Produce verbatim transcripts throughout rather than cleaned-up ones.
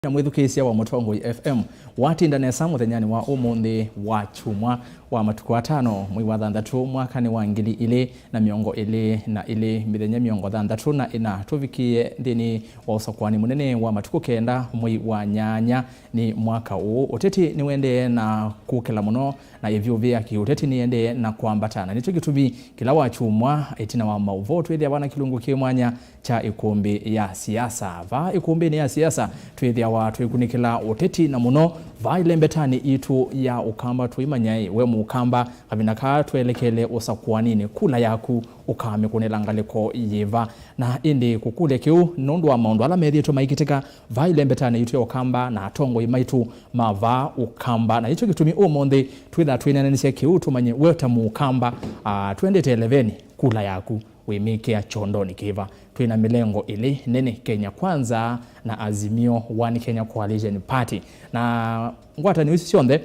Na mwĩthukĩĩsya wa Mũtongoi F M, watinda nesa mũthenyanĩ wa ũmũnthĩ wa kyumwa wa matukũ atano, mwei wa thanthatũ, mwakanĩ wa ngili ilĩ na mĩongo ĩlĩ na ĩlĩ, mĩthenya mĩongo thanthatũ na ĩna, tũvikĩe nthĩnĩ wa ũsakwani mũnene wa matukũ kenda mwei wa nyanya nĩ mwaka ũũ. Ũteti nĩwendee na kũkĩla mũno na ĩvyũvĩa kĩũteti nĩyendee na kwambata, na nĩkyo kĩtumi kĩla wa kyumwa ĩtina wa maũvoo twĩthĩawa na kĩlungu kĩ mwanya kya ĩkũmbĩ ya siasa. Vaa ĩkũmbĩnĩ ya siasa, twĩthĩawa twĩkunĩkĩla ũteti, na mũno vaa ĩlembetanĩ itũ ya Ũkamba. Tũimanya-ĩ, we Mũkamba, kavinda kaa twelekele ũsakuaninĩ, kula yaku ũkamĩkũnĩla ngalĩko yĩva? Na ĩndĩ kũkũlya kĩu nũndũ wa maũndũ ala methĩĩtwe maikĩtĩka vaa ĩlembetanĩ itũ ya Ũkamba na atongoi maitũ ma vaa Ũkamba. Na nĩkyo kĩtumi ũmũnthĩ twĩthaa twĩneenanĩsya kĩu, tũmanye we ta Mũkamba, ah, twendete eleveni, kula yaku wĩmĩkĩa kyondonĩ kĩva? Twĩ na mĩlengo ĩlĩ nene, Kenya Kwanza na Azimio One Kenya Coalition Party. Na ngwatanĩo isu syonthe,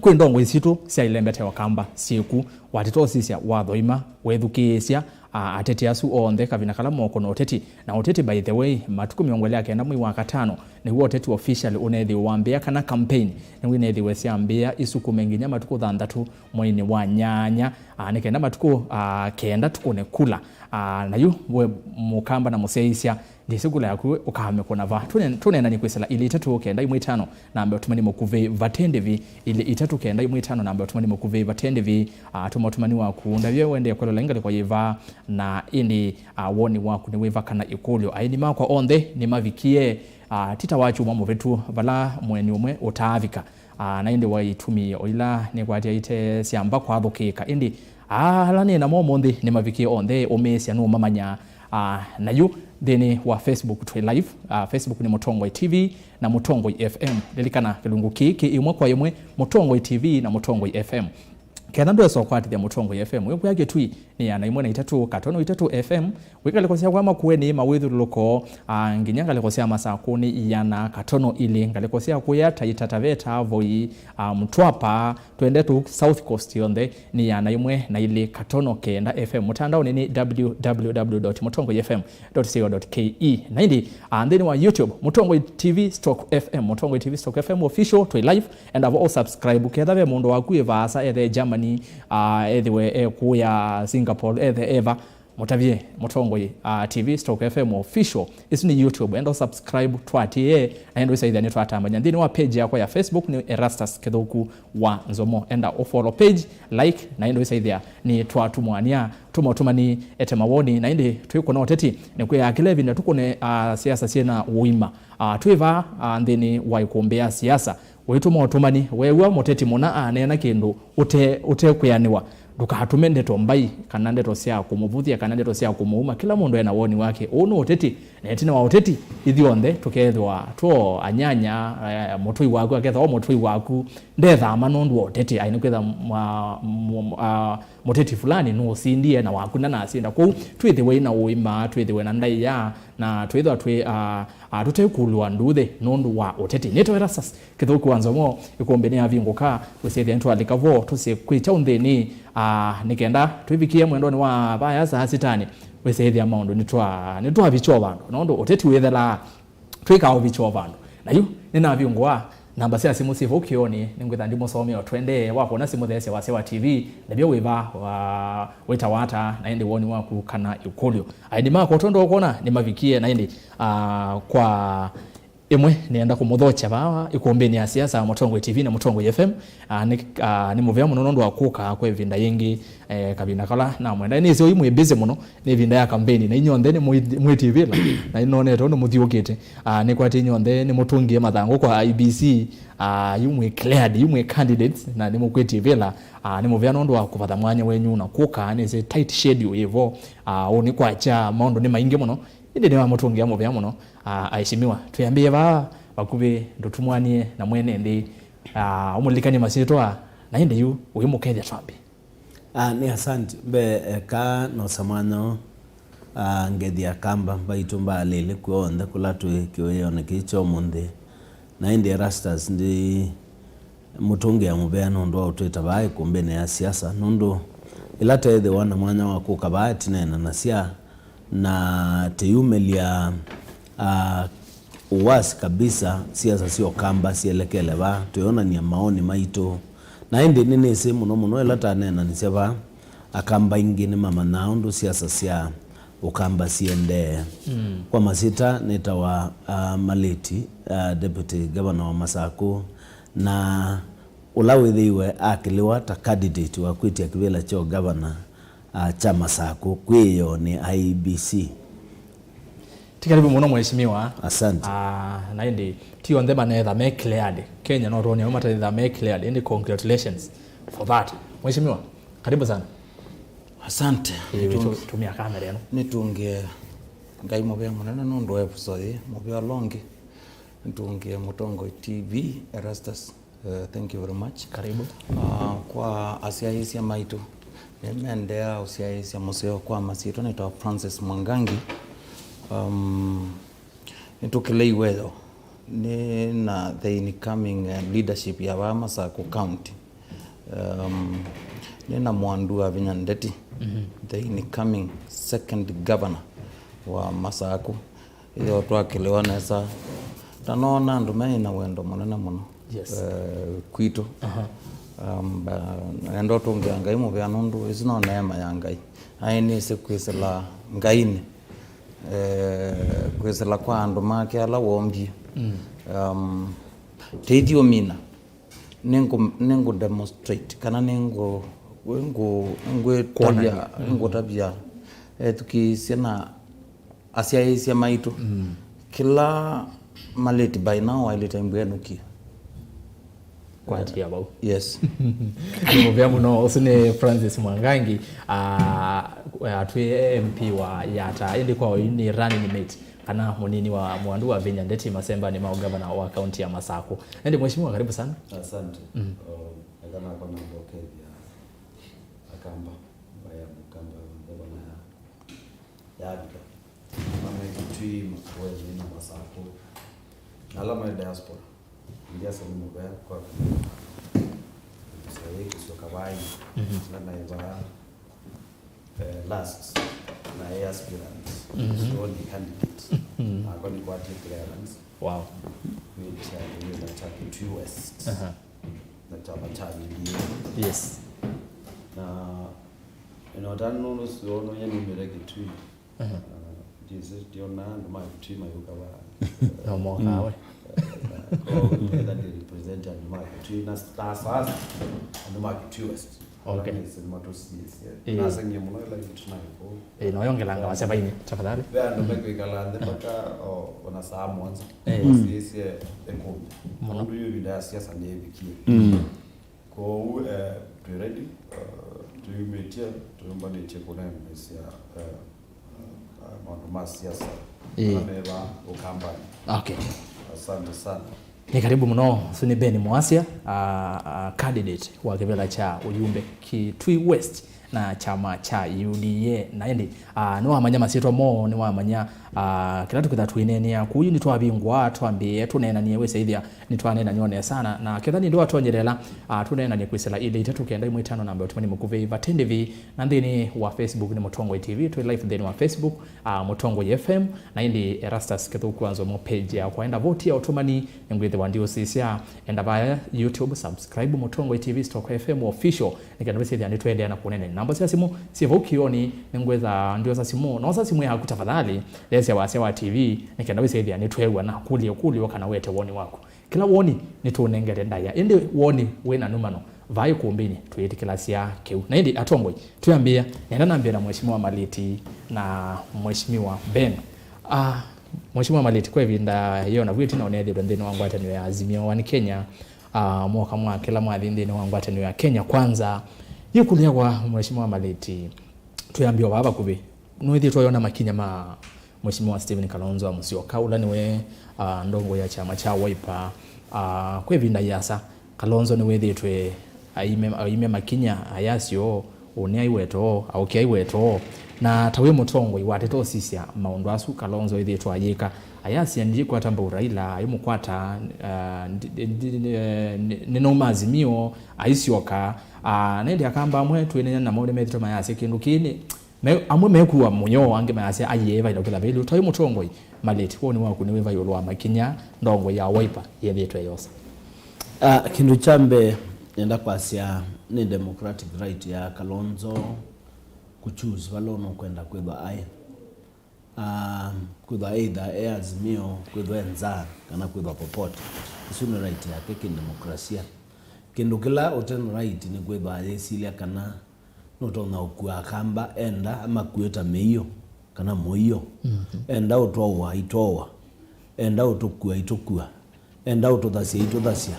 kwĩ ndongoi sitũ sya ĩlembeta ya Ũkamba syĩku. Watĩta ũsisya, wathoima, wethukĩĩsya, a, ateti asu onthe kavinda kala mokũna ũteti. Na ũteti, by the way, matukũ mĩongo ĩlĩ na kenda mwei wa katano, nĩw'o ũteti officially ũneethĩwe wambĩĩa, kana campaign nĩw'o ineethĩwe syambĩĩa, isukume nginya matukũ thanthatũ mweinĩ wa nyanya, ah, nĩ kenda matukũ, ah, kenda tũkũne kula. Ah, na yu we Mũkamba na mũsyaĩĩsya, ndĩsĩ kula yaku ũkamĩkũna va? Tũne-, tũneenany'e kwĩsĩla ilĩ itatũ kenda ĩmwe ĩtano namba ya ũtũmani mũkuvĩ vate ndĩvi, ilĩ itatũ kenda ĩmwe ĩtano namba ya ũtũmani mũkuvĩ vate ndĩvi. Ah, tũma ũtũmani waku, ndavye wendee kwĩlola ngalĩko yĩva, na ĩndĩ, ah, woni waku nĩ wĩva kana ĩkũlyo? Aeni makwa onthe nĩmavikie, ah, ti ta wa kyumwa mũvĩtu vala mũeni ũmwe ũtaavika. Ah, na ĩndĩ waitumi o ila nĩkwatya ite syamba kwathũkĩĩka, ĩndĩ ala nĩ namo ũmũnthĩ nĩmavikie onthe, ũmĩĩsya nũũmamanya. Ah, na yu nthĩnĩ wa Facebook twĩ live. Ah, Facebook nĩ Mũtongoi T V na Mũtongoi F M. Lilikana kĩlungu kĩĩ kĩ ĩmwe kwa ĩmwe, Mũtongoi T V na Mũtongoi F M. Ketha ndwesa ũkwatĩthya Mũtongoi F M, wĩkwĩa Kĩtui nĩ ĩana ĩmwe na itatũ katono itatũ F M, wĩ ngalĩko sya kwa Makueni, Mawĩthyũlũlũko, ah, nginya ngalĩko sya Masakũni, ĩana katono ilĩ, ngalĩko sya kũya Taita Taveta, Voi, ah, Mtwapa, twende tu South Coast yonthe nĩ ĩana ĩmwe na ilĩ katono kenda F M. Mũtandaonĩ nĩ W W W dot mũtongoi F M dot co dot K E. Na ĩndĩ, ah, nthĩnĩ wa YouTube, Mũtongoi T V stroke F M, Mũtongoi T V stroke F M official, twĩ live, enda vo ũsubscribe. Ketha ve mũndũ waku e vaasa, ethe e Germany, ah, ethĩwe e kũya Singapore, ethe eva, mũtavye Mũtongoi, ah, T V stroke F M official. Ĩsu nĩ YouTube, enda ũsubscribe, twatĩĩe, na ĩndĩ ũisaithya nĩtwatambany'a. Nthĩnĩ wa page yakwa ya Facebook nĩ Erastus Kĩthũku wa Nzomo. Enda ũfollow page, like, na ĩndĩ ũisaithya nĩtwatũmũanĩa. Tũma ũtũmani, ete mawoni, na ĩndĩ twĩkũna ũteti, nĩkwĩa kĩla ĩvinda tũkũne, ah, siasa syĩna ũima. Ah, twĩ vaa, ah, nthĩnĩ wa ĩkũmbĩ ya siasa. Ũitũma ũtũmani, weew'a mũteti mũna aneena kĩndũ ũte, ũtekwĩanĩwa, ndũkatũme ndeto mbai, kana ndeto sya kũmũvũthya, kana ndeto sya kũmũuma. Kĩla mũndũ ena woni wake. Ũũ nĩ ũteti, na ĩtina wa ũteti, ithyonthe tũkeethĩwa two anyanya, eh, mũtũi waku akethĩwa mũtũi waku ndethama nũndũ wa ũteti, aĩ nĩkwĩtha mwa-, mwa-, ah, mũteti fulani nũũsindie na waku ndanasinda. Kwoou twĩthĩwe na ũima, twĩthĩwe na ndaĩa, na twĩthĩwa twĩ, ah, ah, tũtekulwa nduuthĩ nũndũ wa ũteti. Nĩtawa Erastus Kĩthũku wa Nzomo, ĩkũmbĩ nĩyavingũka, wĩsĩthya nĩtwalika vo, tũsĩ kwĩ kyaũ nthĩnĩ, ah, nĩ kenda twĩvikĩe mwendonĩ wa vaya saa sitani, wĩsĩthya maũndũ nĩtwa-, nĩtwavikya o vandũ, nũndũ ũteti wĩthelaa, twĩkaa ũvikya o vandũ. Na yu, nĩnavingũa, namba sya simũ syĩ vau kĩonĩ, nĩngwĩtha ndimũsomea o twendee, wakwona simũ theesya wasya wa T V, ndavya wĩva, wa, wĩtawa ata, na ĩndĩ woni waku kana ĩkũlyo. Aeni makwa, ũtondũ ũkwona nĩmavikie, na ĩndĩ, ah, kwa ĩmwe, nĩenda kũmũthokya vaa ĩkũmbĩnĩ ya siasa, Mũtongoi T V na Mũtongoi F M. Ah, nĩ, ah, nĩ mũvea mũno nũndũ wa kũka kwa ĩvinda yĩngĩ, eh, kavinda kala namwenda. Nĩsĩ oyu mwĩ busy mũno, nĩ ĩvinda ya kampeni, na inyonthe nĩ mwĩ-, mwĩtivĩla, na nĩnonete ũndũ mũthiũkĩte. Ah, nĩkwatĩ inyonthe nĩmũtũngie mathangũ kwa I E B C, ah, yu mwĩ cleared, yu mwĩ candidates, na nĩmũkwĩtivĩla. Ah, nĩ mũvea nũndũ wa kũvatha mwanya wenyu na kũka, nĩsĩ tight schedule yĩvo. Ah, ũnĩ kwakya maũndũ nĩ maingĩ mũno, ĩndĩ nĩwamũtũngĩa mũvea mũno. Ah, aheshimiwa, twĩambĩe vaa vakuvĩ, ndũtũmwanie na mwene nthĩ, ah, ũmũlilikany'e masyĩtwa, na ĩndĩ yu ũimũkethya twambĩ. Ah, nĩ asante. Mbee, eka nosa mwanya ũũ, ah, ngethi Akamba mbaitũ mbaalĩlĩ kw'onthe kũla twĩ kĩwĩonĩ kĩĩ kya ũmũnthĩ. Na ĩndĩ Erastus, ndi mũtũngĩa mũvea nũndũ wa ũtwĩta vaa ĩkũmbĩnĩ ya siasa, nũndũ ĩla teethĩwa na mwanya wa kũka vaa tũneenanasya na tũyumĩlya, ah, Uwasi kabisa, siasa sya Ũkamba syelekele va, twĩonany'a maoni maitũ. Na ĩndĩ nĩnĩsĩ mũno mũno ĩla taneenanĩsya va, Akamba aingĩ nĩmamanyaa ũndũ siasa sya Ũkamba siendee. Mm. Kwa masyĩtwa nĩtawa, ah, Malĩti, ah, Deputy Governor wa Masakũ, na ũla wĩthĩiwe akĩlĩwa ta candidate wa kwĩtya kĩvĩla kya ũgavana, ah, kya Masakũ kwĩĩo nĩ I E B C. Ti karibu mũno, Mheshimiwa. Asante. Ah, na ĩndĩ ti onthe manetha me cleared. Kenya no twone amwe matetha me cleared. Ĩndĩ congratulations for that. Mheshimiwa, karibu sana. Asante. Ĩĩ, nĩtũng- tu- tumia kamera ĩno. Nĩtũngĩe Ngai mũvea mũnene nũndũ wa episode ĩĩ, mũvea longi. Nĩtũngĩe Mũtongoi T V, Erastus. Uh, thank you very much. Karibu. Uh, kwa asyaĩĩsya maitũ, nĩmendea ũsyaĩĩsya mũseo kwa masyĩtwa nĩtawa Francis Mwangangi. Um, nĩtũkĩlei weo nĩ na the incoming, uh, leadership ya vaa Masakũ County. Um, nĩ na Mwandu wa Vinya Ndeti, mhm, the incoming second governor wa Masakũ. Ĩyo twakĩlĩwa nesa. Na noona andũ me na wendo mũnene mũno, yes, eh, kwitũ. Aha. Um, ba- enda ũtũngĩa Ngai mũvea nũndũ ĩsu no neema ya Ngai. Aĩ nĩsĩ kwĩsĩla Ngainĩ, eh, kwĩsĩla kwa andũ make ala wombie. Mm. Um, teithi ũmina. Nĩngũ- nĩngũ demonstrate kana nĩngũ- nĩngũ- nĩngwĩtavya, mm, nĩngũtavya ethukĩĩsye na asyaĩĩsya maitũ. Mm. Kĩla Malĩti by now ailĩte mbwĩ enũkie. Kwatia vau. Yes. Nĩ mũvea mũno. Ũsu nĩ Francis Mwangangi, ah, atwĩ M P wa Yata, ĩndĩ kwa ũyu nĩ running mate kana mũnini wa Mwandu wa Vinya Ndeti masembanĩ ma ũgavana wa kaunti ya Masakũ. Ĩndĩ Mheshimiwa, karibu sana. Asante. Mm. Um, eka nakwa nambokethya Akamba, mbaya Mũkamba, ngavana ya, ya Abika. Mame Kitui, Makueni na Masakũ. Na ala me diaspora. Ndiasa nĩ mũvea kwa Kiswahili, Kiswahili. Mhm. Na naiva eh, last na ĩ aspirant, mhm, so nĩ candidate. Mhm. Nakwa nĩkwatie clearance. Wow. Kwĩtya kĩvĩla kya Kitui West. Aha. Na kyama kya U D A. Yes. Na ĩno tani nũndũ sio no yenumĩre Kitui. Aha. Ah, ndisi ndiona andũ ma Kitui mayũka va. No moka we. Ĩtha ndĩ represent andũ ma Kitui na sasa andũ ma Kitui West. Okay. Nĩsĩ nĩmatũsiĩsye. Ĩĩ. Naseng'ie mũno ĩla itũ naĩ kũu. Ĩĩ, na ũyongelanga wasya vainĩ, tafadhali. Ve andũ mekwĩkala nthĩ mpaka, o, ona saa mũonza. Ĩĩ. Masiĩsye ĩkũmi. Mũno. Nũndũ yu ĩvinda ya siasa nĩĩvikie. Mm. Kwoou, eh, twĩ ready, eh, twĩyumĩtye, tũyũmbanĩtye kũneenanĩsya, eh, eh, maũndũ ma siasa. Ĩĩ. Ala me vaa Ũkambanĩ. Okay. Asante sana. Nĩ karibu mũno. Ũsu nĩ Ben Mwasya, ah, ah, candidate wa kĩvĩla kya ũyumbe Kitui West na kyama kya U D A. Na ĩndĩ, ah, nĩwamanya masyĩtwa moo, nĩwamanya, ah, kĩla tũkĩtha twĩneenea. Kũu yu nĩtwavingũa, twambĩĩe tũneenanie, wĩsaĩthya nĩtwaneenania o nesa sana. Na ketha nĩ ndĩ watonyelela, ah, tũneenanie kwĩsĩla ilĩ itatũ kenda ĩmwe itano namba ũtũmani mũkuvĩ vate ndĩvi. Na nthĩnĩ wa Facebook nĩ Mũtongoi T V, twĩ live nthĩnĩ wa Facebook, ah, Mũtongoi F M, na ĩndĩ Erastus Kĩthũku Anzomo page yakwa. Enda voti ya ũtũmani, nĩngwĩthĩwa ndiũsisya. Enda vaya YouTube, subscribe Mũtongoi T V stroke F M official, nĩ kenda wĩsĩthya nĩtũendeea na kũnene. Namba sya simũ syĩ vau kĩoni, nĩngwĩtha ndiosa simũ. Noosa simũ yaku tafadhali, lesya wasya wa T V, nĩ kenda wĩsĩthya nĩtweew'a na kũlya kũlyo kana wete woni waku. Kĩla woni nĩtũũnengete ndaĩa, ĩndĩ woni wĩ na numano, vaa ĩkũmbĩnĩ twĩĩtĩkĩlasya kĩu. Na ĩndĩ atongoi, twĩambĩĩa, nenda nambĩe na Mheshimiwa Malĩti na Mheshimiwa Ben. Ah, Mheshimiwa Malĩti, kwa ĩvinda yĩona vu ĩtina ũneethĩtwe nthĩnĩ wa ngwatanĩo ya Azimio One Kenya, ah, mwoka mwa kĩla mwathi nthĩnĩ wa ngwatanĩo ya Kenya Kwanza. Yĩkũlyo yakwa, Mheshimiwa Malĩti, twĩambĩĩa vaa vakuvĩ, nũĩthĩtwe ũyona makinya ma Mheshimiwa Stephen Kalonzo wa Musyoka, ũla nĩwe, ah, ndongoi ya kyama kya Wiper. Ah, kwa ĩvinda yĩasa, Kalonzo nĩwĩthĩtwe aime, aime makinya, ayasyo, ũnĩ aiwetoo, aũkĩa aiwetoo. Na ta wĩ mũtongoi watete ũsisya maũndũ asu Kalonzo ĩthĩtwe ayĩka, ayasya ndikwata mbau Raila, aimũkwata, ah, ndi- ndi- ndi- eh, nĩ- nĩnauma Azimio, aisyoka. Ah, na ĩndĩ Akamba amwe twĩnenya namo nĩmethĩtwe mayasya kĩndũ kĩĩ nĩ Me, amwe mekuwa mũnyoo, angĩ mayasya aiee vaĩla kĩla vĩlĩ. Ũtaĩ mũtongoi, Maleti, woni waku nĩ wĩva ĩũlũ wa makinya ndongoi ya Wiper yĩthĩĩtwe yosa? Ah, kĩndũ kya mbee nenda kwasya nĩ democratic right ya Kalonzo kũchoose vala ũnũkwenda kwĩthwa aĩ. Ah, kwĩthwa either e Azimio, kwĩthwa e nza, kana kwĩthwa popote. Ĩsu nĩ right yake kĩndemokrasia. Kĩndũ kĩla ũte na right nĩ kwĩthwa ayĩsilya kana nũtonya ũkua Akamba enda amakue ta mĩio kana mũio. Enda ũtwaũa aitwaũa. Enda ũtũkua aitũkua. Enda ũtũthasya aitũthasya.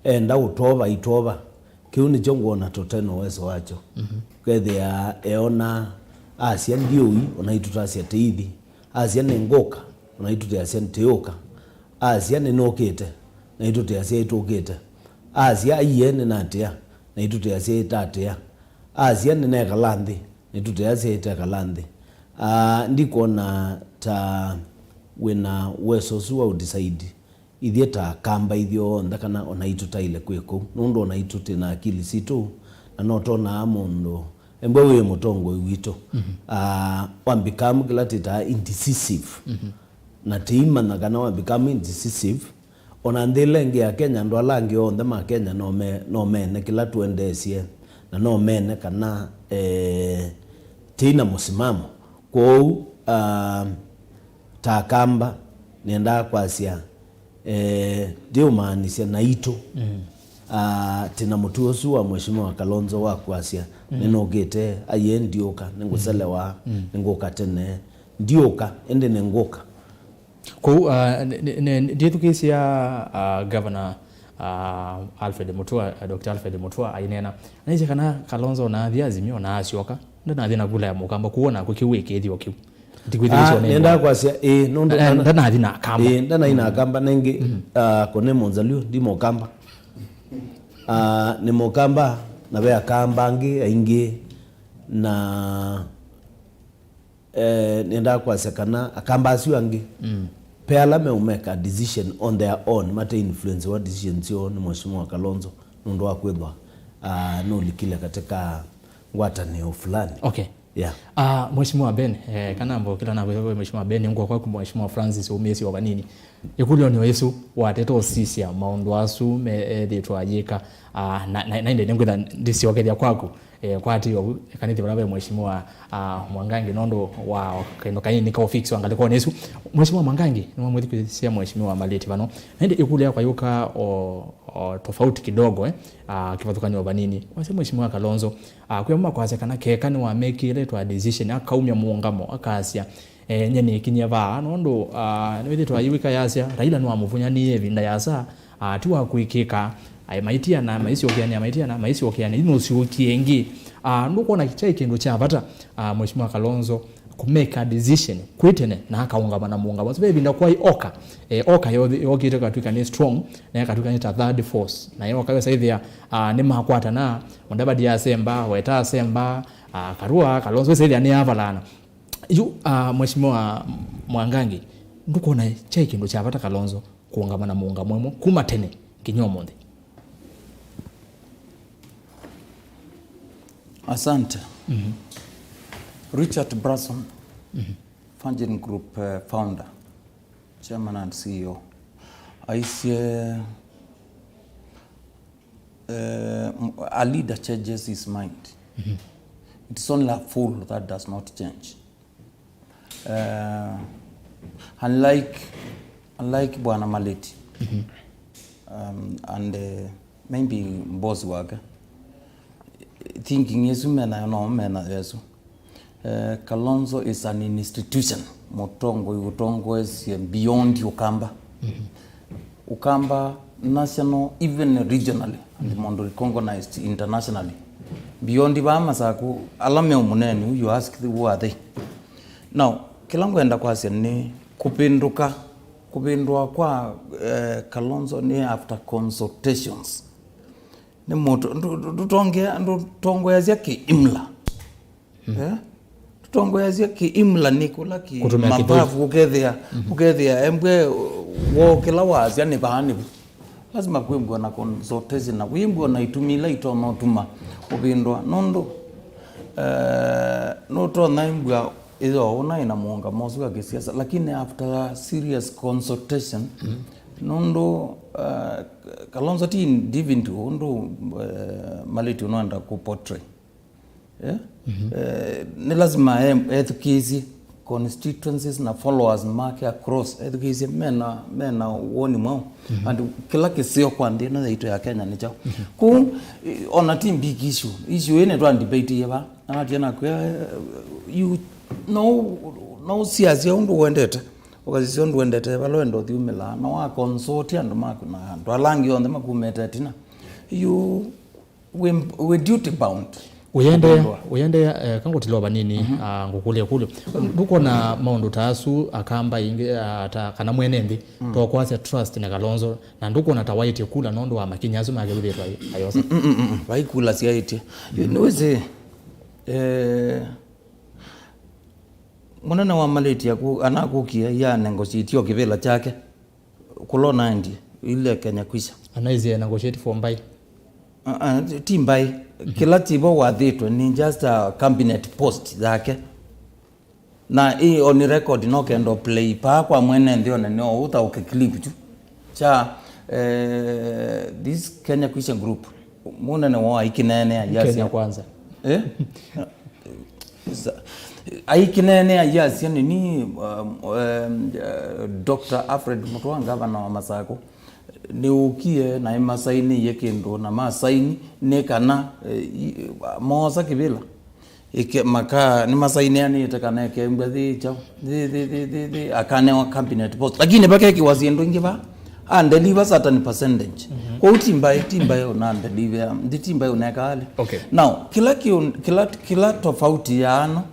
Enda ũtwova aitwova. Kĩu nĩkyo ngwona tũte na ũweso wakyo. Ũkethĩa eona asya ndiũi, ona itũtasya tĩithi. Asya nĩngũka, ona itũteasya nĩtĩũka. Asya nĩnũkĩte, na itũteasya ĩtũkĩte. Asya aiee nĩnatĩa, na itũteasya ĩtatĩa. Asya nĩnekala nthĩ, na itũteasya ĩtekala nthĩ. Ah, ndikwona ta wĩna uweso ũsu wa ũdecide ithyĩ ta Akamba ithyonthe kana ona itũtaĩle kwĩ kũu, nũndũ ona itũ twĩ na akili sitũ, na no twonaa mũndũ embwe wĩ mũtongoi witũ. Ah, wambĩkaa kĩla twĩtaa indecisive. Na tĩimanya kana wambĩkaa indecisive, ona nthĩ ĩla ĩngĩ ya Kenya, andũ ala angĩ onthe ma Kenya no me-, no mene kĩla tũendeesye, na no mene kana, eh, tĩi na mũsimamo. Kwoou, ah, ta Akamba, nĩendaa kwasya, eh, ndiũmaanisya naitũ. Ah, tĩ na mũtuo ũsu wa Mheshimiwa Kalonzo wa kwasya, nĩnũkĩte, aiee ndiũka, nĩngũselewa, nĩngũka tene, ndiũka, ĩndĩ nĩngũka. Kwoou, ah, nĩ-, nĩ-, nĩ-, ndĩthukĩĩsya, ah, Governor, ah, Alfred Mutua, ah, Doctor Alfred Mutua aineena. Naisye kana Kalonzo naathi Azimio na asyoka, ndanathi na kula ya Mũkamba, kwoou naku kĩu wĩkĩĩthyo kĩu. Ndikwĩthukĩĩsya. Ah, nenda kwasya, ĩĩ, nũndũ ndana-, ndanathi na Akamba. Ĩĩ, ndanathi na Akamba, nengĩ, ah, kone Mũnzalio, ndi Mũkamba. Ah, nĩ Mũkamba, na ve Akamba angĩ aingĩ, na Eh, nĩendaa kwasya kana Akamba asu angĩ, pe ala meũmake a decision on their own, mate influence wa decision syoo nĩ Mheshimiwa Kalonzo, nũndũ wa kwĩthwa, ah, nũlikile katika ngwatanĩo fulani. Okay. Yeah. Ah, Mheshimiwa Ben, eh, kana mbo kĩla nakwĩthwa Mheshimiwa Ben, ngwa kwaku Mheshimiwa Francis, umĩĩsye o vanini. Ĩkũlyo nĩ ĩsu, watete ũsisya maũndũ asu me ethĩtwe ayĩka, ah, na, na, na ĩndĩ nĩngwĩtha ndĩsyokethya kwaku. Eh, kwa atĩ ũu, eka nĩthĩ vala ve Mheshimiwa, ah, Mwangangi nũndũ wa kĩndũ kanini ka ũfix wa ngalĩkonĩ ĩsu. Mheshimiwa Mwangangi, nĩwamwĩthukĩĩsya Mheshimiwa Maleti vano. Na ĩndĩ ĩkũlyo yakwa yũka o, o tofauti kidogo, eh, ah, kĩvathũkany'o vanini. Wasya Mheshimiwa Kalonzo, ah, kwĩ amwe makwasya kana keka nĩwamekĩĩle twa decision, akaumya mũũngamo, akasya, eh, nye nĩkinyie vaa, nũndũ, ah, nĩwĩthĩtwe ayĩwĩka yasya, Raila nĩwamũvũnyanĩie ĩvinda yasa, ah, ti wa kwĩkĩka, aĩ maitiana, maisyokeanĩa, maitiana, maisyokeanĩa, yu nũsyũkie ĩngĩ. Ah, ndũkwona kyaĩ kĩndũ kya vata, ah, Mheshimiwa Kalonzo kũmake a decision kwĩ tene na akaũngama na mũũngamo? Ve ĩvinda kwaĩ oka, eh, oka yothi-, yokĩte katwĩka nĩ strong, na yakatwĩka nĩ ta third force. Na yoka yosaithĩa, ah, nĩmakwatana, Mudavadi asemba, Weta asemba, ah, Karua, Kalonzo, ĩsaithĩa nĩ avalana. Yu, ah, Mheshimiwa Mwangangi, ndũkwona kyaĩ kĩndũ kya vata Kalonzo kũũngama na mũũngamo ũmwe kuma tene nginya ũmũnthĩ? Asante. Richard Branson, Virgin Group, eh, founder, chairman and C E O, aisye, eh, m-, a leader changes his mind. It's only a fool that does not change. Eh, unlike, unlike Bwana Maleti, um, and, eh, maybe boss wake, thinking ĩsu menayo no menayo ĩsu. Eh, Kalonzo is an institution, mũtongoi ũtongoesye beyond Ũkamba. Ũkamba national, even regionally, and mũndũ recognized internationally. Beyond vaa Masaku, ala me mũneenĩ, you ask, who are they? Now, kĩla ngwenda kwasya nĩ kũvĩndũka, kũvĩndũa kwa, eh, Kalonzo nĩ after consultations. Nĩ mũndũ, ndũ-, ndũ-, ndũtongea-, ndũtongoeasya kĩ-imla. Eh? Tũtongoeasya kĩ-imla nĩ kũla kĩ-, kũtũmĩa mabavu kĩthũi. Ũkethĩa, ũkethĩa embwe woo kĩla waasya nĩ vaa nĩvo. Lazima kwĩmbwa na consultation na kwĩmbwa na itumi ila itonya ũtuma ũvĩndũa. Nũndũ Eh, nũtonya imbua ĩyo ũna ĩna mũũngamo ũsu wa kĩsiasa, lakini after serious consultation, nũndũ, eh, Kalonzo ti individual ũndũ, eh, Maleti ũnwenda kũ portray. Eh? Eh, nĩ lazima e- ethukĩĩsye constituencies na followers make across, ethukĩĩsye mena, mena woni mwaũ. And kĩla kĩseo kwa nthĩ ĩno yaitũ ya Kenya nĩ kyaũ. Kũu, eh, ona ti big issue. Issue ĩĩ nĩtwa debateie va. Anatia nakwĩa, eh, you, no, no ũsiasya ũndũ wendete. Ũkasisya ũndũ wendete vala wenda ũthyumĩlaa. Na wa consult andũ maku na andũ ala angĩ onthe makumĩte ĩtina. You we, we duty bound. Ũyende, ũyende, eh, kangũtilwa vanini, ah, ngũkũlya kũlyo. Ndũkona maũndũ ta asu akamba ingĩ, ah, ta kana mwene nthĩ, to kwasya trust na Kalonzo, na ndũkona ta waĩtye kula nũndũ wa makinya asu make wĩthĩtwa ayosa? Mm, mm, mm, mm. Vai kula syaĩtye. Nĩwĩsĩ, eh, mũnene wa Maleti aku, anakũkie ya negotiate o kĩvĩla kyake. Kũla ũnaendie, ile Kenya Kwisha. Anaisye negotiate for Mbai. Uh, uh, ti Mbai. Kĩla tivo wathĩtwe nĩ just a cabinet post yake. Na ĩ on record no kendo play paa kwa mwene nthĩ one no ũtaũke clip tu. Cha, eh, this Kenya Kwisha group. Mũnene wao aikĩneenea Kenya yasya. Kwanza. Eh? Sa- aikĩneenea yasya nini, um, um, uh, Doctor Alfred Mutua, ngavana wa Masako, nĩũkie na ĩmasainĩie kĩndũ na masaini nĩ kana, eh, i- moosa kĩvĩla. Ike- maka nĩmasainĩanĩte kana ĩkembwa thĩ kyaũ, thĩ, thĩ, thĩ, thĩ, thĩ, akanewa cabinet post. Lakini vakekĩwa syĩndũ ingĩ va, andeliva certain percentage. Kwoou ti Mbai, ti Mbai ũnandeliva, ndi ti Mbai ũneka ale. Okay. Now, kĩla kĩũ- kĩla, kĩla tofauti ya ano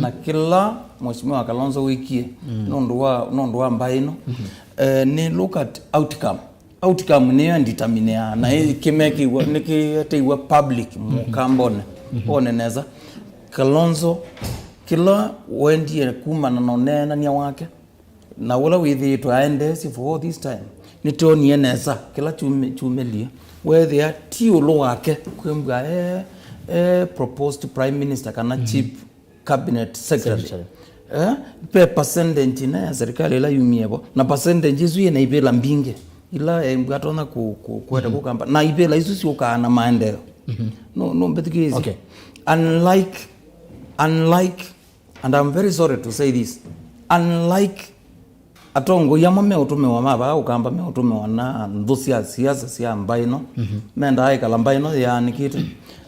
na kĩla Mheshimiwa Kalonzo wĩkie nũndũ wa, nũndũ wa Mbai ĩno, eh, nĩ look at outcome. Outcome nĩyo ĩnditaminĩaa, na ĩ- kĩmekĩiwa, nĩkĩeteeiwa public mũkambone, one nesa. Kalonzo, kĩla wendie kumana na ũneenany'a wake, na ũla wĩthĩĩtwe aendeesye for all this time, nĩtwonie nesa kĩla kyumĩ- kyumĩlie. Weethĩa ti ũlũ wake kwĩmbwa e, e proposed prime minister kana chief cabinet secretary. Secretary. Eh, ve percentage ina ya serikali ila yumie vo, na percentage isu yina ivĩla mbingĩ ila embwa atonya ku- ku- kwenda kũkamba, na ivĩla isu syũkaa na maendeeo. No, no mbĩthukĩĩsye. Okay. Unlike, unlike, and I'm very sorry to say this, unlike atongoi amwe meũtũmĩwa ma vaa ũkamba meũtũmĩwa na nthũ sya siasa sya mbaĩ ĩno, mendaa ĩkala mbaĩ ĩno yĩaanĩkĩte.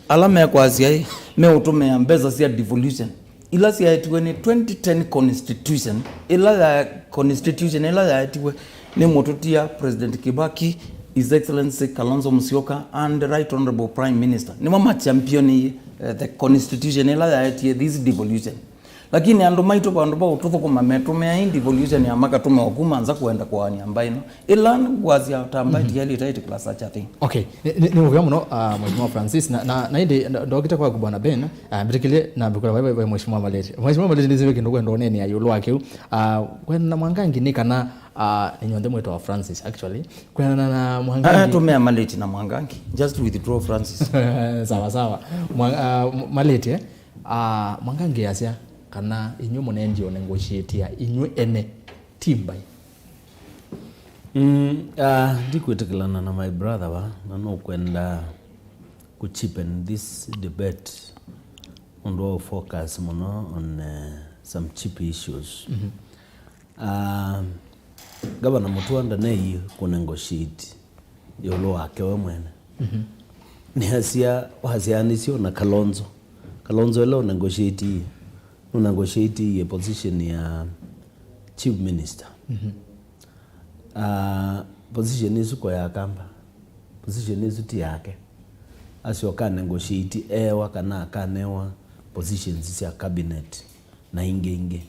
Ala mekwasya ĩ, meũtũmĩa mbesa sya devolution ila syaetiwe nĩ twenty ten constitution, ĩla ya constitution ĩla yaetiwe nĩ mũtũtia President Kibaki, His Excellency Kalonzo Musyoka and Right Honorable Prime Minister. Nĩmo machampioniie, eh, the constitution ĩla yaetie this devolution. Lakini andũ maitũ vandũ va ũtũthũkũma metũmĩa ĩ devolution ya makatũmĩwa kuma nza kũenda kũaania mbaĩ ĩno. Ĩla nĩkwasya ta mbaĩ tiyaĩlĩte ĩtĩkĩla such a thing. Okay, nĩ- nĩ nĩ mũvea mũno, ah, Mheshimiwa Francis, na- na na ĩndĩ ndo- ndokĩte kwaku Bwana Ben, ah, mbĩtĩkĩlye na mbĩkũla vai- vai- vai Mheshimiwa Maleti. Mheshimiwa Maleti, nĩsĩve kĩndũ kwenda ũneenea ĩũlũ wa kĩu. Ah, kwendana na Mwangangi nĩ kana, ah, nĩ nyonthe mwĩtawa Francis actually. Kwendana na Mwangangi. Ah, tũmĩa Maleti na Mwangangi. Just withdraw Francis. Sawa sawa. Mwa- ah, M- Maleti, eh? Ah, Mwangangi asya kana inyw'ĩ mũnendie ũnegotiatia inyw'ĩ ene, ti mbaĩ. Mm, ah, ndikwĩtĩkĩlana na my brother va, na nũkwenda kũcheapen this debate ũndũ wa focus mũno on, eh, some cheap issues. Ah, Gavana Mutua ndaneie kũnegotiate ĩũlũ wake we mwene. Nĩasya wasyaanĩsye na Kalonzo. Kalonzo ĩla ũnegotiatie, nũnegotiatie position ya chief minister. Ah, position ĩsu ko ya Kamba. Position ĩsu ti yake. Asyoka negotiate ewa kana akanewa positions sya cabinet na ingĩ ingĩ.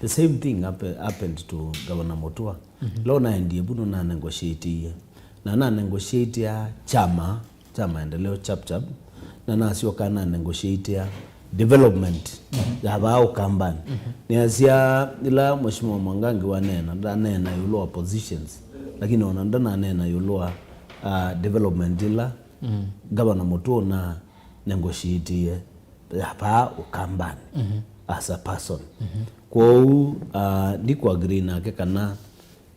The same thing happe- happened to Governor Mutua. Lo naendie vu nũnanegotiatiie. Na nanegotiatia chama, cha maendeleo chap chap. Na nasyoka nanegotiatia development ya vaa Ukambani. Nĩasya ĩla Mheshimiwa Mwangangi waneena, ndaneena ĩũlũ wa positions, lakini ona ndananeena ĩũlũ wa, ah, development ĩla Governor Mutua na negotiatie ya vaa Ũkambanĩ as a person. Kwoou, uh, ndikũ agree nake kana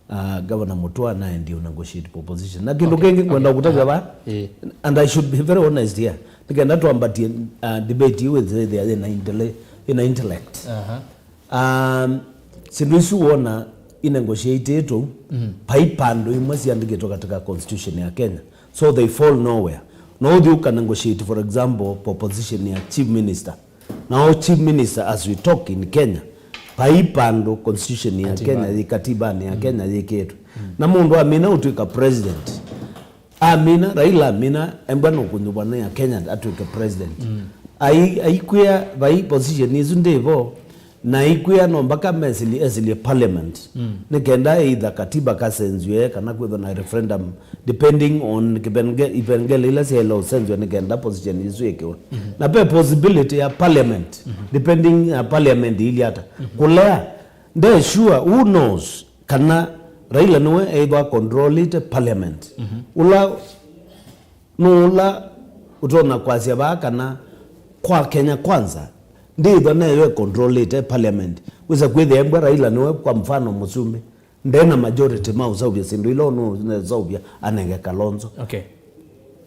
uh, Governor Mutua anaendie negotiate proposition. Na kĩndũ kĩngĩ ngwenda kũtavya vaa, and I should be very honest here, nĩkenda twambatie uh, debate ĩĩ with the, the, the intellect. Um, syĩndũ isu wona inegotiatĩtwe, vai pandũ imwe siandĩkĩtwe katika constitution ya Kenya, so they fall nowhere. No ũthi ũkanegotiate, for example, proposition ya chief minister. Now chief minister, as we talk in Kenya, vai pandũ constitution ya Kenya, yĩ katibanĩ ya Kenya yĩkĩtwe. Na mũndũ amina ũtw'ĩka president, amina, Raila amina, embwa nũkũnyuvwa nĩ a Kenya atw'ĩke president. Ai-, aikwĩa vai position isu ndĩvo, na aikwĩa no mpaka mesili-, esilye parliament. Nĩkenda either katiba kasenzwe kana kwĩthwa na referendum, depending on kipenge-, ipengele ila syaĩle ũsenzwa nĩkenda position isu ĩkĩwe. Na ve possibility ya parliament, depending ya parliament ili ata. Kũlea, nde sure, who knows, kana Raila nĩwe either controlĩte parliament. Ũla nũũ ũla ũtonya kwasya vaa kana kwa Kenya Kwanza, ndĩthwa neyo controlĩte parliament. Wĩsa kwĩthĩa embwa Raila nĩwe, kwa mfano, mũsumbĩ, nde na majority ma ũseũvya syĩndũ ila ũnũũseũvya anenge Kalonzo. Okay.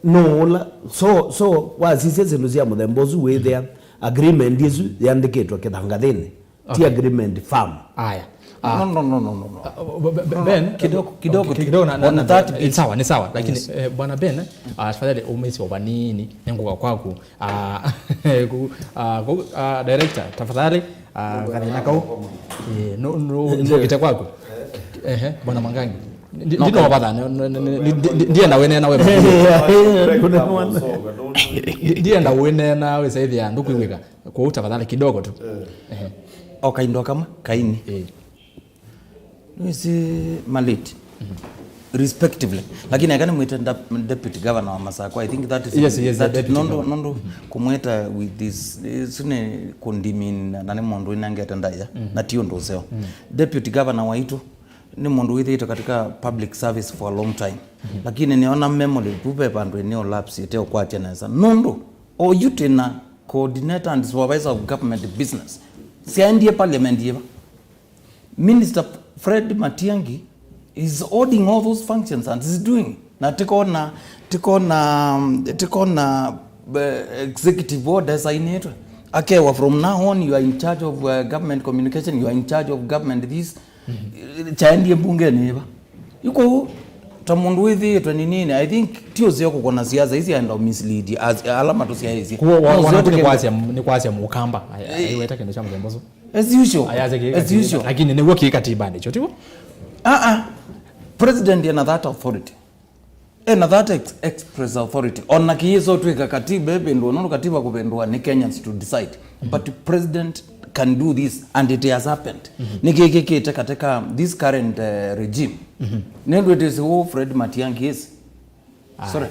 Nũũ ũla, so, so wasisya syĩndũ sya mũthemba ũsu wĩthĩa agreement ĩsu yandĩkĩtwe kĩthangathĩnĩ, ti agreement firm. Aya. Ah. No, no, no, no, no, no. Ah, b-, b-, b-, Ben, kidogo, kidogo tu. Kidogo na, na, on na, that eh, issue. Sawa, ni sawa, lakini, eh, bwana Ben, ah, tafadhali umeiswa vanini, nenguka kwaku. Ah, ku-, ah, ku-, ah, director, tafadhali, ah, kathina kau. Eh, no, no, no, kite kwaku. Ehe, bwana Mwangangi. Ndi-, no, ndino okay. Ndi-, ndi-, ndienda wene na wewe. Ndi-, ndienda wene na wewe saidia ndukwĩw'ĩka. Kwoou tafadhali kidogo tu. Ehe. O kaindo kamwe kaini. Eh. Nĩwĩsĩ malate. Respectively. Lakini eka nĩmwĩte nda-, deputy governor wa Masakũ. I think that is, yes, yes, that deputy nũndũ, governor. Nũndũ kũmwĩta with this, isu nĩ kũndimina na nĩ mũndũ inengete ndaĩa, na ti ũndũ ũseo. Deputy governor waitũ nĩ mũndũ wĩthĩĩtwe katika public service for a long time. Lakini nĩona memory tu ve vandũ ĩnĩ lapse ĩteũkwatya nesa. Nũndũ o yu twĩna coordinator and supervisor of government business. Syaendie parliament yĩva? Minister Fred Matiang'i is holding all those functions and is doing. Na tikona, tikona, tikona, eh, executive order sainĩtwe. Akewa, from now on, you are in charge of, uh, government communication, you are in charge of government this. Kyaendie mbungenĩ ĩva? Yu kwoou, ta mũndũ wĩthĩĩtwe nĩ nini, I think ti ũseo kũkona siasa isi aenda mislead as, ala matũsyaĩĩsye. Kuo wa-, no, wana ũseo tu nĩ tũkenda kwasya, nĩ kwasya mũkamba. Ai-, eh, aiweta kĩndũ kya mũthemba ũsu. As usual. Ayasya kĩ-, as usual. Lakini nĩw'o kĩ katibanĩ, kyo tiw'o? Ah, ah. President ena that authority. Ena that ex-, express authority. Ona kĩyĩsa ũtw'ĩka katiba ĩvĩndũa, nũndũ katiba kũvĩndũa nĩ Kenyans to decide. But president can do this and it has happened. Nĩkĩkĩkĩte katika this current, eh, regime. Nĩndũ it is who Fred Matiang'i is. Sorry.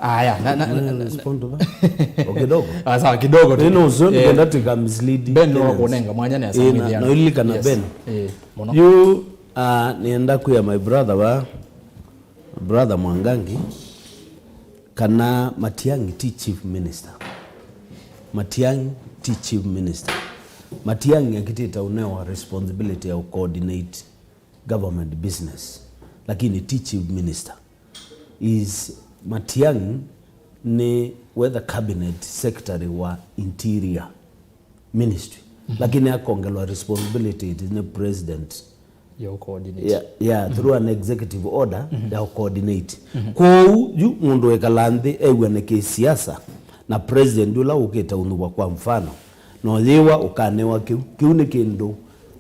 Aya, na, na, na, na, respond to that. O kidogo. Ah, sawa, kidogo tu. Nĩ no, so, eh, nĩkenda tika mislead Ben no Kenyans. Kunenga mwanya nĩ, eh, na, asamithia. Na ilikana, yes. Ben. Eh, mũno. You, uh, nĩenda kuya my brother wa Brother Mwangangi, kana Matiang'i ti chief minister. Matiang'i ti chief minister. Matiang'i akĩtĩte ũnewa responsibility ya coordinate government business, lakini ti chief minister. Is Matiang'i nĩ we the cabinet secretary wa interior ministry. Lakini akongelwa responsibility nĩ president. Ya coordinate. Yeah, yeah, through an executive order ya coordinate. Kwoou, yu mũndũ ekala nthĩ ew'ane kĩsiasa na president ũla ũkĩte ũnyuvwa, kwa mfano, no yĩwa ũkanewa kĩu. Kĩu nĩ kĩndũ,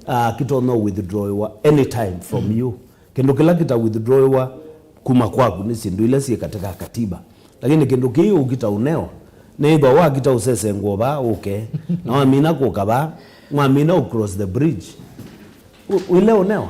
ah, kĩtonya withdrawiwa anytime from you. Kĩndũ kĩla kĩta withdrawiwa kuma kwaku nĩ syĩndũ ila syĩ katika katiba. Lakini kĩndũ kĩĩ ũkita ũneo, nĩĩthwa wakita ũsesengwa vaa ũke, na wamina kũka vaa, mwamina ũ cross the bridge. U-, ũile ũneo.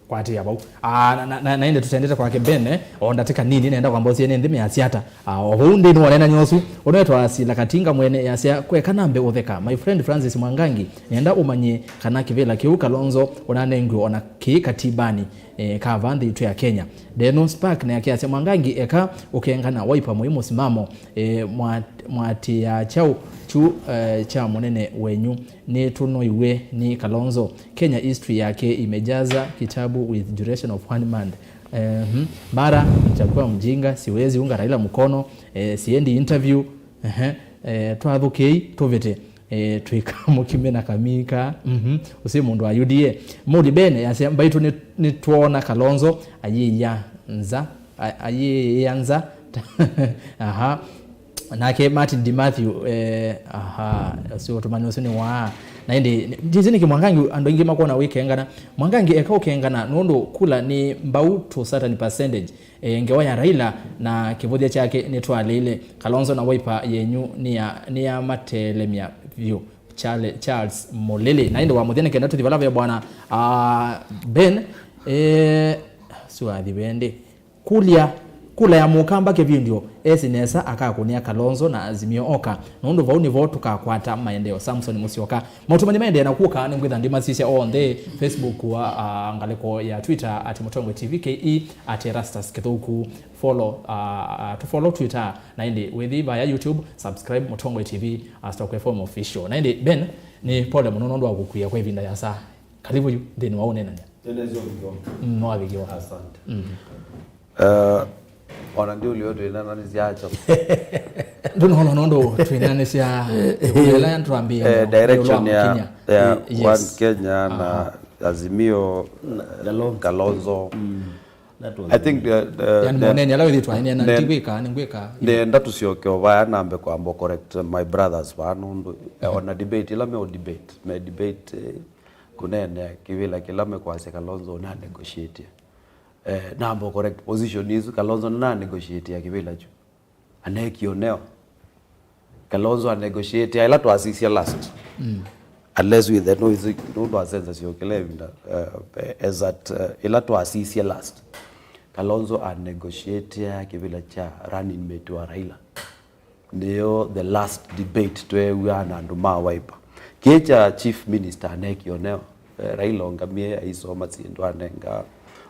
Kwatĩĩa vau. Ah, na, na, na, na ĩndĩ tũtendete kwake Ben, eh, o ndatĩka nini, nenda kwamba ũsie nĩ nthĩ measya ata. Ah, o vau nthĩnĩ wa ũneenany'a ũsu, ũnetwa Sila Katinga mwene easya, kweka nambe ũtheka. My friend Francis Mwangangi, nenda ũmanyie kana kĩvĩla kĩu Kalonzo ũnanengiwe ona kĩĩ katibanĩ. e, ka vaa nthĩ itũ ya Kenya. Ndeno Spark nake asya, Mwangangi eka ũkengana Wiper mũi mũsimamo, e, mwa-, mwatĩĩa kyaũ kyu, e, kya mũnene wenyu? Nĩtũnoiw'e nĩ Kalonzo. Kenya history yake imejaza kitabu with duration of one month. Eh, hmm. Mara nitakuwa mjinga, siwezi unga Raila mkono, eh, siendi interview. Ehe, eh, twathũkĩi tũvĩte, eh, twĩka mũkime na kamika. Mhm. Ũsĩ mũndũ wa U D A. Mũli Ben yasya, mbaitũ nĩ, nĩtwoona Kalonzo ayĩya nza, a-, ayĩya nza. Aha. Nake Martin Di Matthew, eh, aha, ũsĩ ũtũmani ũsĩ nĩ waa. Na ĩndĩ, ndĩsĩ nĩkĩ Mwangangi andũ aingĩ makwona wĩkengana. Mwangangi eka ũkengana nũndũ kula nĩ mbau to certain percentage. E, ngewa ya Raila na kĩvũthya kyake nĩtwalĩile. Kalonzo na Wiper yenyu nĩya-, nĩyamatelemya vyũ. Charle-, Charles Mũlĩlĩ. Na ĩndĩ wa mũthya nĩ kenda tũthi vala ve bwana, ah, Ben, e, siwathi vendi. Kũlya, kula ya mũkamba kĩvindio, esi nesa akakũnĩa Kalonzo na Azimio oka. Nũndũ vau nĩvo tũkakwata maendeeo. Samson Mũsyoka. Maũtũmani maendeea na kũka, nĩngwĩtha ndimasisya onthe Facebook wa, ah, ngalĩko ya Twitter at Mũtongoi T V K E, at Erastus Kĩthũku. Follow, ah, ah, tũfollow Twitter, na ĩndĩ wĩthi vaya YouTube, subscribe Mũtongoi T V, ah, Stock F M Official. Na ĩndĩ Ben, nĩ pole mũno nũndũ wa kũkuia kwa ĩvinda ya saa. Karibu yu nthĩnĩ wa ũneenany'a. Nĩnĩsĩ ũvikĩwa. Mm, nĩwavikĩwa. Asante. Mm. Eh, ona ndiũlio twĩnananĩsya acho. Ndũnona nũndũ twĩnanĩsya ĩkũlyo ĩla twambĩĩe eh, direction ya, ya Yes. One Kenya na Azimio, Kalonzo. Mm. That was I think the, the, yani the, mũnene ala wĩthĩtwa ene na ne-, ndigwĩka, nĩngwĩka. Nenda tũsyoke o vaya nambe kwamba correct my brothers vaa nũndũ, eh, ona debate ĩla me debate, me debate, eh, kũneenea kĩvĩla kĩla mekwasya Kalonzo na negotiate. Eh, namba correct position isu, Kalonzo na negotiate ya kĩvĩla kyu. Anekie ũneo. Kalonzo a negotiate ĩla twasisya last. Mm. Unless with the noise, nũndũ asenza syokele ĩvinda, eh, is that, eh, ĩla twasisya last. Kalonzo a negotiate kĩvĩla kya running mate wa Raila. Nĩyo the last debate tweew'aa na andũ ma Wiper. Kĩĩ kya chief minister anekie ũneo. Eh, Raila ongamie aisoma syĩndũ anenga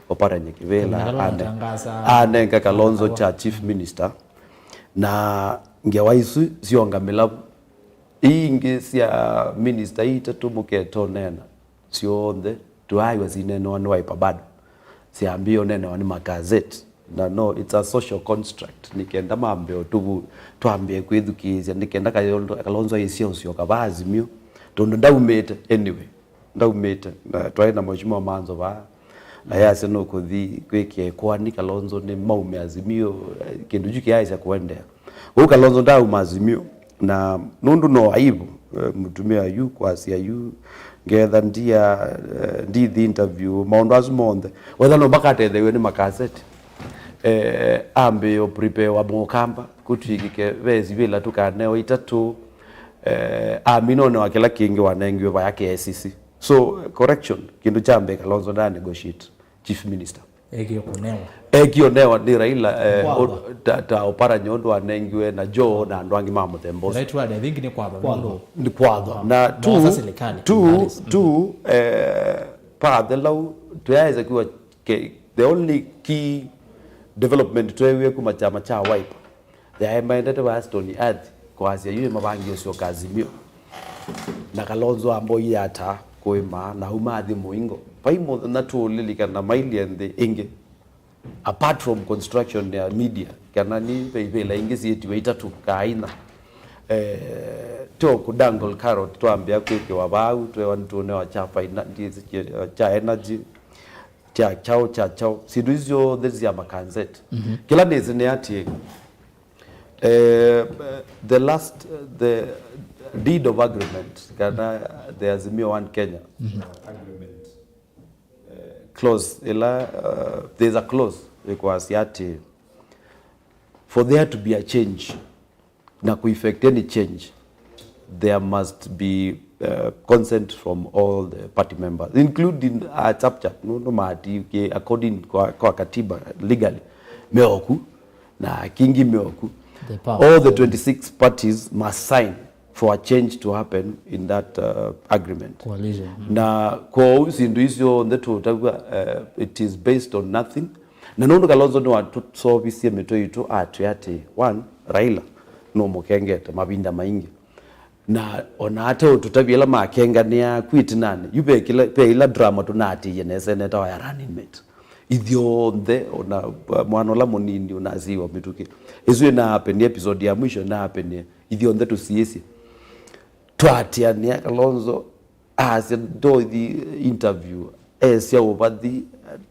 Oparanya kĩvĩla, Kĩvĩla ane-, anatangaza anenga Kalonzo kya chief minister. Na ngewa isu syongamĩla ingĩ sya minister itatũ mũketũneena. Syonthe tũaĩwa sineenewa nĩ Wiper bado. Syambĩĩe ũneenewa nĩ magazeti. Na no, it's a social construct. Nĩ kenda mambe ũtuvu, twambĩe kwĩthukĩĩsya, nĩ kenda Kalonzo, Kalonzo aisye ũsyoka vaa Azimio. Tondũ ndaumĩte, anyway. Ndaumĩte. Na twaĩ na Mheshimiwa Manzo vaa. Na yasya nũkũthi kwĩkĩa ĩkoani Kalonzo nĩ maume Azimio, eh, kĩndũ kyu kĩaĩsya kũendeea. Ũu Kalonzo ndaauma Azimio, na nũndũ no aibu, eh, mũtumĩa yu kwasya yu, ngetha ndia, eh, ndithi interview, maũndũ asu monthe. Wetha no makatetheew'e nĩ makaseti. Eh, ambĩĩe prepare wa mũkamba, kũtw'ĩkĩke ve sivĩla tũkaneo itatũ, eh, amina ũneo wa kĩla kĩngĩ wanengiwe vaya K I C C. So, correction, kĩndũ kya mbee Kalonzo nda negotiate chief minister. Ekie kũnewa. Ekie ũnewa nĩ Raila, eh, kwathwa. O-, ta, ta Oparanya ũndũ anengiwe na Joho na andũ angĩ ma mũthemba ũsu. Right word, I think nĩ kwathwa, kwathwa. Nũndũ nĩ kwathwa. Na tu, serikali, tu, tu, eh, path lau, tũyaĩsa kiwa ke-, the only key development tweewie kuma kyama kya Wiper. Yaĩ maendete vaa Stony Earth, kwasya yu mavangie ũsyoka Azimio. Na Kalonzo amboie ata kũĩma, na auma athi mũingo. Vai mũthenya tũũlilikana mailie nthĩ ĩngĩ. Apart from construction ya media, kana nĩ ve ivĩla ingĩ syĩtiwe itatũ kaa ina. Eh, to kũdangle carrot, twambĩa kwĩkĩwa vau, twewa nĩtũũnewa kya fina-, kya energy, kya kyaũ, kya kyaũ. Syĩndũ isu syonthe sya makanzeti. Mhm. Kĩla nĩsĩ nĩ atĩ, Eh, the last, eh, the deed of agreement, kana the Azimio One Kenya agreement, eh, clause, ila, eh, there's a clause ĩkwasya atĩ for there to be a change, na ku effect any change, there must be, uh, consent from all the party members, including a chapter, no, no mati, ke, according kwa, kwa katiba, legally, meoku, na kingi meoku. The power. All the twenty-six parties must sign for a change to happen in that uh, agreement. Coalition. Na kwoou syĩndũ isu syonthe tũtavw'a, uh, it is based on nothing. Na nũndũ Kalonzo nĩwatũsovisye mĩtwe itũ atwĩa atĩ, one, Raila nũmũkengete mavinda maingĩ. Na ona ate ũtũtavya ĩla makenganĩaa kwĩ ĩtinanĩ, yu ve kĩla, ve ĩla drama tũnaatĩĩe na seneta wa ya running mate. Ithyonthe, ona uh, mwana ũla mũnini ũnasiiwa mĩtũkĩ. Ĩsu ĩnaapenie, episode ya mwisho ĩnaapenie. Ithyonthe tũsiĩsye. Twaatĩanĩa Kalonzo, asya ndothi interview, esya ũvathi,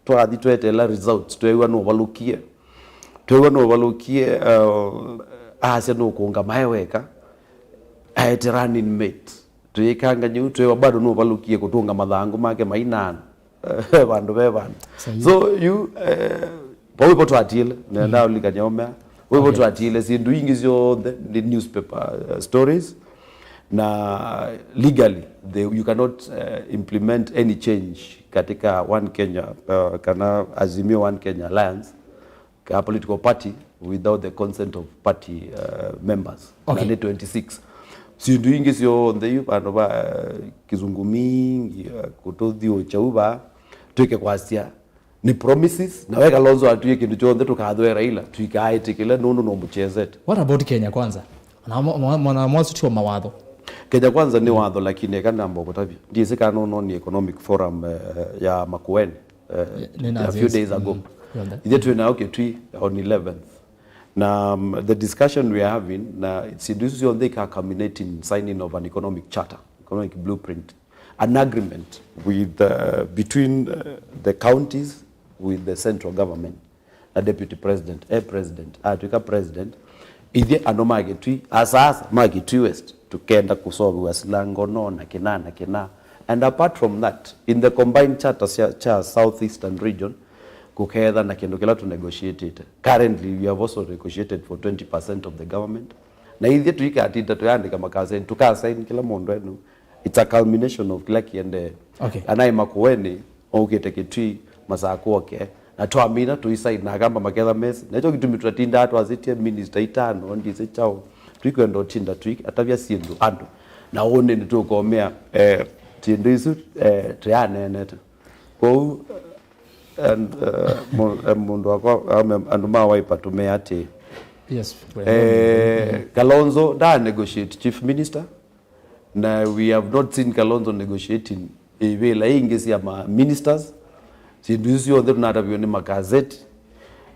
twathi tweteela results, tweew'a nũvalũkie. Tweew'a nũvalũkie, uh, asya nũkũngama e weka, aete running mate. Tũyĩkanga nyau, tweew'a bado nũvalũkie kũtũnga mathangũ make mainana. Vandũ ve vandũ. So yu eh, vau ivo twatiile, nenda ũlikany'a ũmea. Vau ivo twatiile, syĩndũ ingĩ syonthe nĩ newspaper uh, stories. Na legally they, you cannot uh, implement any change katika One Kenya uh, kana Azimio One Kenya Alliance, ka political party, without the consent of party uh, members. Okay. Na nĩ twenty-six. Syĩndũ ingĩ syonthe yu vandũ va uh, kĩsũngũ mingi uh, kũtũthiũũkya u vaa, twĩke kwasya nĩ promises, na we Kalonzo atwie kĩndũ kyonthe tũkathwee Raila, tũikaaĩtĩkĩle nũndũ no mũchezete. What about Kenya Kwanza? Na mwa- mwa- mwana mwasu tiwa mawatho. Kenya Kwanza nĩ watho, lakini eka namba kũtavya. Ndiĩsĩ kana nũnoonie Economic Forum eh, ya Makueni eh, Nĩ a nazi few ĩsu. Days ago. Mm, yonthe. Ithe twĩ nayo Kitui on eleventh. Na um, the discussion we are having, na syĩndũ isu syonthe ika culminate in signing of an economic charter, economic blueprint, an agreement with uh, between uh, the counties with the central government, na deputy president, a president, atwĩka president, ithe andũ ma Kitui, asaasa ma Kitui West, tũkenda kũsoviwa sila ngono na kĩna na kĩna. And apart from that, in the combined charter cha, cha Southeastern region, kũketha na kĩndũ kĩla tũnegotiatĩte. Currently, we have also negotiated for twenty percent of the government. Na ithe tũikatinda tũyandĩka makaseni, tũkasaini kĩla mũndũ enu. It's a culmination of kĩla kĩendee. Okay. Anaĩ Makueni, okĩte Kitui, Masakũ oke. Na twamina tũisaini na Akamba maketha mesi. Na ĩkyo kĩtumi tũtatindaa twasĩtye minister itano, ndisĩ kyaũ. Tũikwenda ũtinda tũi atavya syĩndũ andũ. Na ũnĩ nĩtũkomea eh, syĩndũ isu eh, tũyaneenete. Kwoou and, uh, mu- eh, mũndũ wakwa ame- andũ ma Wiper tũmea atĩ Yes. eh, Kalonzo nda negotiate chief minister, na we have not seen Kalonzo negotiating ivĩla ingĩ sya ma ministers. Syĩndũ isu syonthe tũnataviwe nĩ magazeti,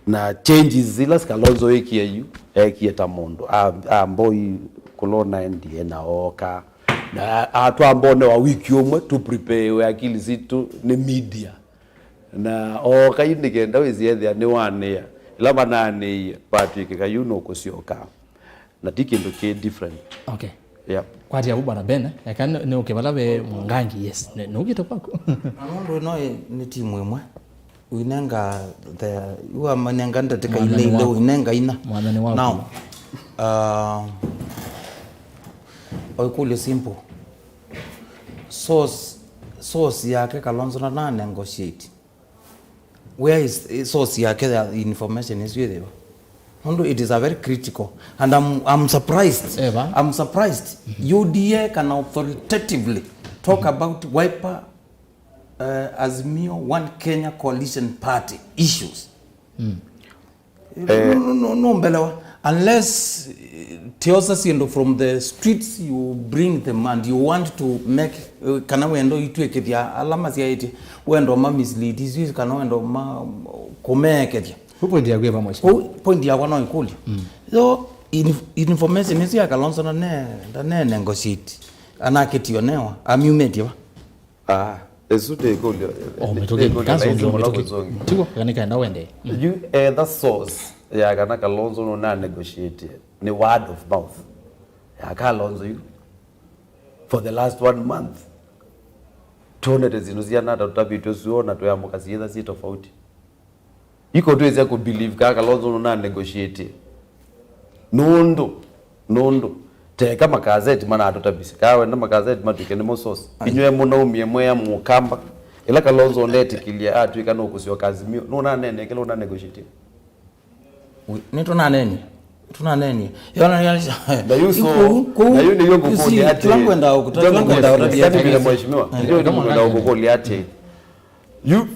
na changes ila Kalonzo ekie yu, ekie ta mũndũ a- amboi kũla ũnaendie na ooka na atwambonewa wiki ũmwe tu prepare akili sitũ nĩ media. Na ooka yu nĩkenda wĩsĩ ethĩa nĩwanĩa ĩla mananĩie vatw'ĩkĩka yu nũkũsyoka. Na ti kĩndũ kĩ different. Okay. Yeah. Kwati avu bwana Ben, eka nĩ ũke vala ve Mwangangi, yes. Nĩ ũkĩte kwaku. Na nũndũ ĩno ĩ- nĩ timu ĩmwe, ũinenga the uamanenga ndatĩka Mwathani ile ile waku. Ũinenga ina. Mwathani waku. Now, uh, oikulyo simple. Source, source yake Kalonzo na na negotiate. Where is source yake ya information isu ĩthĩwa? Nũndũ it is a very critical and I'm, I'm surprised. Eva. I'm surprised. U D A can authoritatively talk about Wiper, uh, Azimio, One Kenya Coalition Party issues. Mm. Eh, no, no, no, no mbelewa. Unless eh, tiosa syĩndũ from the streets you bring them and you want to make eh, kana wendo itwĩkĩthya ala masyaĩtye wendo ma mislead isu kana wendo ma kũmeekethya. Ũ point yaku ĩva mheshimiwa? Ũ point yakwa no ĩkũlyo. So in, information ĩsu ya Kalonzo ndane ndane negotiate anakĩtio newa amyumĩtye va? Ah, ĩsu nĩ ĩkũlyo. Oh, nĩ- mĩtũkĩ nĩ ĩkũlyo kasi laisi ũngĩ mũno mĩtũkĩ kũzũngĩ. Tigo kana kaenda wende. You eh, the source ya kana Kalonzo nũna negotiate nĩ word of mouth ya Kalonzo yu for the last one month. Tuonete zindu ziana tatu tapitwe suo na tuyambuka sietha si tofauti. Iko twĩsya kũ believe kaa Kalonzo nũna negotiate. Nũndũ, nũndũ, teka makazeti manatũtavisye. Kaa wenda makazeti matw'ĩke nĩmo source. Ai. Inyw'ĩ mũnaumie mwea mũkamba. Ĩla Kalonzo ndetĩkĩlye atw'ĩka nũkũsyoka Azimio. Nũnanene kĩla ũna negotiate. Wi- nĩtũnanenie. Tunanenie. Yona, yona. Na yu so, na yu nĩyo ngũkũlya atĩ, tũla ngwenda ũkũta, tũla ngwenda ũtavya. Mheshimiwa, ndio ngwenda ngũkũlya atĩ. Yu,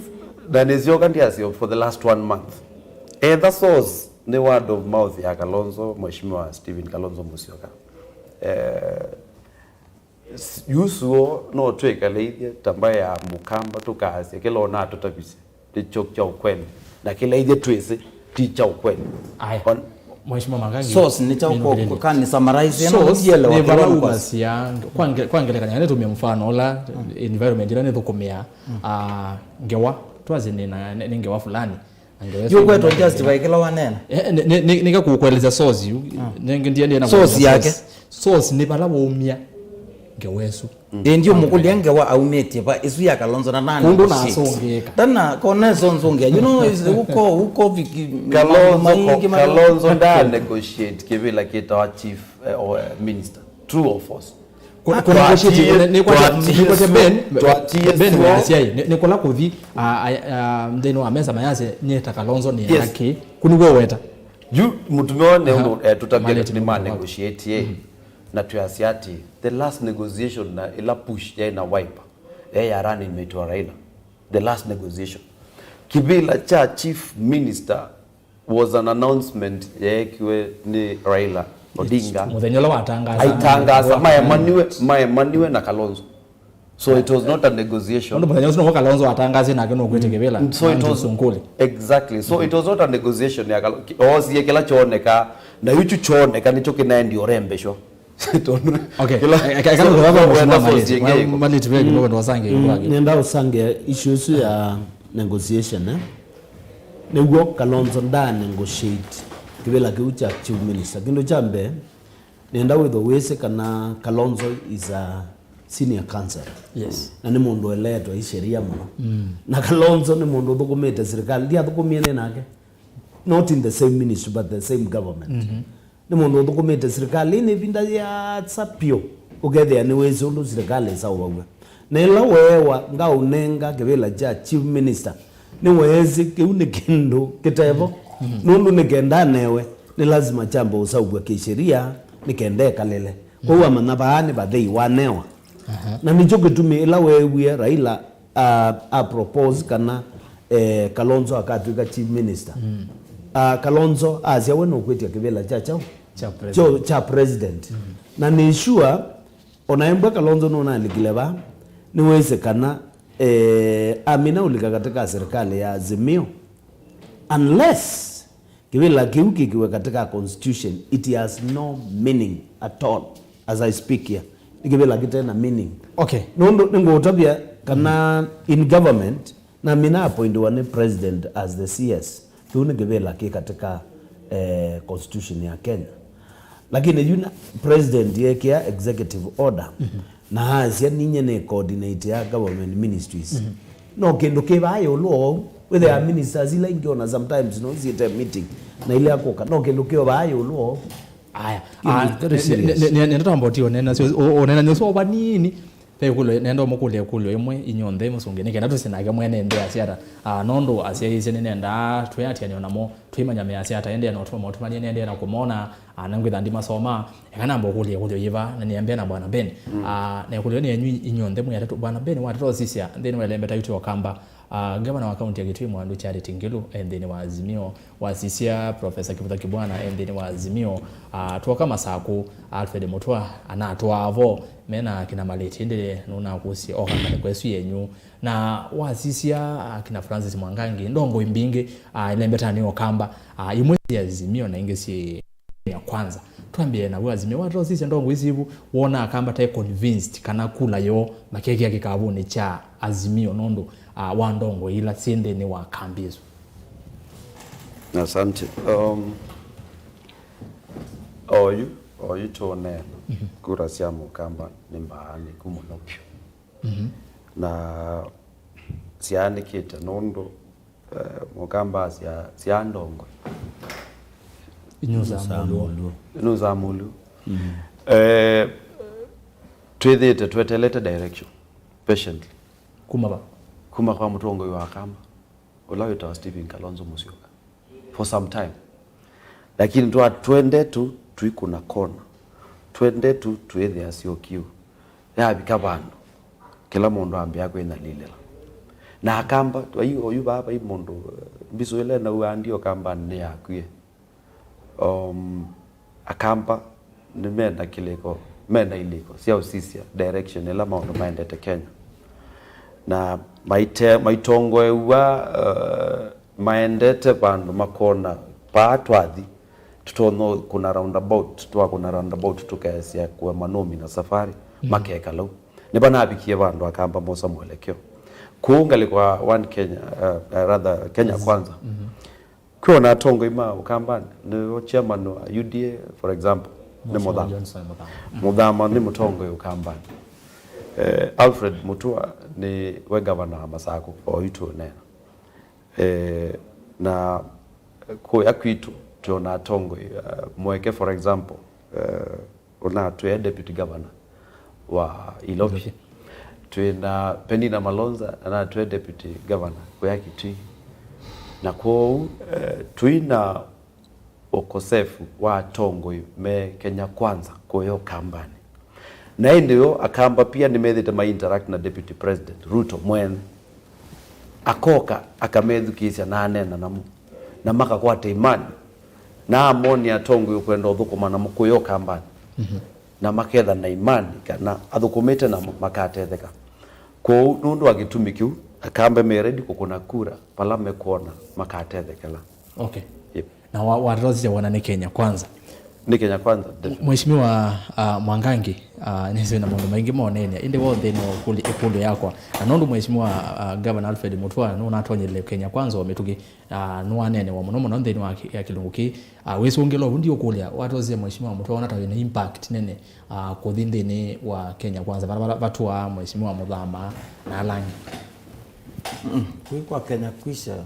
na nĩsyoka ndiasyo for the last one month. Etha source nĩ word of mouth ya Kalonzo, Mheshimiwa Stephen Kalonzo Musyoka. Eh, S- yu suo no twĩkaleithye ta mbaĩ ya Mũkamba tũkaasya kĩla ũnatũtavisye nĩ kyo kya ũkweli, na kĩla ithyĩ twĩsĩ ti kya ũkweli. Aya. On- Mheshimiwa Mangangi, source nĩ kyaũ kũ- kũ- can summarize ĩno? Source nĩ vala umasya, kwa nge- kwa ngelekany'a, nĩtũmie mfano ũla environment ĩla nĩthũkũmĩa, ah, ngewa, twasye nĩ na- nĩ nĩ ngewa fulani. Yu kwetwa justify kĩla wanena. Eh, nĩ- nĩ- nĩ- nĩka kũkũelesya source yu. Nĩngĩ ndiendie na source kũelesya yake. Source nĩ vala waumia ngewa ĩsu. Ĩndĩ ũmũkũlya ngewa aumĩtye va ĩsu ya Kalonzo na nana kũndũ nasũngĩka. Ndana kona ĩso nsũngĩa. You know, is uko uko viki Kalonzo maingĩ ko- ma- Kalonzo nda negotiate kĩvĩla kĩtawa chief, eh, or, eh, minister. True or false? Kũ- kũ- negotiate, nĩ- nĩ kwasya- nĩ kwasya Ben, Ben measya ĩ, nĩ- nĩ kũla kũthi, a- a- a- nthĩnĩ wa mesa mayasya nyeta Kalonzo nĩ yake. Kũ nĩw'o weta. Yu mũtumĩa one ũndũ, eh, tũtavya nĩ ma negotiate, eh. Na twĩasya atĩ the last negotiation na ĩla push yaĩ na Wiper, yaĩ ya running mate wa Raila. The last negotiation. Kĩvĩla kya chief minister was an announcement yeekiwe nĩ Raila Odinga. Mũthenya ũla watangaza. Aitangaza, maemaniwe, maemaniwe na Kalonzo. So it was not a negotiation. Ũndũ mũthenya ũsu nĩw'o Kalonzo atangasie nake nũkwĩte kĩvĩla. Mm, so it was Sunguli. Exactly. So it was not a negotiation ya Kalo-, ki- oosie kĩla kyooneka, na yu kyu kyooneka nĩkyo kĩnaendi ũrembeshwa. Tondũ okay, kĩla- eka- eka- so, nĩkũthatha so, mũsuma wenda malĩti. Source ĩngĩ ĩko. Malĩti veki nũkwenda ũsange ĩkũlakĩ. Nenda ũsange issue ĩsu ya negotiation, eh? Nĩw'o Kalonzo nda negotiate kĩvĩla kĩu kya chief minister. Kĩndũ kya mbee, nenda wĩthwe wĩsĩ kana Kalonzo is a senior counsel. Yes. Na nĩ mũndũ eleetwe ĩ sheria mũno. Mm. Na Kalonzo nĩ mũndũ ũthũkũmĩte sirikali, ndiathũkũmie nĩ nake. Not in the same ministry, but the same government. Mhm. Nĩ mũndũ ũthũkũmĩte sirikali nĩ ĩvinda yĩasa pyũ, ũkethĩa nĩwĩsĩ ũndũ sirikali ĩsaũaw'a. Na ĩla weewa ngaũnenga kĩvĩla kya chief minister, nĩweesĩ kĩu nĩ kĩndũ kĩtevo. Nũndũ nĩ kenda anewe, nĩ lasima kyambe ũsaũvw'a kĩsheria nĩ kenda ĩkalĩle. Kwoou amanya vaa nĩ vathei wanewa. Aha. Na nĩkyo kĩtumi ĩla weewie Raila a, a propose kana, eh, Kalonzo akatw'ĩka chief minister. Mm. Ah, Kalonzo asya we nũkwĩtya kĩvĩla kya kyaũ? Kya president. Kyo, kya president. Mm. Na nĩ sure, ona embwa Kalonzo nũnalikile va, nĩwĩsĩ kana, eh, amina ũlika katika serikali ya Azimio, unless kĩvĩla kĩu kĩkiwe katika constitution, it has no meaning at all. As I speak here, nĩ kĩvĩla kĩte na meaning. Okay. Nũndũ nĩngũũtavya kana in government, na mina appointiwa nĩ president as the C S. Kĩu nĩ kĩvĩla kĩ katika, eh, constitution ya Kenya. Lakini yu na president yekĩa executive order, mhm, na asya ninye nĩ coordinate ya government ministries. Mhm. No kĩndũ kĩ vaa ĩũlũ o ũu. Wĩthĩa, mhm, ministers ila ingĩ ona sometimes no siĩte meeting na ile akũka. No kĩndũ kĩ o vaa ĩũlũ o ũu. Aya. Kĩndũ, ah, very serious. Nenda twamba ũti ũnena syo, ũnena nyoso vanini. Ve ĩkũlyo, nenda ũmũkũlya ĩkũlyo ĩmwe inyonthe mũsũngĩe nĩ kenda tũsye nake mwene nthĩ asya ata. Ah, nũndũ asyaĩĩsye nĩnendaa twĩatĩanĩo namo, twĩmanya measya ata, ĩndĩ na ũtũma maũtũmanie nĩendee na kũmona, ah, na ngwĩtha ndimasoma. Eka namba ũkũlya ĩkũlyo yĩva, na nĩambĩa na Bwana Ben. Mm. Ah, na ĩkũlyo nĩ yenyu inyonthe mwĩ atatũ. Bwana Ben, watata ũsisya nthĩnĩ wa ĩlembeta yitũ ya Ũkamba, ah, ngavana wa kaunti ya Kitui Mwandũ Charity Ngilu e nthĩnĩ wa Azimio, wasisya Professor Kivutha Kibwana e nthĩnĩ wa Azimio, ah, twoka Masaku, Alfred Mutua anatwaa vo, mena kina Malĩti, ĩndĩ nũnakũsye oka ngalĩko ĩsu yenyu. Na wasisya, ah, kina Francis Mwangangi, ndongoi mbingĩ, ah, ĩlembetanĩ ya Ũkamba, ah, imwe syĩ Azimio na ingĩ syĩ Kenya Kwanza. Twambĩe naw'o Azimio, watosisya ndongoi isu ivu, wona Akamba te convinced kana kula yoo makekĩa kĩkavũnĩ kya Azimio nũndũ, ah, wa ndongoi ila syĩ nthĩnĩ wa kambi ĩsu? Asante. Um, oyu, oyu tũũneena, mhm, kura sya Mũkamba nĩ mbaanĩku mũno vyũ. Mhm. Na syaanĩkĩte nũndũ, eh, Mũkamba asya, sya ndongoi. Inyusaa mũlũo. Inyusaa mũlũo. Mhm. Eh, twĩthĩĩte tweteelete direction patiently. Kuma va? Kuma kwa mũtongoi wa Akamba, ũla wĩtawa Stephen Kalonzo Musyoka, for some time. Lakini twa twende tu tuikuna kona, twende tu twĩthĩa syokiu. Yavika vandũ, kĩla mũndũ ambĩa kwĩnyalilĩla. Na Akamba, vai oyu vaa vai mũndũ, eh, mbisũ ĩla ĩnauaa ndio Kambanĩ nĩyakwie. Um, Akamba nĩmena kĩlĩko, mena ilĩko sya ũsisya direction ĩla maũndũ maendete Kenya. Na maite-, maitongoew'a, uh, maendete vandũ makona paa twathi, tũtonya kũna roundabout, twakũna roundabout tũkesya kũema nũmi na safari, makeka lau. Nĩvanavikie vandũ Akamba mosa mwelekeo. Kũu ngalĩko wa One Kenya, uh, uh, rather Kenya Kwanza. Kwĩ ona atongoi ma Ũkambanĩ, nĩvo chairman wa U D A, for example, nĩ Mũthama. Johnson Mũthama. Mũthama nĩ mũtongoi Ũkambanĩ. Eh, Alfred Mutua nĩ we gavana wa Masakũ, o yu tũũneena. Eh, na kũya kwitũ, twĩ ona atongoi, eh, mweke, for example, eh, ũnatwĩa deputy governor wa Ilovi. Ilovi. Twĩ na Penina Malonza, anatwĩa deputy governor kũya Kitui. Na kwoou, eh, twĩ na ũkosefu wa atongoi me Kenya Kwanza kũya Ũkambanĩ. Na ĩndĩ yo Akamba pia nĩmethĩte ma interact na deputy president Ruto mwene. Akoka, akamethukĩĩsya na aneena namo. Na makakwata imani. Na amonia atongoi ũkwenda ũthũkũma namo kũya Ũkambanĩ. Na maketha na imani kana athũkũmĩte namo makatetheka. Kwoou, nũndũ wa kĩtumi kĩu, Akamba me ready kũkũna kura vala mekwona makatethekela. Okay. Yep. Na wa-, watũtavya wona nĩ Kenya Kwanza. Nĩ Kenya Kwanza, definitely. Mheshimiwa, uh, Mwangangi, uh, nĩsĩ na maũndũ maingĩ monenia, ĩndĩ wa nthĩnĩ wa ũkũlyo, ĩkũlyo yakwa. Na nũndũ Mheshimiwa, uh, Governor Alfred Mutua nũnatonyelile Kenya Kwanza o mĩtũkĩ, uh, nĩwaneenewa mũno mũno nthĩnĩ wa kĩ-, ya kĩlungu kĩĩ. Uh, wĩsũngĩla ũu ndiũkũlya, watũtavya Mheshimiwa Mutua wona ta wĩna impact nene, uh, kũthi nthĩnĩ wa Kenya Kwanza, vala, vala vatũaa Mheshimiwa Mũthama na ala angĩ. Mm, kwĩ kwa Kenya Kwisha,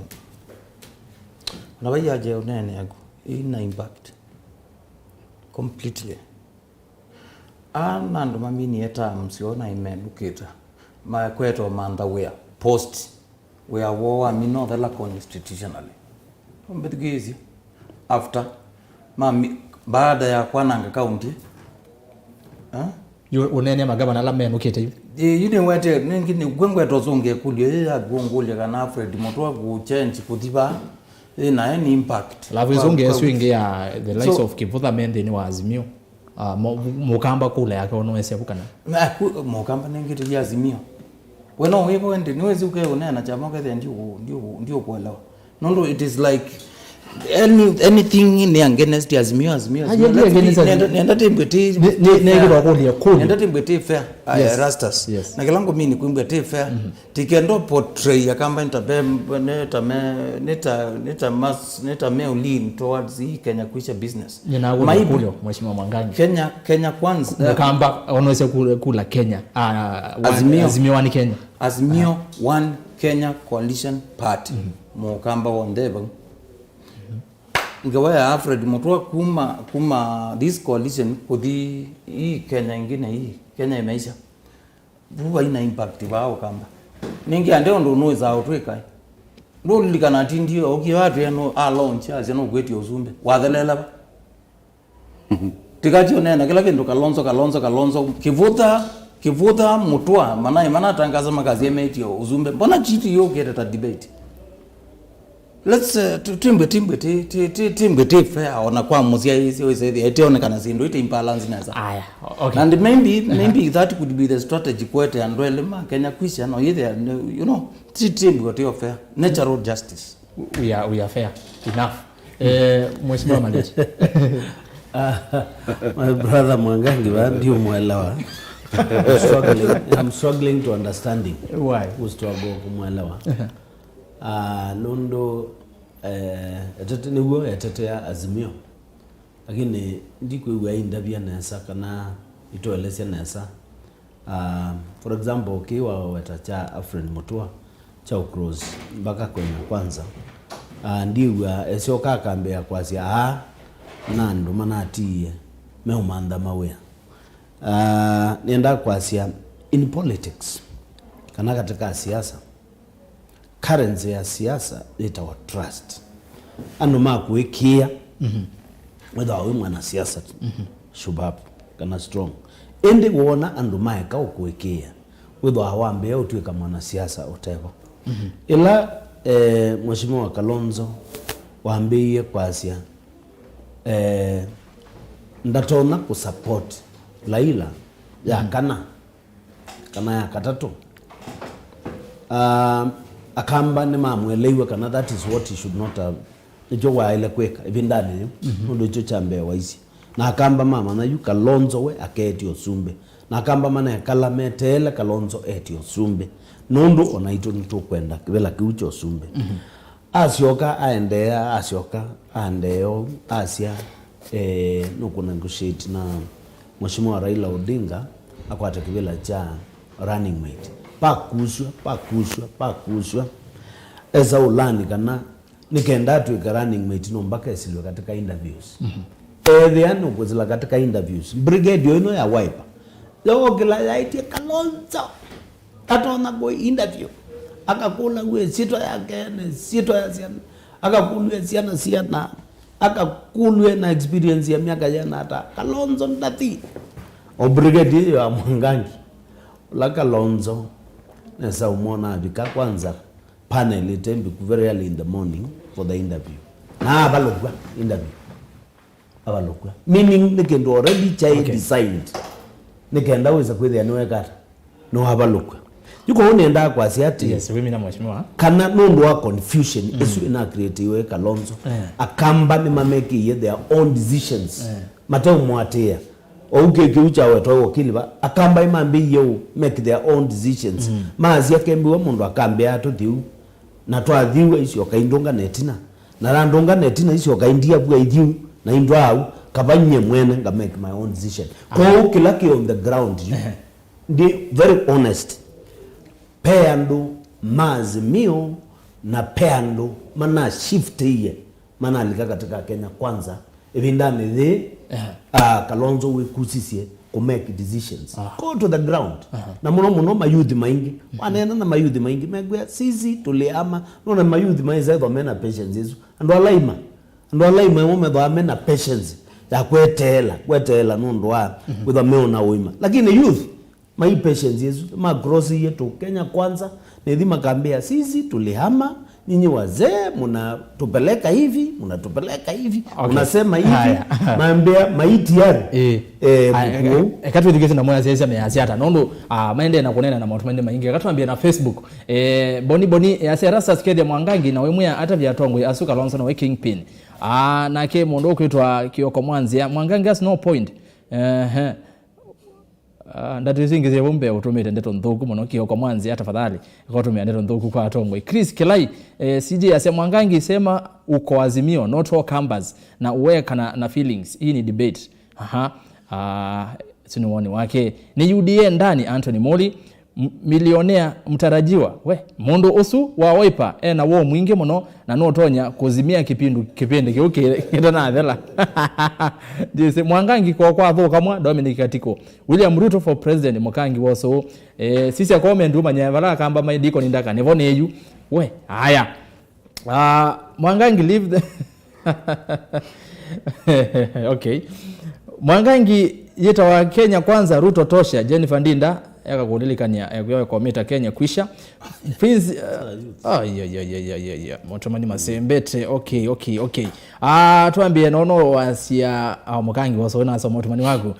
na vaiaje ũneeneaku, ina impact completely. Aa na andũ maminie terms yoo na imenũkĩte, makwetwa mantha wĩa, post, wĩa woo wamina ũthela constitutionally. Ũmbĩthukĩĩsye. After, mami, baada ya kwananga kaunti, eh? Yu ũneenea magavana ala menũkĩte yu. Ĩ, yu nĩwete, nĩngĩ nĩ, ngwe ngweta ũsũngĩa ĩkũlyo ĩĩ yaku ũngũlya kana Alfred Mutua kũchange kũthi vaa, ĩ, nae nĩ impact. Alafu kwa, ĩsũngĩa kwa ĩsu ĩngĩ ya the likes, so, of Kivutha me nthĩnĩ wa Azimio. Ah, mo-, Mũkamba kula yake ũnũesya vu kana? Na, ku-, Mũkamba nengĩtĩthya Azimio. We no wĩvo ĩndĩ, nĩwĩsĩ ũke ũneena kyama ũkethĩa ndiũ-, ndiũ-, ndiũkũelewa. Nũndũ it is like any, anything nĩ against Azimio, Azimio, Azimio. Aye, nenda against ti-, Azimio. Nenda, nenda timbwe ti, nĩ, ti nĩ, nĩ fair. Kĩndũ kũlya kũlya. Nenda timbwe ti fair. Aya, yes. Rastas. Yes. Na kĩla ngũmini kwimbwe ti fair. Mhm. Tikendo portray Akamba nĩ ta me, nĩ ta me, nĩ ta, nĩ ta mas-, nĩ ta me lean towards hii Kenya Kwisha business. Nĩnawona maybe kũlyo, Mheshimiwa Mwangangi. Kenya, Kenya Kwanza, eh, Mũkamba onwesya kula, kula Kenya. Ah, one, Azimio. Azimio One Kenya. Azimio Aha. One Kenya Coalition Party. Mhm. Mũkamba wonthe vau. Mhm. Ngewa ya Alfred Mutua kuma, kuma this coalition kuthi hii Kenya ingine hii. Kenya imeisha. Vu vaina impact vaa Ũkamba. Ningĩ ande ũndũ nũĩsaa ũtwĩka. Ndũlilikana atindi okie watwĩa no a launch asya no kwĩtya ũsumbĩ. Watheleela va? Tikatyo nena kĩla kĩndũ Kalonzo, Kalonzo, Kalonzo, Kivutha, Kivutha, Mutua, manaĩ manatangaza makasya metie ũsumbĩ. Mbona chiti yũkĩte ta debate? Let's, uh, tu-, timbwe, timbwe, ti, ti, ti, timbwe, ti fair, ona kwa mũsyaĩĩsya wĩsethĩa ĩtionekana syĩndũ iti imbalance nesa. Aya, o-, okay. And maybe, Aha. maybe that could be the strategy kwete andũ elĩ ma Kenya Kwisha, no yĩthĩa, you know, ti, timbwe, ti fair. Natural justice. We are, we are fair enough. Eh, Mheshimiwa Maleti. Ah, my brother Mwangangi, va, ndiũmwelewa. I'm struggling, I'm struggling to understanding. Why? Who struggle kumwelewa. Ah, nũndũ, eh, etete nĩw'o etetea Azimio, lakini ndikwĩw'a aindavya nesa kana itũelesya nesa. Ah, for example, kĩĩ waweta kya Alfred Mutua kya ũcross mpaka Kenya Kwanza, ah, ndiw'a esyoka akambĩĩa kwasya aa na andũ manatiie meũmantha mawĩa. Ah, nĩenda kwasya in politics kana katika siasa, currency ya siasa yĩtawa trust. Andũ makũĩkĩĩa, Mhm. wĩthĩwa wĩ mwanasiasa shupavu kana strong. Ĩndĩ woona andũ maeka ũkũĩkĩĩa, wĩthĩwa wambĩĩa ũtw'ĩka mwanasiasa ũtevo. Ĩla eh, Mheshimiwa Kalonzo wambĩĩie kwasya eh, ndatonya kũsupport Raila ya kana kana ya katatũ. Ah, Akamba nĩmamũeleiwe kana that is what he should not have, nĩkyo waĩle kwĩka ĩvindanĩ yĩu, nũndũ ĩkyo kya mbee waisye. Na Akamba mamanya yu Kalonzo we akeetye ũsumbĩ. Na Akamba manekala meteele Kalonzo etye ũsumbĩ, nũndũ o naitũ nĩtũkwenda kĩvĩla kĩu kya ũsumbĩ. Asyoka aendeea, asyoka aendeea ũu, asya eh, nũkũnegotiate na Mheshimiwa Raila Odinga akwate kĩvĩla kya running mate. Pakusw'a, pakusw'a, pakusw'a. Esa ũlani kana nĩ kenda atw'ĩke running mate no mpaka esilwe katika interviews. Ethĩa nũkwĩsĩla katika interviews, brigade yo ĩno ya Wiper yookĩla yaĩtye Kalonzo atonya kũ interview, akakũlw'a ĩsyĩtwa yake, na ĩsyĩtwa ya syana, akakũlw'a syana syana, akakũlw'a na experience ya myaka yĩana ata. Kalonzo ndathi. O brigade ĩyo ya Mwangangi, ũla Kalonzo nesa ũmwona avika kwanza panel ĩte mbiku very early in the morning for the interview, na avalũkw'a interview. Avalũkw'a. Meaning nĩ kĩndũ already kyaĩ Okay. designed. Nĩ kenda wĩsa kwĩthĩa nĩweka ata? Nĩwavalũkw'a. Yu kwoou nĩendaa kwasya atĩ Yes, wĩmina mheshimiwa. Kana nũndũ wa confusion ĩsu ĩna creatiwe Kalonzo, Eh. Akamba nĩmamekĩie their own decisions. Eh. Mateũmũatĩĩa. Ou kĩ kĩu kyawetwa wakili va, Akamba nĩmambĩĩie ũ make their own decisions. Maasya kembiwa mũndũ akambĩa tũthiu. Na twathiwa isyoka indũngane ĩtina. Na yandũngane ĩtina isyoka indiavua ithiu na indwaau, kava nyie mwene nga make my own decision. Kwoou kĩla kĩ on the ground yu, Ehe. Ndi very honest, pe andũ ma Azimio na pe andũ mana shiftĩie manalika katika Kenya Kwanza ĩvindanĩ yĩĩ, Ehe. Ah, Kalonzo wĩkusisye kũ make decisions. Ah. Go to the ground. Aha. Na mũno mũno mayuthi maingĩ. Waneena na mayuthi maingĩ, mekwĩa, "Sisi tulihama." Nona mayuthi maisethwa mena patience ĩsu. Andũ ala ima. Andũ ala ima ĩmo methwa mena patience ya kweteela, kweteela nũndũ wa kwĩthwa meona ũima. Lakini youth, mai patience ĩsu, ma cross yetu Kenya Kwanza, nethi makambĩa, "Sisi tulihama, nyinyi wazee mnatupeleka hivi, mnatupeleka hivi, Okay. mnasema hivi." Haya. Mambĩa, "Maiti yari." Eh. Eh, Aya, mkuu. Eka, eka twĩthukĩĩsye na mwĩasyaĩsya measya ata, nũndũ, ah, maendee na kũneena na maũndũ maingĩ maingĩ. Eka twambie na Facebook. Eh, Boni Boni, eh, asya, "Erastus kethĩa Mwangangi na wĩmwĩa atavya atongoi asu Kalonzo nowe kingpin." Ah, nake mũndũ ũkwĩtwa Kioko Mwanzia, "Mwangangi has no point." Ehe. Ah, ndatũ isu ingĩ syĩ vau mbee ũtũmĩte ndeto nthũku mũno, Kioko Mwanzia, tafadhali, eka ũtũmĩa ndeto nthũku kwa atongoi. Chris Kilai, eh, C J asya, "Mwangangi sema uko Azimio, not all Kambas, na uwe kana na feelings. Hii ni debate." Aha. Ah, ũsu nĩ woni wake. Nĩ U D A ndani, Anthony Moli, m-, millionaire mtarajiwa. We, mũndũ ũsu wa Wiper ena woo mwingĩ mũno na nũtonya kũzimia kĩpindu, kĩpindi kĩu kĩ-, kĩtanathela. Jesse Mwangangi ko kwathũkamwa, Dominic Katiko. William Ruto for president, Mũkangi wosũ. Eh, sisya comment, umanye vala Akamba mai Deacon Ndaka, nĩvo nĩyu. We, aya. Ah, Mwangangi leave the Okay. Mwangangi yĩtawa Kenya Kwanza, Ruto tosha, Jennifer Ndinda, yakakũlilikania, eh, kuya komita Kenya kwisha. Prince, uh, oh, yeah, yeah, yeah, yeah, yeah, yeah. Mũtũmani masembete. Okay, okay, okay. Ah, twambie nono wasia, ah, Mũkangi wosũ nasoma ũtũmani waku.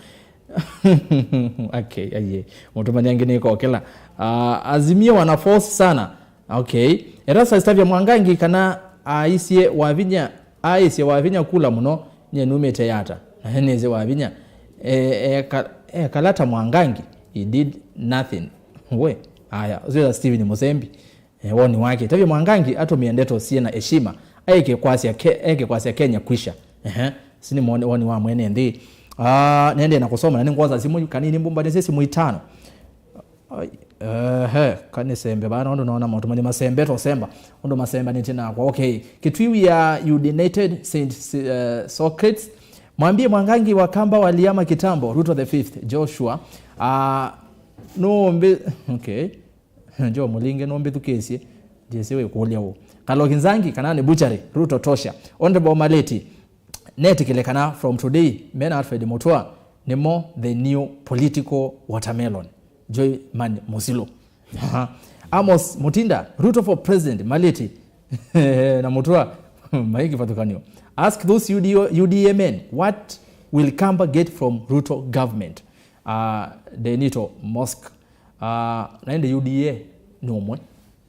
Okay, aye. Mũtũmani angĩ nĩkokela. Ah, Azimio wana force sana. Okay. Erastus tavya Mwangangi kana aisye Wavinya, aisye Wavinya kula mũno, nye numĩte Yata. Na nĩsĩ Wavinya. E, e, ka, e, kalata Mwangangi, he did nothing. We, aya, ũsyo Steven Musembi. E, woni wake. Tavya Mwangangi atũmĩe ndeto syĩ na heshima. Aeke kwasya ke, aeke kwasya Kenya kwisha. Ehe. Sini mwone, woni wa mwene nthĩ. Ah, nende na kusoma, na nĩngwosa simu kanini mbumbanĩsye simu itano. Ai, ehe, kanisembe bana, ũndũ naona maũndũ manĩ masembe, tosemba, ũndũ masembanĩtye nakwa. Okay, Kitui, we are united, Saint, uh, Socrates. Mwambie Mwangangi, Wakamba waliama kitambo, Ruto the fifth, Joshua. Ah, no mbe, okay. Joe Mulinge, no mbĩthukĩĩsye, Jesse wĩkũlya ũũ. Kaloki Nzangi, kana nĩ butchery, Ruto tosha. Honorable Maleti, Netĩkĩle kana from today, me na Alfred Mutua, nĩmo the new political watermelon. Joy Man Musilu. Aha. Amos Mutinda, Ruto for president, Maleti na Mutua, maiki vathũkanio. Ask those U D O, U D A men, what will Kamba get from Ruto government? Uh, Denito Mosque. Uh, na ĩndĩ U D A nĩ ũmwe.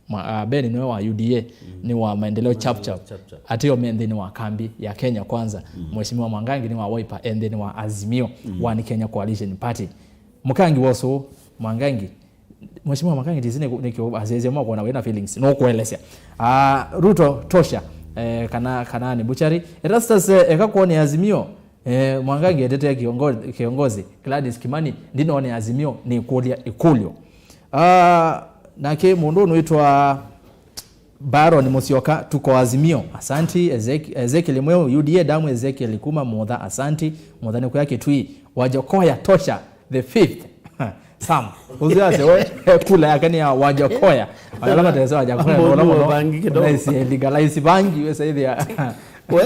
Ma, uh, Ben nĩwe wa U D A, nĩ wa maendeleo chap chap. Chap chap. Ateo me nthĩnĩ wa kambi ya Kenya Kwanza. Mheshimiwa Mwangangi nĩ wa Wiper, e nthĩnĩ wa Azimio, One Kenya Coalition Party. Mũkangi wosu, Mwangangi, Mheshimiwa Mwangangi, tisi nĩ, nĩ kĩo, asese mwa kuona wĩna feelings, no kuelesya. Ah, Ruto tosha, eh, kana, kana nĩ buchari. Erastus, eh, eka kuone Azimio, eh, Mwangangi etetea kiongozi, kiongozi. Gladys Kimani, ndinone Azimio, nĩ kũlya ĩkũlyo. Ah, nake mũndũ ũnwĩtwa Baron Musyoka, tuko Azimio. Asanti, Ezek-, Ezekiel Mweu, U D A damu, Ezekiel kuma Mutha, asanti. Mutha nĩ kuya Kitui. Wajakoya tosha, the fifth. Sam, ũsu ase we, kula yake nĩ ya Wajakoya. Wala matese Wajakoya, Amba no, no, nũũ no. Bangi kidogo. Nice, legalize bangi, we saithia. We?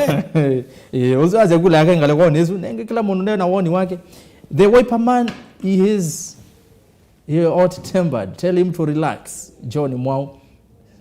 Eh, ũsu ase kula yake ngalekwa nesu, nenge kila mũndũ nde na woni wake. The Wiper man, he is You're hot tempered. Tell him to relax. John Mwau.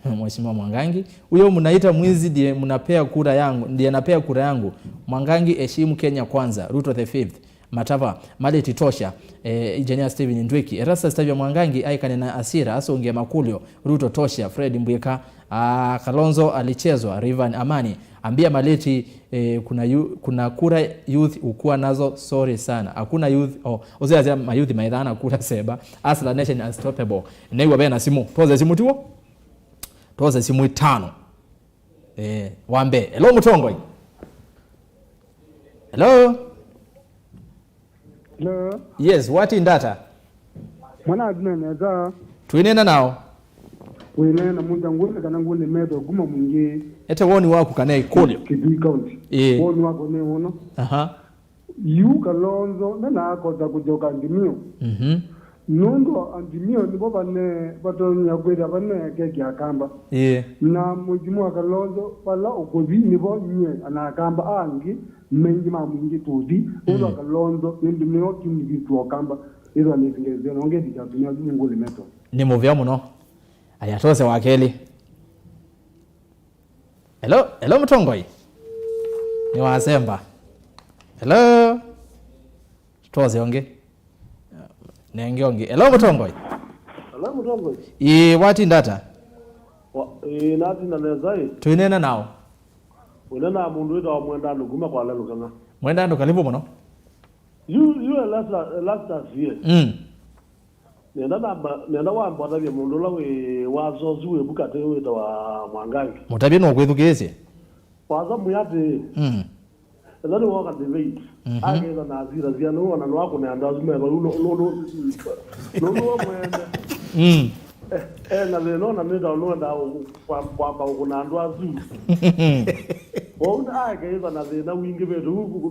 Mheshimiwa Mwangangi. Huyo mnaita mwizi ndiye mnapea kura yangu, ndiye napea kura yangu. Mwangangi, heshimu Kenya kwanza. Ruto the fifth. Matava, Maleti tosha. Eh, Engineer Steven Ndwiki. Erastus Tavia Mwangangi aikane na asira, asonge makulio. Ruto tosha. Fred Mbwika. Ah, Kalonzo alichezwa. Rivan Amani. Ambia Maleti, eh, kuna yu-, kuna kura youth ukuwa nazo, sorry sana. Hakuna youth, oh, usiasia mayouth maithana kura seba. Hustler Nation Unstoppable. Nĩw'a ve na simu. Twoze simu tiwo? Twoze simu itano. Eh, wa mbee. Hello, Mũtongoi. Hello? Hello. Yes, what in data? Mwana azina neza. Twinena nao. Wĩneena mũndũ ngũnĩ kana ngũnĩ metho kuma mwingĩ. Ete woni waku kana ikũlyo. Kitui County. Ĩĩ. Woni wako nĩ ũno. Aha. Yu Kalonzo ndanakota kũjoka Azimio. Mhm. Nũndũ Azimio nĩvo vane vatonya kwĩthĩa vane keki ya Kamba. Ĩĩ. Na mũthimo wa Kalonzo vala ũkũthi nĩvo nyie anakamba angĩ maingĩ ma mwingĩ tũthi. Nũndũ wa Kalonzo nĩndĩ nĩo kĩmithitũ wa Kamba. Ĩthwa nĩsingethĩa nonge thika Azimio nĩ ngũlĩ meto. Nĩ mũvea mũno. Aya, tose wa kelĩ. Hello, hello, Mũtongoi. Nĩ wasemba. Hello. Tose ũngĩ. Nenge ũngĩ. Hello, Mũtongoi. Hello, Mũtongoi. Ĩĩ, watinda ata? Wa, ĩĩ, natinda nesa ĩ. Twĩnena nao. Ũnena na mũndũ wĩtawa Mwenda Andũ kuma kwa Lelũkang'a. Mwenda Andũ, karibu mũno. Yu, yu Erastus, Erastus ye. Mm. Nenda namba, nenda wambwatavya mũndũ ũla wĩ wasosi wĩ vukatĩ wĩtawa Mwangangi. Mũtavye nũkwĩthukĩĩsye. Wasa mwĩ atĩĩ, mm, ethwa nĩwooka debate, mhm, aketha na asira syana, ona no akũne andũ asu me vau, no, no, no, no, no, we mwene. Mm. Eh, eh, na thĩna ona nĩta nũendaa kwa-, kwamba ũkũna andũ asu. Kwoou akeĩva na thĩna wingĩvĩte.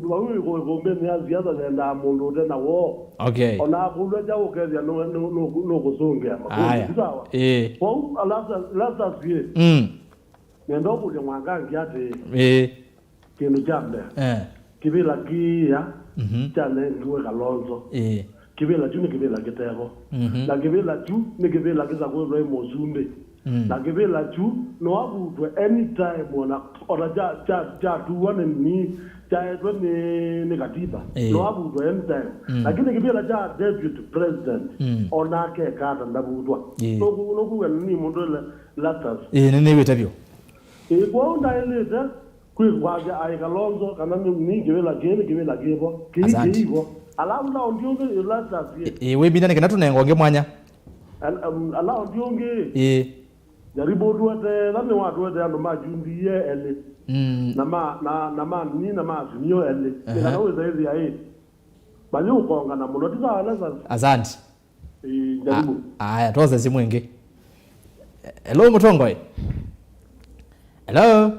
Vau ĩkũmbĩnĩ ya siasa yendaa mũndũ ũte na woo. Okay. Ona akũlw'a kyaũ ũkethĩa nũ-, nũ-, nũ-, nũkũsũngĩa. Aya. Sawa? Ĩĩ. Kwoou Erastus, Erastus ye. Mm. Nenda ũkũlya Mwangangi atĩĩ, ĩĩ, kĩndũ kya mbee, eh, kĩvĩla kĩĩa, mhm, kyanengiwe Kalonzo. Ĩĩ. Kĩvĩla kyu nĩ kĩvĩla kĩtevo. Mhm. Na kĩvĩla kyu nĩ kĩvĩla kĩsakũĩtwe nĩ mũsumbĩ. Mm. Na kĩvĩla kyu no avutwe anytime, ona, ona kya, kya, kyatuwa nĩ nini, kyaetwe nĩ, nĩ katiba. Ĩĩ. No avutwe anytime. Mm. Lakini kĩvĩla kya deputy president, mm, ona akekata ndavutwa. Ĩĩ. Nũku-, nũkuw'a nĩ mũndũ Erastus. Ĩĩ, nĩnĩw'ĩte vyũ. Ĩĩ, kwoou ndaĩlĩte kwĩkwasya aĩ Kalonzo kana nĩ, nĩ kĩvĩla kĩĩ nĩ kĩvĩla kĩvo. Kĩĩ, asante, kĩivo. Alafu na ũndĩ ũngĩ Erastus ye. Ĩĩ, wĩminane kana tũnenga ũngĩ mwanya. Al-, um, ala ũndĩ ũngĩ. Ĩĩ. Jaribu ũtũeteela nĩwatũete andũ ma J U D A elĩ. Mm. Na ma, na, na ma nini, na ma Azimio elĩ. Aha. Nĩ kana wĩsaĩthĩa ĩ. Mayũkongana mũno, ti sawa Erastus? Asante. Ĩĩ, jaribu. A-, aya, tose simu ĩngĩ. Hello, Mũtongoi. Hello?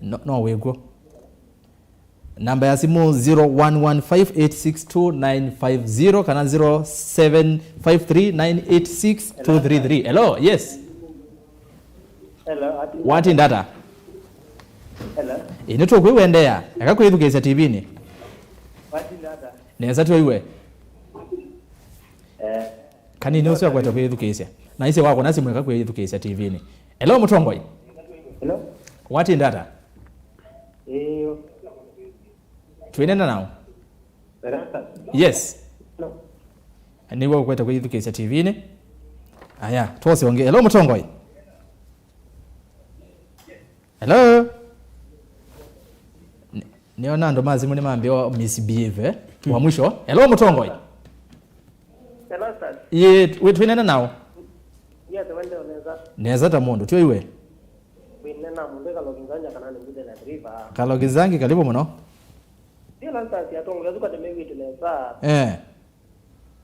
No, no wĩkw'o. Namba ya simu zero one one five eight six two nine five zero kana zero seven five three nine eight six two three three. Hello, yes. Hello, ati- Watinda ata? Hello. Ĩ, nĩtũkwĩw'endeea. Eka kwĩthukĩĩsya tivinĩ. Watindata. Nesa twĩw'e. Eh. Kanini ũsu akwete kwĩthukĩĩsya. Na ĩsĩ wakwa na simũ eka kwĩthukĩĩsya tivinĩ. Hello, mũtongoi. Hello. Watindata. Ĩyo. Twĩnena nao. Rasta. Yes. No. Nĩw'o ũkwete kwĩthukĩĩsya tivinĩ. Aya, twose ũngĩ. Hello, mũtongoi. Hello? Nĩ-, nĩona andũ ma simũ nĩmambĩa misbehave, eh? Wa mwisho. Hello, mũtongoi. Hello, sir. Ĩĩ, wĩ twĩnena nao? Yes, wende nesa. Nesa ta mũndũ, twĩw'e. Wĩnena mũndũ Kaloki Nzangi kana nĩ Mbute na River. Kaloki Nzangi, karibu mũno. Ndio, Lazarus, atongoria asu katĩ mew'ĩte nesa. Eh.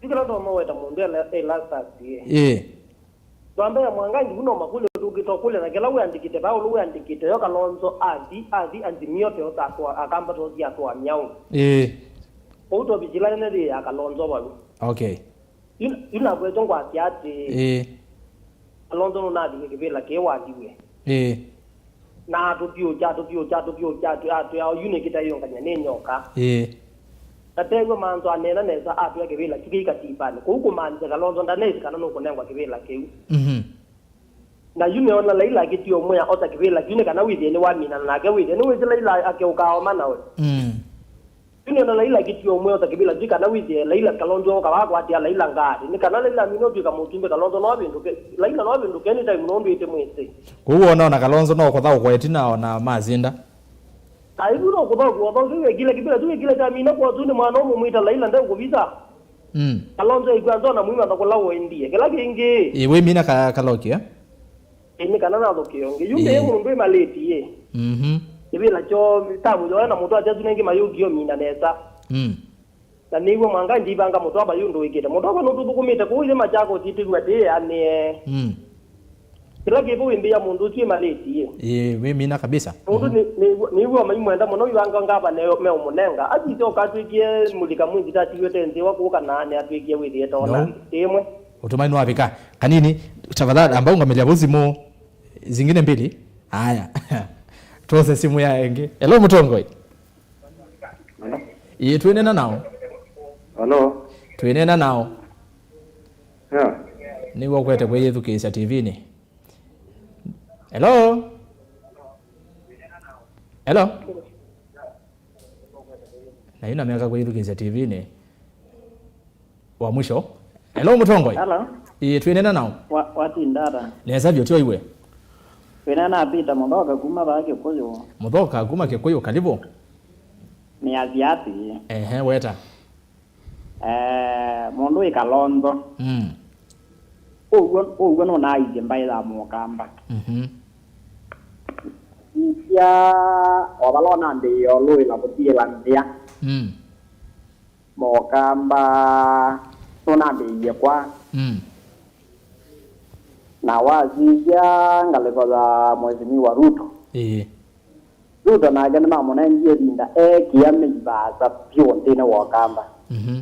Yu kĩla twamaweta mũndũ e La-, e Lazarus, ĩ. Ĩĩ. Twambea Mwangangi vu no makũlyo tũkĩta ũkũlya na kĩla wĩandĩkĩte, vaa ũlũ wĩandĩkĩte, yo Kalonzo athi, athi, Azimio teosa atũa, Akamba teosi atũa myaũ. Ĩĩ. Kwoou topic ĩla nene yĩ ya Kalonzo vau. Okay. Yu, yu nakwetwe ngwasya atĩĩ, ĩĩ, Kalonzo nũnathie kĩvĩla kĩĩ wathiwe. Ĩĩ. Na atũthyũũkya, atũthyũũkya, atũthyũũkya, atwĩ-, atwĩa, "Oyu nĩkĩtaĩũngany'a nĩ nyoka." Ĩĩ. Na tew'o manzo aneena nesa, atwĩa kĩvĩla kĩu kĩ katibanĩ. Kũu kũmaanisya Kalonzo ndanesi kana nũkũnengwa kĩvĩla kĩu. Mhm. Na yu nĩona Laila akĩtia ũmwĩa ota kĩvĩla kĩu nĩ kana wĩthĩe nĩwaminana nake, wĩthĩe nĩwĩsĩ Laila akeũkaa oma nawe. Mm. Yu nĩona Laila akĩtia ũmwĩa ota kĩvĩla kĩu kana wĩthĩe Laila, Kalonzo ooka vaa kwatĩa Laila ngaatĩ. Nĩ kana Laila amina ũtw'ĩka mũsumbĩ, Kalonzo no avĩndũke, Laila no avĩndũke anytime nũndũ ĩtĩ mwĩsĩ. Kwoou wona ona Kalonzo no kũthaũkwa ĩtina ona masinda. Aibu no kũthaũkwa ũthaũkwa wekile kĩvĩla kĩu, wekile kyamina kwa ũsu nĩ mwana ũmwe mwĩta Laila ndekũvisa. Mm. Kalonzo aikw'a nzona mwĩma thakũla ũendie. Kĩla kĩngĩ. Ĩ, wĩmina ka-, Kaloki, eh? Ĩ, nĩ kana nathokee ũngĩ. Yu mbee mũndũ ĩ malĩti, ĩ. Mhm. Kĩvĩla kyoo, tamu yoya na mũtwe atya asu nengĩ mayũkie ũmina nesa. Mm. Na nĩw'o Mwangangi ivanga mũtwe ava yu ndũĩkĩte. Mũtwe ava nũtũthũkũmĩte kũu ĩthĩ Machakos itĩw'a tĩ anĩe. Mm. Kĩla kĩvo wĩmbĩa mũndũ ũsu ĩ malĩti, ĩ. Ĩ, wĩmina kabisa. Mũndũ nĩ, nĩ, nĩw'o maimwenda mũno ivanga ngavana meũmũnenga. Asisye ũkatwĩkie mũlika mwingi tatiw'e te nzĩwa kũka na nĩatwĩkie wĩthĩe tona. No. Ĩmwe. Ũtũmani nĩwavika. Kanini, tafadhali, amba ũngamĩlya vau simũ zingine mbili. Haya. Twose simũ ya ĩngĩ. Hello, mũtongoi. Hello? Ĩĩ, twĩnena nao. Hello? Twĩnena nao. Yeah. Nĩw'o ũkwete kwĩyĩthukĩĩsya tivinĩ. Hello? Hello? Na yu nameka kwĩyĩthukĩĩsya tivinĩ. Wa mwisho. Hello, mũtongoi. Hello. Ĩĩ, twĩnena nao. Wa-, watindata. Nesa vyũ, twĩw'e. Twĩnena na Peter Mũthoka kuma vaa Kĩkũyũ. Mũthoka kuma Kĩkũyũ, karibu. Nĩasya atĩĩ. Ehe, weta. Eh, mũndũ wĩ Kalonzo. Mm. Ũw'o, ũw'o nũnaaisye mbaĩ ya Mũkamba. Mhm. Sisya, o vala ũnambĩĩe ũlũĩla kũtiĩla nthĩa. Mm. Mũkamba nũnambĩĩie kwa. Mm. Na wasisya ngalĩko ya Mheshimiwa Ruto. Ĩĩ. Ruto nake nĩmamũnengie ĩvinda eekĩa mĩi vaasa vyũ nthĩnĩ wa Ũkamba. Mhm.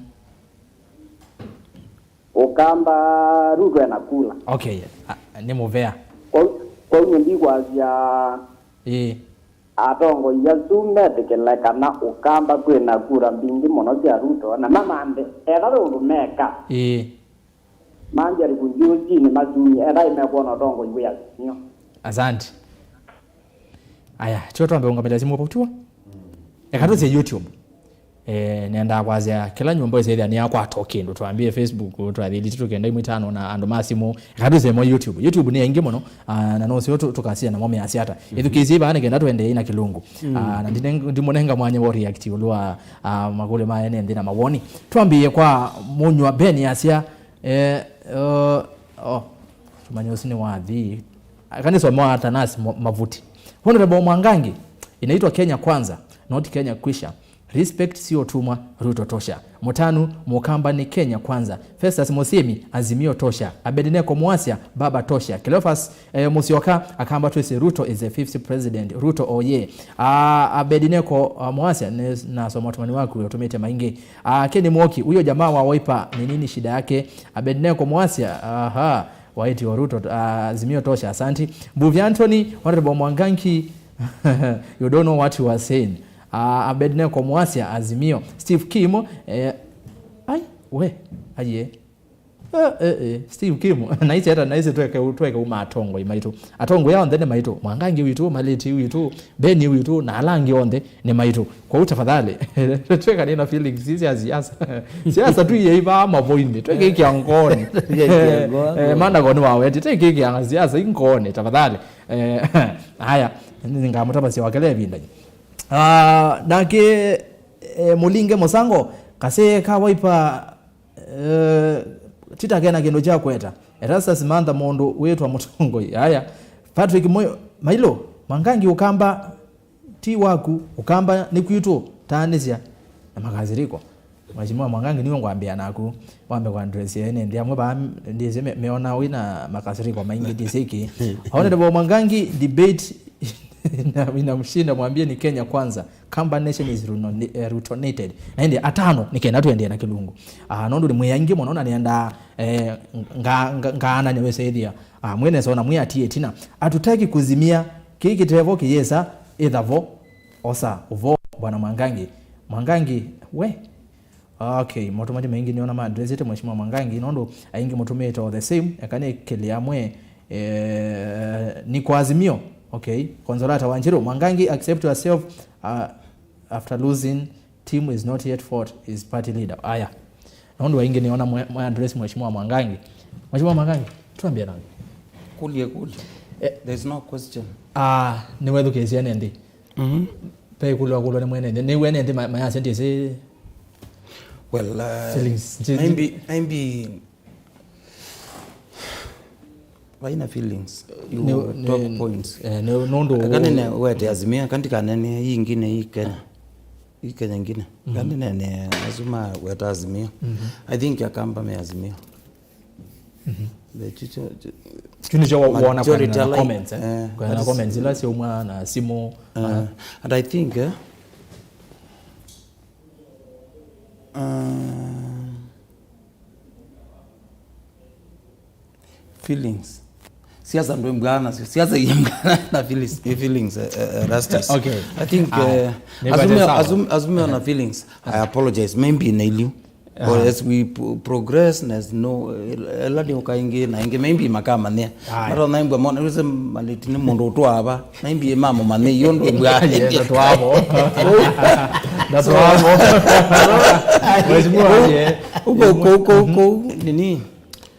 Ũkamba Ruto ena kula. Okay. A, nĩ mũvea. Kwoou, kwoou nyie ndikwasya. Ĩĩ. Atongoi asu metĩkĩle kana Ũkamba kwĩna kura mbingĩ mũno sya Ruto, na mamanthe, ethĩwa ve ũndũ meka. Ĩĩ. Manjaribu juu chini matumie, ethĩwa mekwona ũtongoi wĩ Azimio. Asante. Aya, tio twambe ũngamĩlya simũ vau tuo. Eka tũsye YouTube. Eh, nendaa kwasya, kĩla nyũmba ĩsethĩa nĩyakwata o kĩndũ, twambie Facebook, twathiliti tũkenda imwe itano na andũ ma simũ. Eka twĩsemo YouTube. YouTube nĩ aingĩ mũno, ah, na nũseo tũ-, tũkasya namo measya ata. Mhm. Ĩthukĩĩsye vaa nĩ kenda tũendee na kĩlungu. Mm. Ah, na ndine-, ndimũnenga mwanya wa react ĩũlũ wa, ah, makũlyo ma ene nthĩ na mawoni. Twambĩĩe kwa Mũnywa Ben asya, eh, oh, oh, tũmanye ũsu nĩ wathi. Eka nĩsome wa Atanas Mo-, Mavuti. Honorable Mwangangi, inaitwa Kenya Kwanza, not Kenya Kwisha. Respect sio utumwa, Ruto tosha. Mũtanu, Mũkamba nĩ Kenya Kwanza. Festus Mũsyĩmi, Azimio tosha. Abednego Mwasya, Baba tosha. Cleophas, eh, Musyoka, Akamba twĩsĩ Ruto is the fifth president. Ruto oye. Ah, Abednego, ah, Mwasya, nĩ-, nasoma ũtũmani waku ũtũmĩte maingĩ. Ah, Kenny Mwoki, huyo jamaa wa Wiper, ni nini shida yake? Abednego Mwasya, aha, waiti wa Ruto, ah, Azimio tosha, asanti. Mbuvi Anthony, Honorable Mwangangi, You don't know what you are saying. Uh, Abednego Mwasya, Azimio. Steve Kim, eh, ai, we, aye. Eh, eh, eh, Steve Kim. Naisi hata, naisi tweke, tweke uma atongoi maitũ. Atongoi onthe nĩ maitũ. Mwangangi witũ, Maleti witũ, Beni witũ, na ala angĩ onthe nĩ maitũ. Kwa hiyo tafadhali, tweka nina feelings, si cia siasa. Siasa tu iye iba mavoini, tweke kia ngoni. Tweke kia ngoni. Eh, mana ngoni waweti, tweke kia siasa ingoni, tafadhali. Eh, haya, ngamũtavasya wakele vinda. Ah, nake, eh, Mulinge Musango, kase ka Wiper, eh, tita kena kĩndũ kya kweta. Erastus Mantha mũndũ wĩtwa mũtongoi. Haya, Patrick Moyo, Mailo, Mwangangi Ukamba ti waku, Ukamba nĩ kwitũ, taanĩsya na makasiriko. Mheshimiwa Mwangangi, niwe ngwambĩa naku, wambe kwa address ya ene nthĩ amwe ba ndĩsĩ me-, meona wĩna makasiriko maingĩ ndĩsĩ kĩ. Honorable Mwangangi, debate ina-, inamshinda, mwambie ni Kenya kwanza. Kamba nation is runo-, eh, rutonated. Na ĩndĩ atano, nĩ kenda tũendee na kĩlungu. Ah, nũndũ nĩ mwĩ aingĩ mũno na nĩendaa, eh, nga-, nga-, ngaana nĩwĩsĩthĩa. Ah, mwĩ nesa ona mwĩ atie ĩtina. Hatutaki kuzimia, kĩĩ kĩtevo kĩyĩsa, ĩthavo, osa, ũvo, Bwana Mwangangi. Mwangangi, we? Okay, motũmani maingĩ nĩona ma addressĩte Mheshimiwa Mwangangi, nũndũ aingĩ mũtũmĩte o the same, eka nĩ kĩlĩ amwe, eh, ni kwa Azimio. Okay, Consolata Wanjiru, Mwangangi, accept yourself, uh, after losing, team is not yet fought, is party leader. Aya. Nũndũ aingĩ nĩona mwe-, mwe address Mheshimiwa Mwangangi. Mheshimiwa Mwangangi, tuambie nani? Kulie, kulie. Eh. There's no question. Ah, nĩwethukĩĩsya ene nthĩ. Mhm. Ve ĩkũlyo akũlwa nĩ mwene nthĩ. Nĩw'e ene nthĩ ma-, mayasya ndĩsĩ. Well, uh, feelings. Nji-, maybe, maybe vaina feelings. You nĩ, talk nĩ, points. Eh, nĩ, nũndũ kana nĩ wete Azimio, kandi kanene hii ingine hii Kenya. Hii Kenya ingine. Mhm. Kandi nene Azuma weta Azimio. Mhm. I think Akamba me Azimio. Mhm. Kyu nĩkyo wona kwa na comments, eh? Eh, kwa na comments ila syaumwa na simu. Eh, and I think, eh, uh, feelings. Siasa ndwembwana nasyo. Siasa iembwana na feelings, eh, feelings, eh, eh, Rastus. Okay. I think, eh, Azumio, Azumio na feelings. I apologize. Maybe na iliu. Or as we p-, progress, na as no, ela nĩ ũkaingĩ na ingĩ, maybe makamanyia. Aye. Mara naimba mwana, wĩse Maleti nĩ mũndũ ũtwaa va, maybe mamũmanyia, iyo ndũ mbwa. Yeah, that's wavo. That's wavo. Mheshimiwa, yeah. Uko, uko, uko, uko, nini?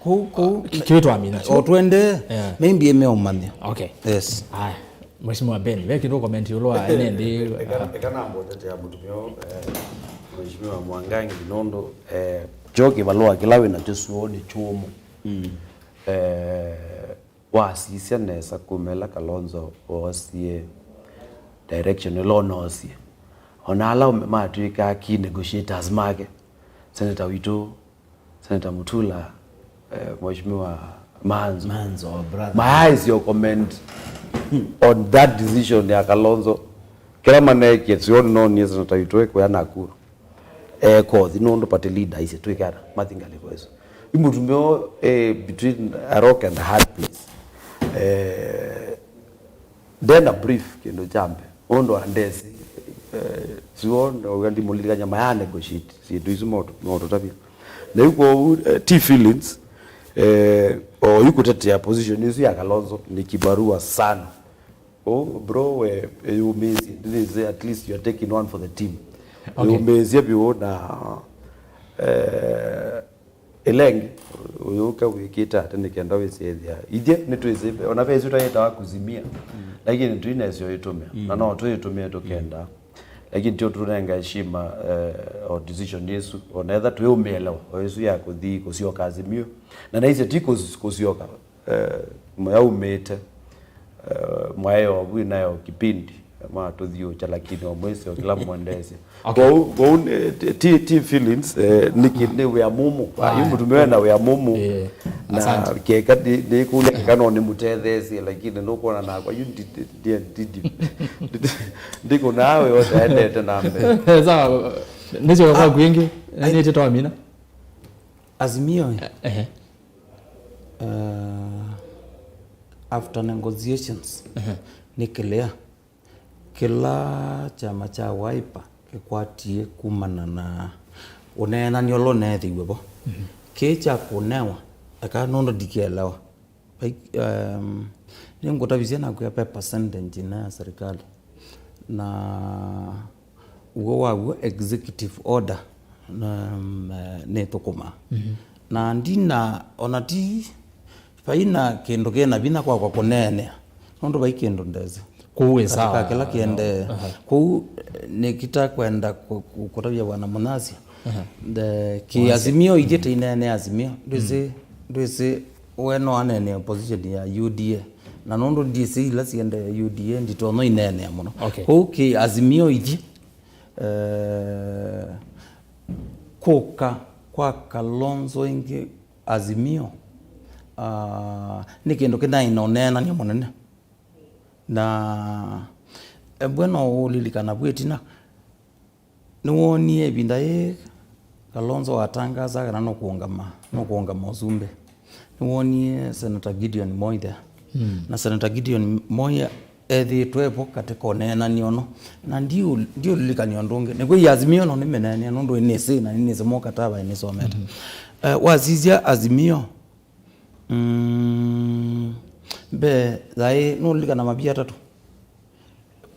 Kũu, kũu. Ki-, kĩu twamina, o twende, yeah, maybe ĩmeũmanya. Okay. Yes. Aya. Mheshimiwa Ben, ve kĩndũ comment ĩũlũ wa ene nthĩ? Eka, eka nambotetea mũtumĩa, eh, Mheshimiwa Mwangangi nũndũ, eh, kyo kĩvalũa kĩla wĩ nakyo syũũnĩ kyũmũ. Mm. Eh, wasisya nesa kuma ĩla Kalonzo woosie direction ĩla ũnoosie. Ona ala matw'ĩkaa key negotiators make, Senator witũ, Senator Mutula, eh, Mheshimiwa Manzo. Manzo, our brother. My eyes your comment on that decision ya Kalonzo. Kĩla maneekie, sioni nonie Senator witũ ekwĩa Nakuru. Eh, kothi nũndũ party leader ise twĩkana, mathi ngalĩko ĩsu. Ĩ mũtumĩa, eh, between a rock and a hard place. Eh, Ndenda brief kĩndũ kya mbee. Ũndũ wa ndesi, eh, sio, ndauga ndimũlilikanya maya negotiate syĩndũ isu maũtũ-, maũtũtavya. Na yu kwoou, eh, ti feelings, eh, o yu kũtetea position isu ya Kalonzo nĩ kibarua sana. Oh, bro, we, yumĩsye, ndĩsĩ, at least you are taking one for the team. Okay. Yumĩsye vyũ na, eh, Ĩla ĩngĩ, ũyũka wĩkĩte ate nĩ kenda wĩsĩthĩa? Ithyĩ nĩtwĩsĩ, ona ve ĩsu twaĩtawa kuzimia, mm, lakini tũinasyo ĩtũmĩa. Mm. Na no twĩtũmĩe tũkenda. Mm. Lakini tio tũnenga heshima, eh, o decision ĩsu. Ona etha twĩũmĩelewa, o ĩsu ya kũthi kũsyoka Azimio. Na naisye ti kũs-, kũsyoka, eh, mwayaumĩte, eh, mwaeo vu inayo kipindi, matũthiũkya, lakini o mwĩsĩ o kĩla mwendeesya. Okay. Kwoou, kwoou, eh, ti, ti, ti feelings, eh, nĩkĩ, nĩ wĩa mũmũ. Ah, yu mũtumĩa wĩ na wĩa mũmũ. Eh, na asante. Keka ndi-, ndikũlya keka no nĩmũtetheesye, lakini nũkwona nakwa yu ndi-, ndi-, ndi-, ndi-, ndi-, ndikũnaa we ũtaendete na mbee. Sawa, nĩsyoka kwaku ĩngĩ, nĩtĩtwamina. Azimio, eh? Ehe. Uh, after negotiations, ehe, nĩ clear. Kĩla kyama kya Wiper kĩkwatie kumana na ũneenany'a ũla ũneethĩiwe vo, kĩĩ kya kũnewa, eka nũndũ ndikĩelewa. Vai-, um, nĩngũtavisye nakwĩa ve percentage ĩna ya serikali, na ũw'o waw'o executive order na, um, eh, nĩthũkũmaa. Na ndina, ona ti, vai na kĩndũ kĩna vinya kwakwa kũneenea, nũndũ vai kĩndũ ndesĩ. Kũu ĩ sawa. Katika kĩla kĩendee. Aha. Kũu, eh, nĩkĩta kwenda kũ-, kũ-, kũtavya Bwana Mũnyasya. Aha. The, kĩ Azimio ithyĩ tũineenea Azimio. Ndwĩsĩ, ndwĩsĩ we no aneenea opposition ya U D A. Na nũndũ ndiĩsĩ ila siendee U D A, nditonya ineenea mũno. Okay. Kũu kĩ Azimio ithyĩ, eh, kũka kwa Kalonzo ĩngĩ Azimio, ah, nĩ kĩndũ kĩnaĩ na ũneenany'a mũnene. Na, eh, mbwe no ũlilikana vu ĩtina, nĩwoonie ĩvinda yĩĩ Kalonzo watangaza kana nũkũũngama, nũkũũngama ũsumbĩ. Nĩwoonie Senator Gideon Moi there. Na Senator Gideon Moi ethĩĩtwe vo katika ũneenany'a ũno. Na ndiũ-, ndiũlilikany'a ũndũ ũngĩ. Nĩkwĩ Azimio no nĩmĩneenea nũndũ nĩnĩsĩ na nĩnĩsĩ mokataba nĩsomete. Eh, wasisya Azimio, mm, mbee yaĩ, nũlilikana mavia atatũ?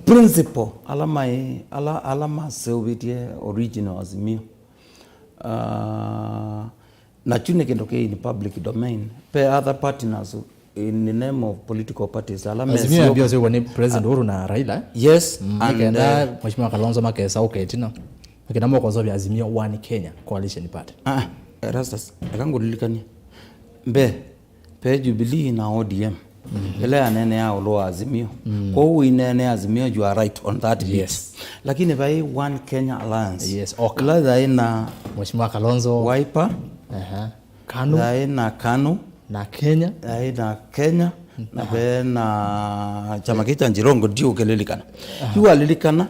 Principal, ala maĩ, ala, ala maseũvĩtye original Azimio. Ah, na kyu nĩ kĩndũ kĩ in public domain. Ve other partners in the name of political parties, ala Azimio yambia mesyoka ũseũvwa nĩ President Uhuru na Raila, eh? Yes, mm, and, nĩkenda, eh, Mheshimiwa Kalonzo makesa ũka ĩtina. Nĩkenda mokozovya Azimio One Kenya Coalition Party. Ah, Erastus, eka ngũlilikanie. Mbee, ve Jubilee na O D M. Ĩla yaneenea ũlũ wa Azimio. Kwoou ũineenea Azimio, you are right on that bit. Yes. Lakini vai One Kenya Alliance. Yes, oka. Ĩla yaĩ na Mheshimiwa Kalonzo. Wiper. Aha. KANU. Yaĩ na KANU. Na Kenya. Yaĩ na Kenya. Na ve na kyama kĩ kya Jirongo, ndiũkĩlilikana. Aha. Yu walilikana,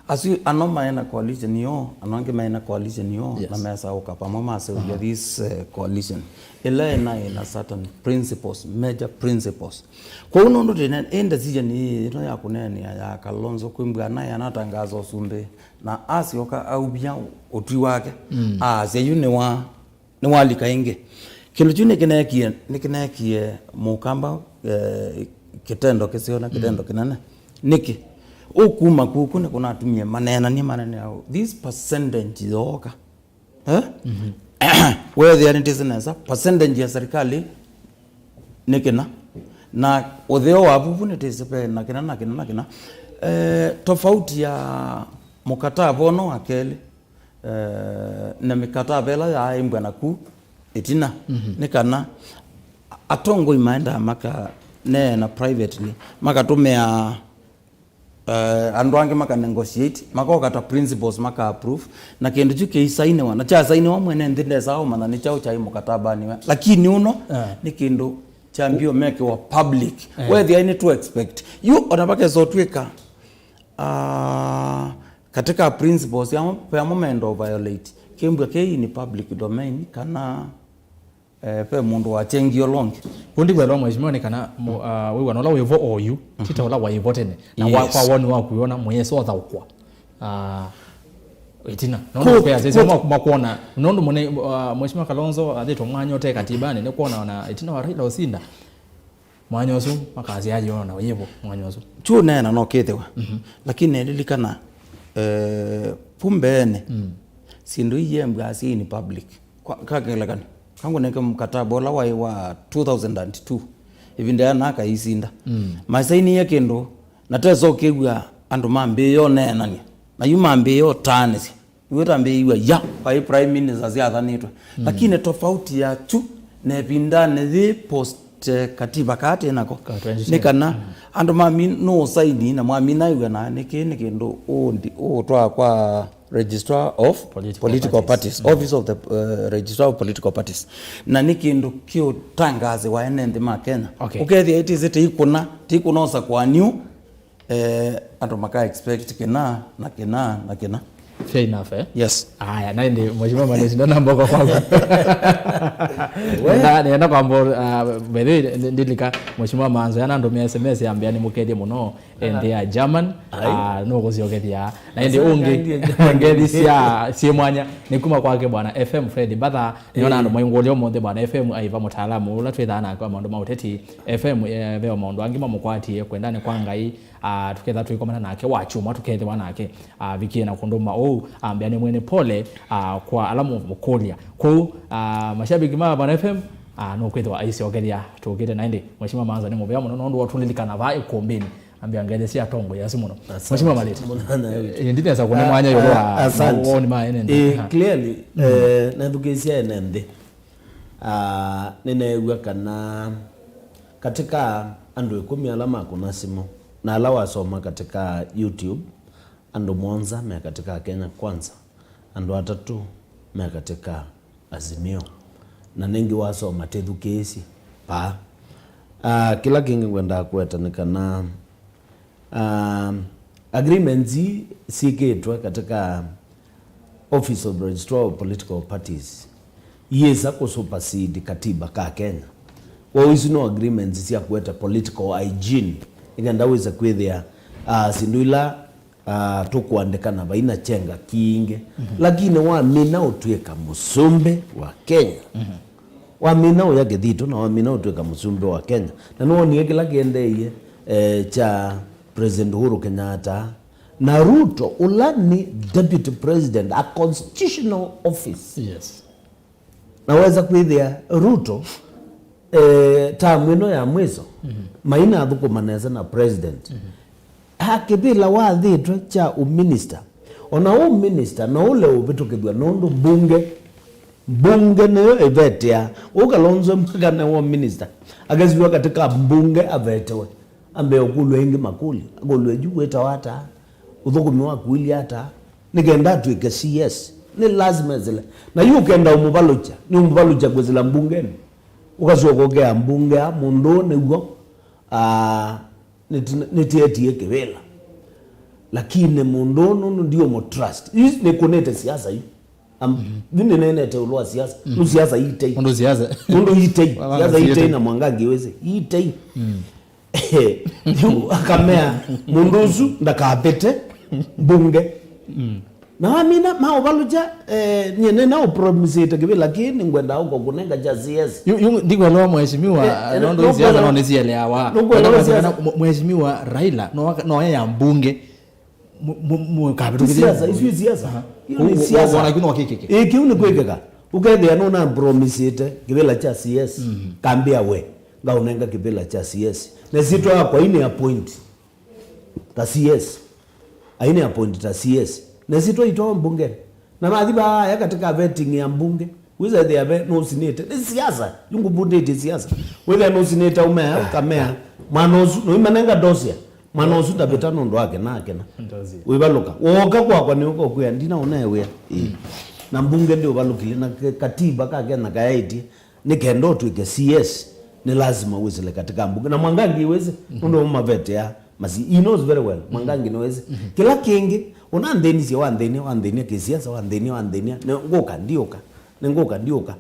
asu ano maĩ na coalition yoo, ano angĩ maĩ na coalition yoo, yes, na mesaũka pamwe maseũvya this, eh, coalition. Ĩla ĩnaĩ na certain principles, major principles. Kwoou nũndũ tene, ĩ decision ĩĩ ĩno ya kũneenea ya Kalonzo kwĩmbwa naĩ anatangaza ũsumbĩ, na asyoka auvya ũtwi wake, mm, aasya yu nĩwa, nĩwalika ĩngĩ. Kĩndũ kyu nĩkĩneekie, nĩkĩneekie Mũkamba, eh, kĩtendo kĩseo na kĩtendo, mm, kĩnene. Nĩkĩ? Ũkuma kuku nĩkũnatumie maneenanie manene au. This percentage yooka. Eh? Mhm. Weethĩa nĩtĩsĩ nesa, percentage ya serikali nĩ kĩna. Na ũtheo wa vuvu nĩtĩsĩ ve na kĩna, na kĩna, na kĩna. Eh, tofauti ya mũkataba ũno wa kelĩ, eh, na mĩkataba ĩla yaaĩmbwa naku ĩtina, mhm, nĩ kana atongoi maendaa makaneena privately, makatũmĩa eh, andũ angĩ maka negotiate, makoka ta principals maka approve, na kĩndũ kyu kĩisainiwa, na kyasainiwa mwene nthĩ ndesaa ũmanya nĩ kyaũ kyaĩ mũkatabanĩ we. Lakini ũno, eh, nĩ kĩndũ kyambie ũmekĩwa public. Eh. Weethĩa nĩ to expect. Yu ona vakesa ũtw'ĩka, ah, katika principles yamo, yamo menda violate. Kĩmbwa kĩ in public domain kana eh, ve mũndũ wachengie ũla ũngĩ. Ũndĩ kwelewa, Mheshimiwa, nĩ kana mu-, ah, wĩw'ano ũla wĩvo oyu, mhm, ti ta ũla waĩvo tene. Na wa-, yes, kwa woni waku wĩona mũyesa ũthaũkwa, ah, ĩtina. Nũndũ kwĩ asyaĩsya ma-, makwona, nũndũ mũne-, ah, Mheshimiwa Kalonzo athĩtwe mwanya ũte katibanĩ, nĩ kwona ona ĩtina wa Raila ũsinda, mwanya ũsu makasya ayona wĩvo mwanya ũsu. Kyu neena no kĩthĩwe. Mhm. Lakini nĩlilikana, eh, vu mbeenĩ, mm, syĩndũ ii yembwa syĩ in public. Kwa, kwa ngelekany'o, kangũnenge mũkataba ũla waĩ wa two thousand and two, ĩvinda ya naka isinda. Mm. Masainie kĩndũ, na tesa ũkĩw'a andũ mambĩĩe ũneenany'a. Na yu mambĩĩe ũtaanĩsya. Yu ũtambĩĩiw'a ya, vaĩ prime minister syathanĩtwe. Mm. Lakini tofauti ya kyu, na ĩvindanĩ yĩ post, eh, katiba kaa twĩ nako, ka twenty ten, nĩ kana, mm, andũ mami nũũsaini na mwamina ĩw'a na nĩkĩ nĩ kĩndũ ũũndi-, ũũtwaa kwa Registrar of Political Political Parties. Parties, Office of the, uh, Registrar of Political Parties. Na nĩ kĩndũ kĩũtangaasĩwa ene nthĩ ma Kenya. Okay. Ũkethĩa ĩtĩsĩ tĩikũna, tĩikũna ũsakũa new, eh, andũ maka expect kĩna, na kĩna, na kĩna. Enough, eh? Yes. Aya, na ĩndĩ, Mheshimiwa Maleti, ndanamba kwa kwaku. Nenda, nenda kwamba, uh, by the way, ndi- ndilika, Mheshimiwa Manzo, yana andũ me S M S yambĩa nĩ mũkethie mũno, ende ya German, uh, no kusiokethia. Na ĩndĩ ũngĩ, ngethi sya, syĩ mwanya, nĩ kuma kwake Bwana F M Fred Mbatha, nĩona andũ maingũlio mũnthĩ Bwana F M aiva mũtaalamu, ũla twĩthaa nake wa maũndũ ma ũteti, F M, eh, veo maũndũ angĩ mamũkwatie, kwendane kwa Ngai, uh, tũketha tũikomana nake, wa chuma tũkethĩwa nake. Avikie na kũndũma ũu, ambĩa nĩ mwene pole, ah, kwa ala mũ- mũkũlya. Kwoou, ah, mashabiki ma Bwana F M, ah, nũkwĩthĩwa aisyokelia tũkĩte na ĩndĩ. Mheshimiwa Manzo nĩ mũvea mũno nũndũ watũlilikana vaa ĩkũmbĩnĩ. Ambĩa ngethi sya tongo yasi mũno. Asante. Mheshimiwa Maleti. Mũnana wetu. Eh, ndinesa kũne mwanya yũlũ wa mawoni ma ene nthĩ. Eh, clearly, eh, nathukĩĩsya ene nthĩ. Ah, nĩneew'a kana katika andũ ĩkũmi ala makũna simũ na ala wasoma katika YouTube, andũ mũonza me katika Kenya Kwanza, andũ atatũ me katika Azimio, na nĩngĩ wasoma tĩthukĩĩsye paa. Ah, kĩla kĩngĩ ngwendaa kũweta nĩ kana, ah, agreements ii syĩkĩtwe katika Office of Registrar of Political Parties yĩsa kũsuperseed katiba ka Kenya. Kwoou isu no agreements sya kũete political hygiene, nĩkenda wĩse kwĩthĩa, ah, syĩndũ ila ah, tũkũandĩkana vaina kyenga kingĩ. Lakini wamina ũtw'ĩka mũsumbĩ wa Kenya, wamina ũya kĩthitũ na wamina ũtw'ĩka mũsumbĩ wa Kenya, na nĩwonie kĩla kĩendeeie, eh, kya President Uhuru Kenyatta na Ruto, ũla nĩ deputy president, a constitutional office. Yes. Na wesa kwĩthĩa Ruto, eh, term ĩno ya mwiso, maina athũkũma nesa na president. A kĩvĩla wathĩtwe kya ũminista. Ona ũminista no ũle ũvĩtũkĩthw'a nũndũ mbunge, mbunge nĩyo ĩvetea. Ũu Kalonzo mpaka nĩ wa minista. Akesiwa katika mbunge avetewe. Ambe ũkũlw'a ĩngĩ makũlyo. Akũlw'a yu wĩtawa ata? Ũthũkũmi waku ũilyĩ ata? Nĩ kenda atw'ĩke C S. Nĩ lazima esĩle. Na yu ũkenda ũmũvalũkya, nĩ ũmũvalũkya kwĩsĩla mbungenĩ. Ũkasyoka ũkea mbunge, a, mũndũ ũũ nĩw'o, ah, nĩti- nĩtĩetie kĩvĩla. Lakini mũndũ ũũ nũndũ ndiũmũtrust. Yu nĩkũnĩte siasa yu. Am- yu nĩneenete ĩũlũ wa siasa. Nũ siasa itei. Ũndũ siasa. Ũndũ itei. Wa- wa- Siasa itei na Mwangangi wĩsĩ. Itei. Yu akamea, mũndũ ũsu ndakavĩte mbunge. Na wamina maũvalũkya, eh, nyie nĩna ũpromisĩte kĩvĩla kĩĩ nĩngwenda ũko kũnenga kya C S. Yu- yu ndikwelewa mheshimiwa, eh, eh, nũndũ nũkwelewa- siasa no nĩsieleawa. Nũkwelewa siasa. Mwe- mheshimiwa Raila no aka- no ya mbunge. Mu- mu- mu- Ti siasa, isu i siasa. Aha. Hiyo ni siasa. Wona kĩu no kĩkĩke. Ĩ, kĩu nĩ kwĩkĩka. Ũkethĩa nũna promisĩte kĩvĩla kya C S. Kambĩa we, ngaũnenga kĩvĩla kya C S. Na sitwa yakwa ini appoint ta C S. Aini appoint ta C S. Na sitwa itwa mbunge. Na mathi vaya katika vetting ya mbunge. Wĩsa ĩthĩa ve nũsinĩte. Nĩ siasa. Yu ngũvundĩtye siasa. Wĩthĩa nũsinĩte umea, ũkamea. Mwana ũsu, nũimanenga dosia. Mwana ũsu ndavĩta nũndũ akena akena. Ndosia. Wĩvalũka. Wooka kwakwa nĩũka ũkwĩa, ndina ũneewĩa. Ĩĩ. Na mbunge ndĩũvalũkile, na ke- katiba ka Kenya kayaĩtye, nĩ kenda ũtw'ĩke C S, nĩ lazima wĩsĩle katika mbunge. Na Mwangangi wĩsĩ, nũndũ ũmavetea masi. He knows very well. Mwangangi nĩwĩsĩ. Kĩla kĩngĩ, ũnanthĩnisye, wanthĩnia, wanthĩnia kĩsiasa, wanthĩnia, wanthĩnia. Nĩ ngũka, ndiũka. Nĩ ngũka, ndiũka.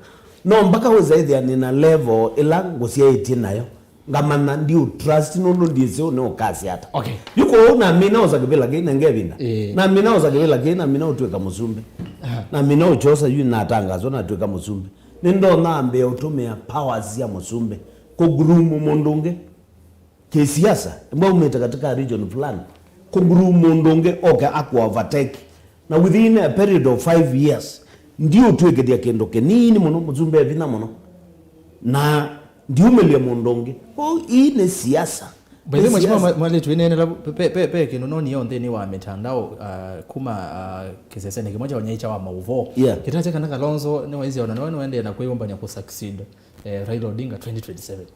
No mpaka wĩsa ĩthĩa nĩna level ĩla ngũsyaĩtye nayo. Ngamanya ndiũtrust nũndũ ndyĩsĩ nĩ ũkasya ata. Okay. Yu kwoou namina osa kĩvĩla kĩĩ nenge ĩvinda. Ĩĩ. Namina osa kĩvĩla kĩĩ, namina ũtw'ĩka mũsumbĩ. Aha. Namina ũkyosa yu natangaswa natw'ĩka mũsumbĩ. Nĩndonya ambĩĩa ũtũmĩa powers sya mũsumbĩ kũgroom mũndũ ũngĩ kĩsiasa. Mwaumĩte katika region fulani, kũgroom mũndũ ũngĩ oke akũovertake. Na within a period of five years, ndiũtw'ĩkĩthya kĩndũ kĩnini mũno, mũsumbĩ e vinya mũno. Na ndiumĩlya mũndũ ũngĩ. Kwoou ii nĩ siasa. By the way, Nĩ Mheshimiwa siasa. Mwa- Mwalĩtu, ĩneenela, pe- pe- pe- pe kĩndũ nonie nthĩnĩ wa mitandao, uh, kuma, uh, kĩsesenĩ kĩmwe kya ũnyaĩĩkya wa maũvoo. Yeah. Kĩtatya kana Kalonzo nĩwaisye ona nĩwe nĩwaendee na kwĩyũmbany'a kũ succeed, eh, Raila Odinga twenty twenty-seven.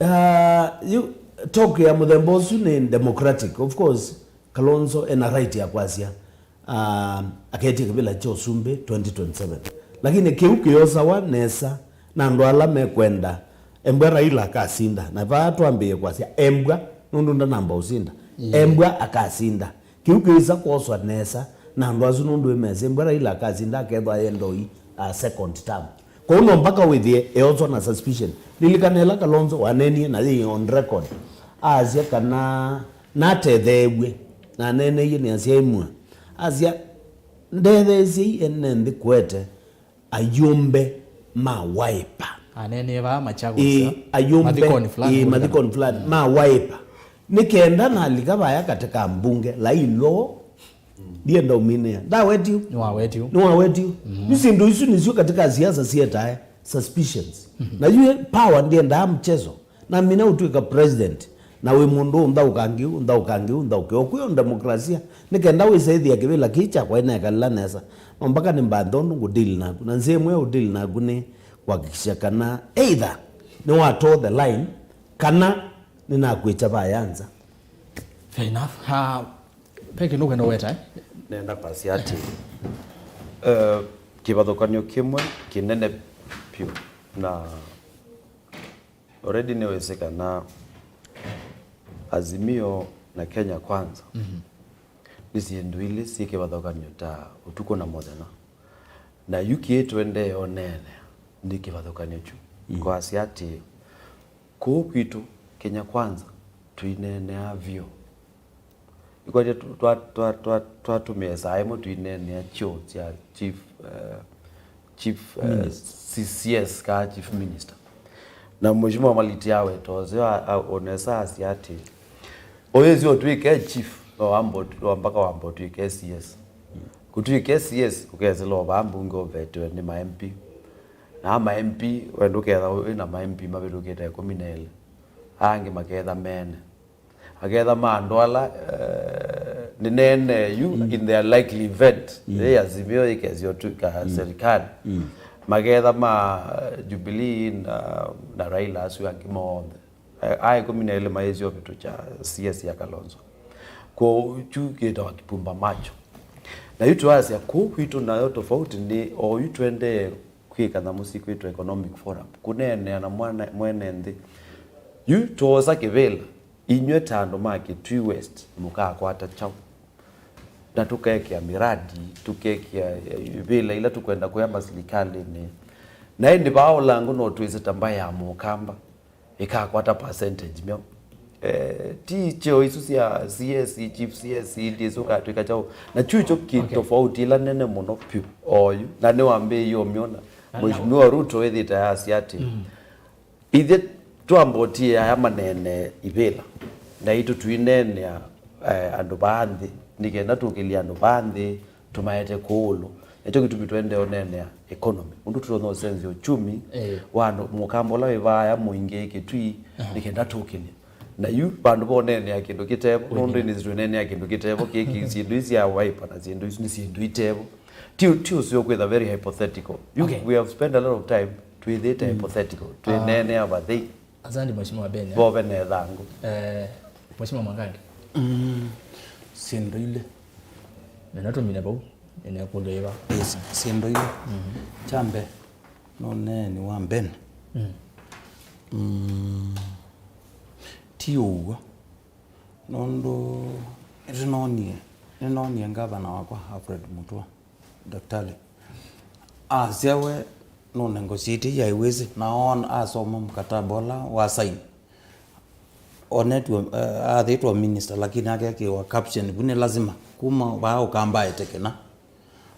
Uh, yu, talk ya mũthemba ũsu nĩ democratic. Of course, Kalonzo ena right ya kwasya, ah, aketye kĩvĩla kya ũsumbĩ twenty twenty-seven. Lakini kĩu kĩosawa nesa na andũ ala mekwenda embwa Raila akasinda. Na vaa twambĩĩe kwasya embwa, nũndũ ndanamba ũsinda. Yeah. Embwa akasinda. Kĩu kĩĩsa kwoswa nesa Na andũ asu nũndũ wĩmesĩ mbwa Raila akasinda akethwa aye ndoi a second term. Kwoou no mpaka wĩthĩe eoswa na suspicion. Lilikana ĩla Kalonzo waneenie na yĩ on record. Aasya kana natetheew'e na aneeneie nĩ asyaĩ mua. Asya, "Ndetheesyei ene nthĩ kũete ayũmbe ma Wiper." Aneenee vaa Machakos, ĩĩ, ayũmbe, mathikonĩ fulani, ĩĩ, mathikonĩ fulani ma Wiper. Nĩ kenda nalika vaya katika mbunge lailo, ndienda ũminĩa. Ndawetio. Nĩwawetio. Nĩwawetio. Yu syĩndũ isu nĩsyo katika siasa sietae suspicions. Na yu power ndiendaa mchezo. Namina ũtw'ĩka president, na wĩ mũndũ ũnthaũkangi, ũnthaũkangi, ũnthaũke. O kwĩ o demokrasia, nĩ kenda wĩsaĩthĩa kĩvĩla kĩĩ kyakwa ĩnekalĩla nesa. No mpaka nĩ mbanthe ũndũ ngũdeal naku. Na nzĩa ĩmwe ya ũdeal naku nĩ kũhakikisha kana either nĩwatoo the line, kana nĩnakwĩkya vaya nza. Fair enough. Ah, Peki, nũkwenda weta, eh? Nenda kwasya atĩ, eh, kĩvathũkanyo kĩmwe kĩnene vyũ na already nĩwĩsĩ kana Azimio na Kenya Kwanza nĩ syĩndũ ilĩ syĩ kĩvathũkanyo ta ũtukũ na mũthenya. Na yu kĩĩ tũendee ũneenea nĩ kĩvathũkanyo kyu. Kwasya atĩ kũũ kwitũ Kenya Kwanza tũineenea vyũ. Ĩkwatya twa- twa- twa- twa- twatũmĩe saa ĩmwe tũineenea cheo kya chief, eh, chief, eh, C C S kaa chief minister. Na Mheshimiwa Maliti aweta ũseo a- a- onesa asya atĩ ũyĩsĩ ũtw'ĩke chief, no wamba ũtw- no mpaka wamba ũtw'ĩke C S. Kũtw'ĩke C S ũkesĩla o vaa mbunge ũvetiwe nĩ ma M P. Na ma M P, wenda ũketha wĩ na ma M P mavĩtũkĩte ĩkũmi na elĩ. Angĩ maketha mene. Aketha ma andũ ala, eh, nĩ nene yu in their likely event, yĩ Azimio ĩkesya ũtw'ĩka serikali. Maketha ma, eh, Jubilee na, na Raila asu angĩ monthe. Eh, a ĩkũmi na elĩ mayĩsya ũvĩtũkya C S ya Kalonzo. Kwoou kyu kĩtawa kipumba macho. Na yu twasya kũũ kwitũ nayo tofauti nĩ o yu twendee kwĩka nyamũ sikwĩtwa Economic Forum, kũneenea na mwana- mwene nthĩ. Yu twoosa kĩvĩla, inyw'ĩ ta andũ ma Kitui West mũkakwata kyaũ? Na tũkekĩa miradi, tũkekĩa, eh, ivĩla ila tũkwenda kũya masilikalĩnĩ. Na ĩndĩ vaa ũlangu no twĩsĩ ta mbaĩ ya Mũkamba ĩkakwata percentage myaũ. Eh, ti cheo isu sya C S, chief C S, ndiĩsĩ ũkatw'ĩka kyaũ. Na kyu kyo kĩ tofauti ĩla nene mũno vyũ oyu, na nĩwambĩĩie ũmyona. Mheshimiwa Ruto ĩthĩte asya atĩ, ithyĩ twambotie aya manene ivĩla, naitũ tuineenea, eh, andũ vaa nthĩ, nĩ kenda tũkĩlye andũ vaa nthĩ, tũmaete kũũ ĩũlũ. Nĩkyo kĩtumi tũendee ũneenea economy. Ũndũ tũtonya ũsenzya uchumi wa andũ, Mũkamba ũla wĩ vaya mũingĩ Kitui, nĩ kenda tũkĩlye. Na yu vandũ va ũneenea kĩndũ kĩtevo, nũndũ ĩndĩ tũineenea kĩndũ kĩtevo, kĩkĩ syĩndũ isu sya Wiper na syĩndũ isu nĩ syĩndũ itevo. Ti, ti ũseo kwĩtha very hypothetical. You, we have spent a lot of time twĩthĩte hypothetical. Twĩneenea vathei. Asante, Mheshimiwa Ben, eh? Vove na ĩthangũ. Eh, Mheshimiwa Mwangangi. Mm, syĩndũ ilĩ. Nena tũmine vau, nĩnekũlya ĩva. Yes, syĩndũ ilĩ. Kya mbee, no neeni wa Ben. Mm, ti ũw'o. Nũndũ nĩnoonie, nĩnoonie ngavana wakwa Alfred Mutua. Daktari asya we nũnegotiate highways, na oona asoma mkataba ũla wa sign. Onetwe, eh, athĩtwe minister, lakini akekĩwa caption vu, nĩ lazima kuma vaa Ũkambaĩte kĩna.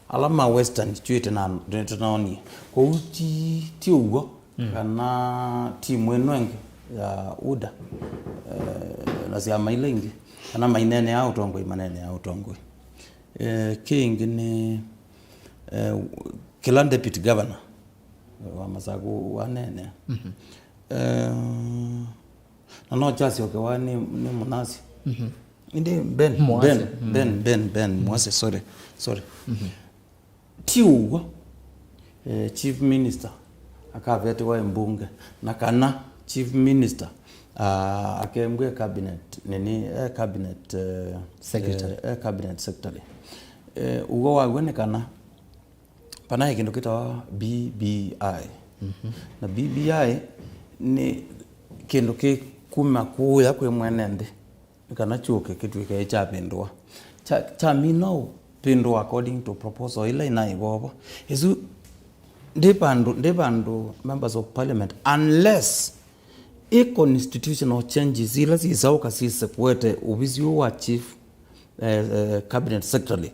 Ala ma Western twĩte na nĩtũnaonie. Kwoou ti, ti ũw'o kana timu ĩno ĩngĩ ya UDA, eh, na syama ila ingĩ, kana maineenea ũtongoi, maneenea ũtongoi. Eh, kĩngĩ nĩ, eh, kĩla deputy governor wa Masaku waneenea. Eh, na no kyasyokewa nĩ, nĩ Mũnasi. Ĩndĩ Ben, Mwase. Ben, Ben, Ben, Ben, Mwase, sorry, sorry. Ti ũw'o, eh, chief minister akavetiwa ĩ mbunge, na kana chief minister, ah, akembwa ĩ cabinet, nini, eh, cabinet, eh, secretary. Eh, eh, cabinet secretary. Eh, ũw'o waw'o nĩ kana vanaĩ kĩndũ kĩtawa B B I. Na B B I nĩ kĩndũ kĩkuma kũya kwĩ mwene nthĩ, nĩ kana kyũke kĩtw'ĩke kyavĩndũa. Kya, kyamina ũu, Twĩ ndũ according to proposal ĩla ĩnaĩ vovo. Ĩsu ndĩ vandũ, ndĩ vandũ members of parliament, unless i constitutional changes ila syĩsaũka syĩse kũete ũvisi ũũ wa chief, eh, eh, cabinet secretary.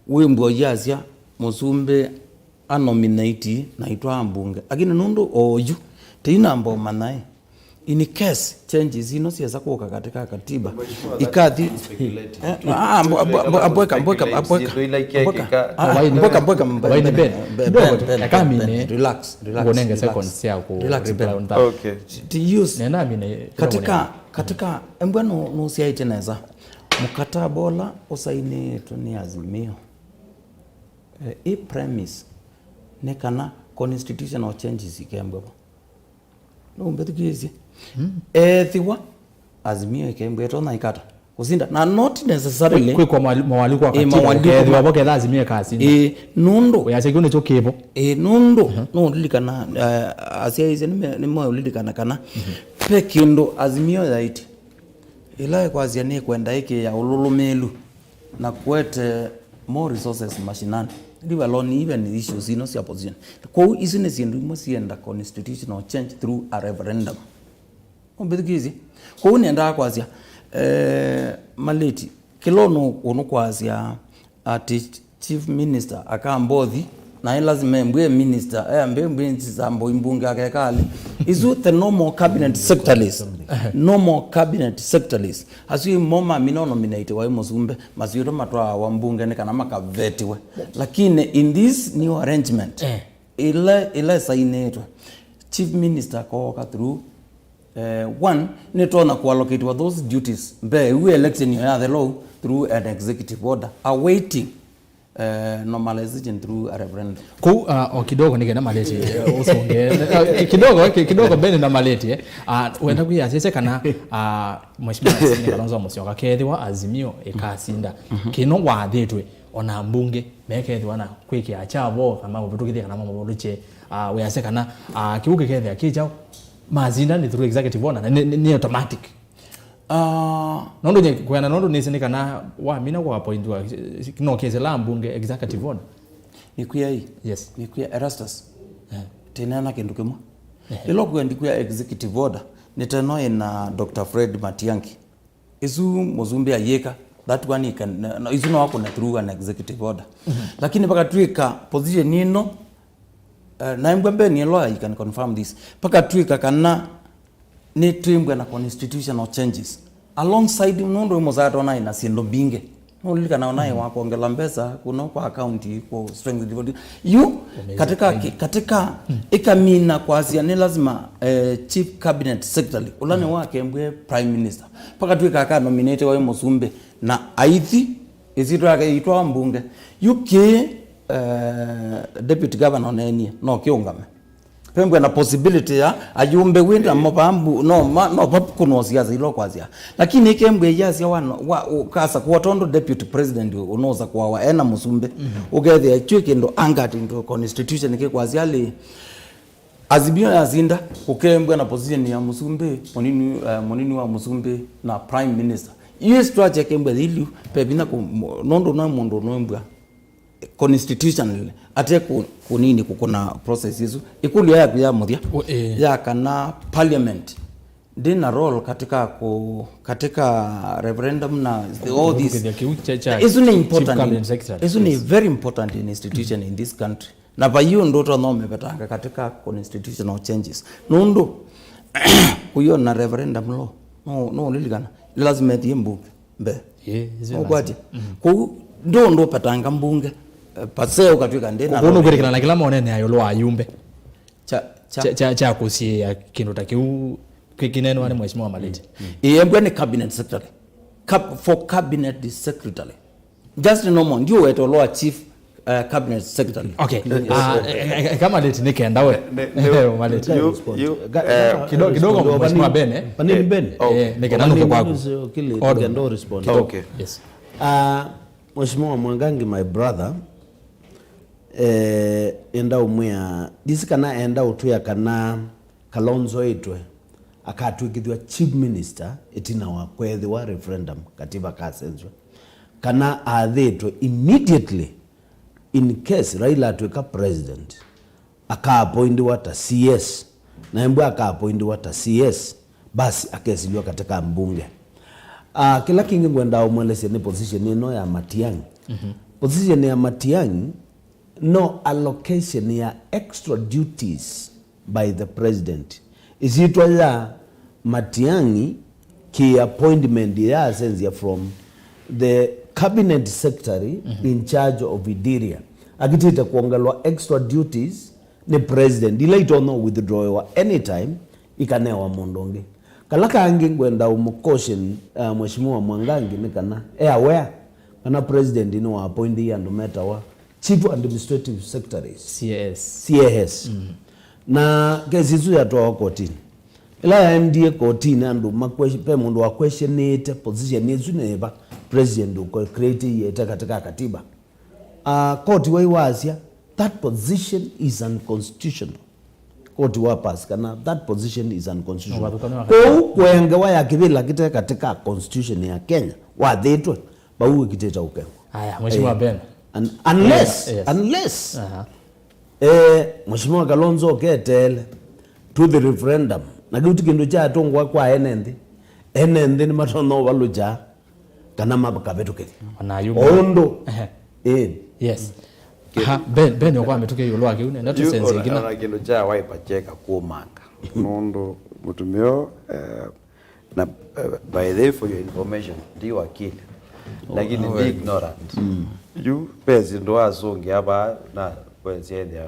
Wĩmbwa yasya mũsumbĩ anominate na itwaa mbunge. Lakini nũndũ oyu tĩinamba ũmanya ĩ, in case changes ino syesa kũka katika katiba, ikathi. Eh, ah, mbwe-, mbwe-, mbwe-, mbweka, mbweka, mbweka, mbweka, ah, mbweka, mbweka, mbweka, Waini Ben. Kidogo tu, Ben, Ben, eka Ben, mine, Ben, relax, relax, ngunenge relax. Seconds sya ku Relax, Ben. Reply on that. Okay. To use Nena mine, kidogo katika, nene. Katika, embwa no, no siaite neza. Mkataba ũla ũsainĩtwe nĩ Azimio. Eh, i premise nĩ kana constitutional changes ikembwe vo. No mbethukĩĩsye. Mm. Ethĩwa Azimio ĩkembwe ĩtonya ĩkata kũsinda. Na not necessarily. Kwĩkwa mawali-, mawaliku kwa Eh, katiba, mawaliku ũkethĩwa kwa vo ketha Azimio ĩkasinda. Eh, nũndũ. Ũyasya kĩu nĩkyo kĩvo. Eh, nũndũ. Mhm. No ũlilikana, eh, asyaĩĩsye nĩme-, nĩmeũlilikana kana. Mhm. Ve kĩndũ Azimio yaĩtye. Ĩla ĩkwasya nĩkwenda ĩkĩĩa ũlũlũmĩĩlu na kũete more resources mashinani, leave alone even issues ino sya position. Kwoou isu nĩ syĩndũ imwe sienda constitutional change through a referendum. Ũmbĩthukĩĩsye? Kwoou nĩendaa kwasya, eh, Malĩti, kĩla ũnũ-, ũnũkwasya atĩ Chief Minister akambothi, na ĩ lazima embwie minister, eh, ambe mbwie nzisambo imbunge akekali. Isu the normal cabinet secretaries. Normal cabinet secretaries. Asu imo mamina nominate waĩ mũsumbĩ, masyĩtwa matwaawa mbunge nĩ kana makavetiwe. Lakini in this new arrangement, Eh. ila, ila ĩsainĩtwe, Chief Minister kooka through Eh, one, nĩtonya kuallocatiwa those duties mbee yu election yo yathela ũu through an executive order, awaiting, eh, normalization through a referendum. Kũu, ah, o kidogo nĩ kenda Malĩti, eh, ũsũnge. Eh, kidogo, ki-, kidogo Ben na Malĩti, eh. Ah, wenda kwĩasya kana, ah, Mheshimiwa Rais nĩ Kalonzo Musyoka, kethĩwa Azimio ĩkasinda. Mhm. Kĩno wathĩtwe, ona mbunge, mekethĩwa na kwĩkĩa kya vo, kana mamũvĩtũkĩthye, kana mamũvũlũkye, ah, wĩasya kana, ah, kĩu kĩkethĩa kĩ kyaũ. Mazinda nĩ through executive order, na nĩ, nĩ, nĩ automatic. Ah. Nũndũ nye kwĩana nũndũ nĩsĩ nĩ kana wamina kũapointiwa, no kĩsĩla mbunge executive order. Nĩkwĩa ĩ? Yes. Nĩkwĩa Erastus. Eh. Tĩneena kĩndũ kĩmwe. Eh. Ĩla kwĩa ndikwĩa executive order, nĩteno ĩna Doctor Fred Matiang'i. Isu mũsumbĩ ayĩka, that one he can, no, isu no akũne through an executive order. Mhm. Lakini vakatwĩka position ĩno, eh, na embwa mbeni lawyer, he can confirm this. Vakatwĩka kana nĩtwĩmbwa na constitutional changes. Alongside, nũndũ wĩ mũsata onaĩ na syĩndũ mbingĩ. Nũlilikana onaĩ wa kwongela mbesa, kuno kwa account, ku strength development. Yu, katika, katika, ikamina kwasya nĩ lazima, eh, chief cabinet secretary, ũla nĩ wakembwe prime minister. Pakatwĩka aka nominate waĩ mũsumbĩ, na aithi, ĩsyĩtwa yake yĩitwa mbunge. Yu kĩ, eh, deputy governor ũneenie, no kĩũngame. Pembwe na possibility ya ayumbe wĩ namo vambu, no ma, no vakuno siasa ilo kwasya. Lakini ikembwe yasya wa, wa, ukasa kwa tondũ deputy president unosa kwawa ena mũsumbĩ. Mhm. Ukethĩa kyo kĩndũ anchored into constitution kikwasya li Azimio yasinda, kũkembwe na position ya mũsumbĩ, mũnini, eh, mũnini wa mũsumbĩ na prime minister. Iyo structure kembwe thiliu, pe vinya kũ-, mo-, nũndũ no mũndũ ũnombwa constitutionally, ate kũ-, kũnini kũkũna process isu. Ĩkũlyo yaku ya mũthya, o, eh, ya kana parliament ndĩ na role katika ku-, katika referendum na all this. Kũthukĩthya kĩu kya, kya isu nĩ chief important, cabinet secretary. Isu nĩ, yes, very important in institution in this country. Na vai ũndũ ũtonya ũmĩvetanga katika constitutional changes. Nũndũ, kũiona referendum law, no, no ũlilikana, lazima ĩthiĩ mbunge mbee. Ĩĩ, isu no lazima. Ũkwatya? Mhm. Kũu, ndũ ũndũ ũpetanga mbunge, eh, paseo ũkatwĩka ndĩ na kũu nũkwĩtĩkana na kĩla monene ya ĩũlũ wa ayumbe. Kya, kya, kya, kya kũsiĩĩa kĩndũ ta kĩu kĩ-, kĩneenwa nĩ Mheshimiwa Malĩti. Mm. Ĩĩ, embwa nĩ cabinet secretary. Cab-, for cabinet secretary. Just normal, ndiũweta ũla wa chief, uh, cabinet secretary. Okay. Yes. Ah, eh, eh, eh, kama Malĩti nĩ kenda we. Ne, ne, Malĩti. Yu, yu, eh, kido-, kidogo, Mheshimiwa Ben, eh? Vanini Ben. Oh. Eh, nĩ kenda nũke kwaku. Kile, hold on. Kenda respond. Kidogo. Okay. Yes. Ah, Mheshimiwa Mwangangi, my brother, eh, enda ũmwĩa, ndisi kana enda ũtwĩa kana Kalonzo ĩtwe akatw'ĩkĩthw'a chief minister ĩtina wa kwethĩwa referendum katiba kasenzwe. kana athĩtwe immediately, in case Raila atw'ĩka president, akaappointiwa ta C S, na embwa akaappointiwa ta C S, basi akesilw'a katika mbunge. Uh, kĩla kĩngĩ ngwenda ũmwelesya nĩ position ĩno ya Matiang'i. Position ya Matiang'i no allocation ya extra duties by the president. Ĩsyĩtwa ya Matiang'i kĩ appointment yasenzya from the cabinet secretary in charge of interior, akitĩte kwongelwa extra duties nĩ president, ila itonya withdrawiwa anytime, ikanewa mũndũ ũngĩ. Kala kangĩ ngwenda ũmũcaution, uh, Mheshimiwa Mwangangi nĩ kana e aware kana president nĩwa appointie andũ metawa chief administrative secretaries, C A S. C A S. Na kesi ĩsu yatwawa kotini. Ĩla yaendie kotini, andũ makwe-, ve mũndũ wakwestionĩte position ĩsu nĩ ĩva president ũko create ĩte katika katiba. Uh, koti wai wasya that position is unconstitutional. Koti wa pass kana that position is unconstitutional. Kwoou kũengewa ya kĩvĩla kĩte katika constitution ya Kenya wathĩtwe, vau ĩkitĩte ũkengwa. Aya, Mheshimiwa Ben. Un-, unless, yes, unless, aha, eh, Mheshimiwa Kalonzo ũketeele to the referendum, na kĩu ti kĩndũ kyatũngwa kwa ene nthĩ. Ene nthĩ nĩmatonya ũvalũkya kana makavĩtũkĩthya. Ona yu o ũndũ. Ehe. Ĩĩ. Yes. Aha, Ben, Ben, ũkwamĩtũkĩa ĩũlũ wa kĩu, nenda yu tũsenze ona, ĩngĩ na ona kĩndũ kya Wiper kyeka kũmanga. Nũndũ mũtumĩa, eh, na, eh, by the way, for your information, ndi wakili. Oh, lakini no ndi worries. Ignorant. Mm. Yu, ve syĩndũ wasũngĩa vaa, na kwesyaĩthya.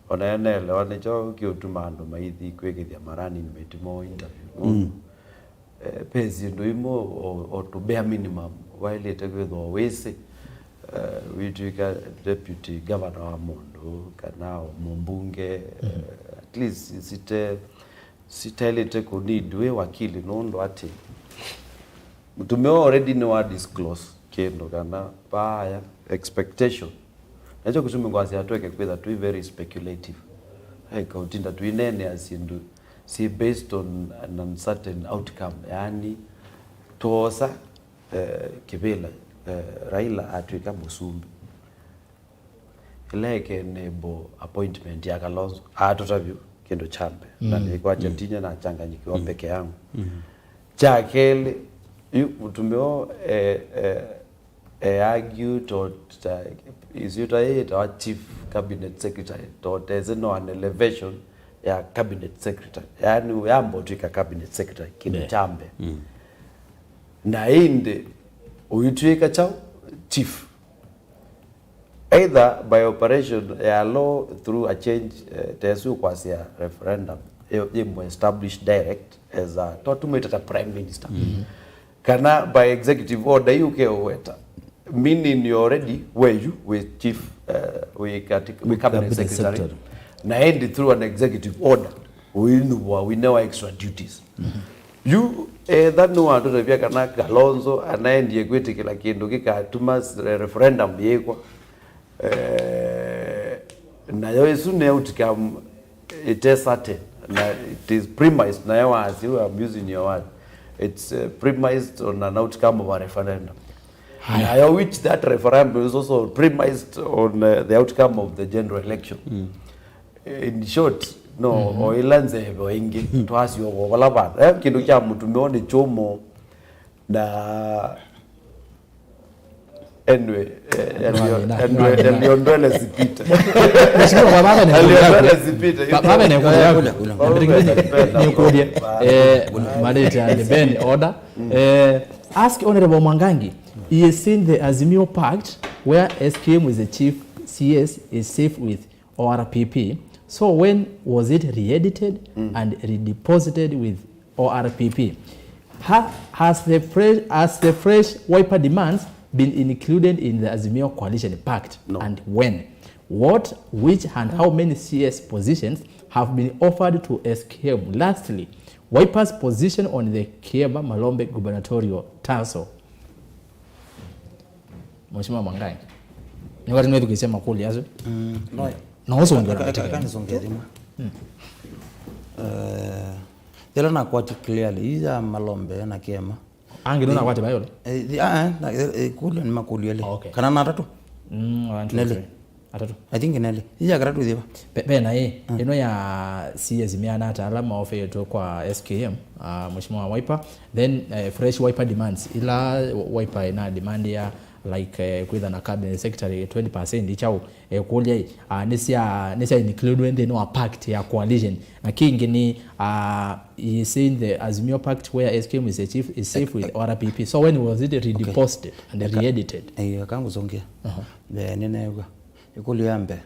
Ona nĩnaelewa nĩkyo kĩũtuma andũ maithi kwĩkĩthya ma running mate moo interview. Mm. Eh, ve syĩndũ imwe o, o to bare minimum waĩlĩte kwĩthĩwa wĩsĩ, eh, wĩtw'ĩka deputy governor wa mũndũ, kana o mũmbunge, eh, at least site, sitaĩlĩte kũ need wĩ wakili nũndũ atĩ mũtumĩa already nĩwa disclose kĩndũ kana vaya expectation. Nakyo kĩtumi ngwasya tweke kwĩtha twĩ very speculative. Eka ũtinda tũineenea syĩndũ syĩ based on an uncertain outcome. Yaani, twosa, eh, kĩvĩla, eh, Raila atw'ĩka mũsumbĩ. Ĩla ĩke enable appointment ya Kalonzo, atũta vyũ kĩndũ kya mbee. Na nĩkwakya tinya na achanganyikiwa peke yangu. Kya kelĩ, yu mũtumĩa, eh, eh, e argue to ta, ĩsyĩtwa yĩĩ yĩtawa chief cabinet secretary, to tese no an elevation ya cabinet secretary, yaani yamba ũtw'ĩka cabinet secretary kĩndũ kya mbee. Na ĩndĩ ũitw'ĩka kyaũ? Chief. Either by operation ya law through a change, eh, tesu kwasya referendum, ĩ- ĩmwe established direct as a, to tumwĩte ta prime minister. Kana by executive order yu ũkeũweta, meaning you already were you with chief, uh, with, with cabinet, cabinet secretary, secretary. Na ĩndĩ through an executive order, ũinuvwa, ũinewa extra duties. Yu etha nĩwatũtavya kana Kalonzo anaendie kwĩtĩkĩla kĩndũ kĩkatuma s- referendum yĩkwa. Eh, nayo ĩsu nĩ outcome ĩte certain, na it is premised, nayo wasya, I'm using your word, it's, uh, premised on an outcome of a referendum. Haya. Nayo which that referendum is also premised on, uh, the outcome of the general election. In short, no, o ĩla nzeve o ĩngĩ, twasyoka o vala vana. Eh, kĩndũ kya mũtumĩa nĩ kyũmũ, na anyway, eh, elio- anyway, elio ndwele sipite. Mheshimiwa, kwa baba ni elio ndwele sipite. Ba- baba ni kuja. Kula, kula. Nambere kile ni kuja. Eh, Marita and Ben order. Eh, ask Honorable Mwangangi, he has seen the Azimio Pact where S K M is the chief, C S is safe with O R P P. So when was it re-edited and redeposited with O R P P? Ha- has the fresh, has the fresh Wiper demands been included in the Azimio Coalition Pact? No. And when? What, which, and how many C S positions have been offered to S K M? Lastly, Wiper's position on the Kieba Malombe gubernatorial tussle. Mheshimiwa Mwangangi. Nĩwatĩ nĩwĩthukĩĩsya makũlyo asu. Mm, no. No ũsũngĩe na aka- aka- katika. Akanisũngĩa thimũ. Mm. Eh, yĩla nakwati clearly, ii ya Malombe na Kiema. Angĩ nũnakwate bayolo? Eh, ah, ah, na, eh, eh, kũlyo nĩ makũlyo elĩ. Oh, okay. Kana na atatũ? Mm, one, two, nelĩ, three. Atatũ. I think nelĩ. Iya katatũ thiva? Pe-, pena ĩ, mm, ĩno ya C S meana ata ala maoveetwe kwa S K M, ah, Mheshimiwa Wiper. Then, eh, fresh Wiper demands. Ila Wiper ina demand ya, like, eh, kwitha na cabinet secretary twenty percent ichau. Ekũlya ĩ, ah, nĩsya, nĩsya include nthĩnĩ wa pact ya coalition. Na kĩngĩ nĩ, ah, he is saying the Azimio pact where S K M is a chief, is safe with R P P. So when was it redeposited and re-edited? Eh, eka ngũsũngĩa. Aha. Eh, nĩneew'a. Ĩkũlyo ya mbee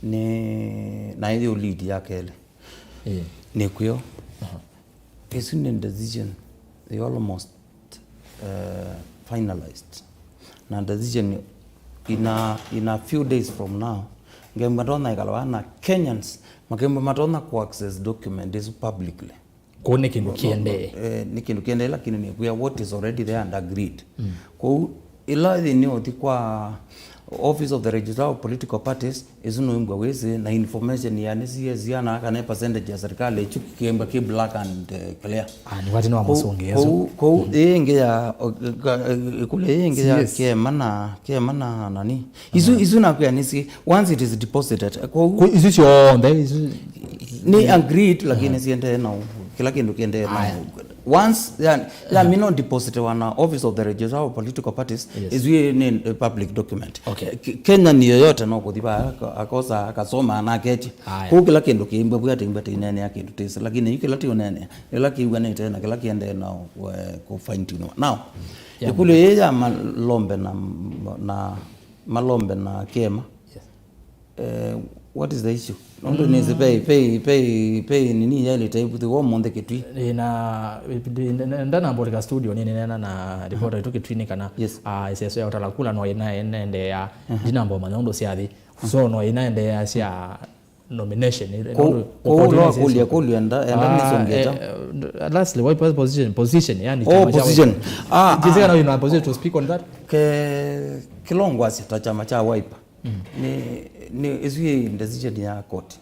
nĩ, na ĩyo lead ya kelĩ. Eh. Nĩ kwĩo. Aha. Ĩsu nĩ decision they almost, uh, finalized. Na decision in a, in a few days from now, ngemba matonya ĩkala vaa na Kenyans, makemba matonya ku access document ĩsu publicly. Kũu nĩ kĩndũ kĩendee. Eh, nĩ kĩndũ kĩendee, lakini nĩ kwĩa what is already there and agreed. Mm. Kũu ĩla yĩnĩ ũthi kwa Office of the Registrar of Political Parties, ĩsu nũimbwa wĩsĩ, na information ya nĩ C S ya na kana percentage ya serikali, ĩkyu kĩemba kĩ black and, eh, clear. Ah, nĩ wati no amasongea so. Kũu, kũu, mm, ĩĩ ĩngĩ ya, o, ka, eh, ĩkũlyo ĩĩ ĩngĩ ya C S. Kĩema na, kĩema na nani. Isu, aha, isu nakwĩa nĩ si, once it is deposited, eh, kũu. Kũ-, isu syonthe, isu. Nĩ agreed, lakini, aha, siendee na kĩla kĩndũ kĩendee na. Aya. Once, ya, ya, aha, mino deposit wana Office of the Registrar of Political Parties, yes, is we nĩ, eh, public document. Okay. K-, Kenya ni yoyote no kũthi vaa, aka-, akosa, akasoma, na aketye. Aya. Kũu kĩla kĩndũ kĩimbwa vua tĩimbwa tĩinene ya kĩndũ tĩsĩ, lakini yu kĩla tĩũnene, kĩla kĩw'anĩte na kĩla kĩendee na, eh, kũ fine tune. Now, yeah, ĩkũlyo yĩĩ ya malombe na, na, malombe na kĩema. Yes. Eh, what is the issue? Nũndũ, mm, nĩsĩ pei, pei, pei, pei nini yaĩlĩte ĩvuthĩwa ũmũnthĩ Kĩtui. Ĩ, na, ĩ, ndi-, ndi-, ndanambũlĩka studio nĩnĩneena na reporter witũ Kĩtui nĩ kana, yes, ah, ĩseso ya ũtala kula no ĩnaendeea, mhm, ndinambomanya ũndũ syathi. So no ĩnaendeea sya nomination, ĩ, kũu, nũndũ kũu opportunity ũla wakũlya, syo kũlya enda, enda, ah, nĩsongeta, eh, eh, lastly, why position, position, yani, oh, chama cha position. Wiper. Ah, ah. Is there no in a position to speak on that? Ke, kĩla ngwasya ta chama cha Wiper. Mm. Nĩ, nĩ, ĩsu yĩ decision ya court.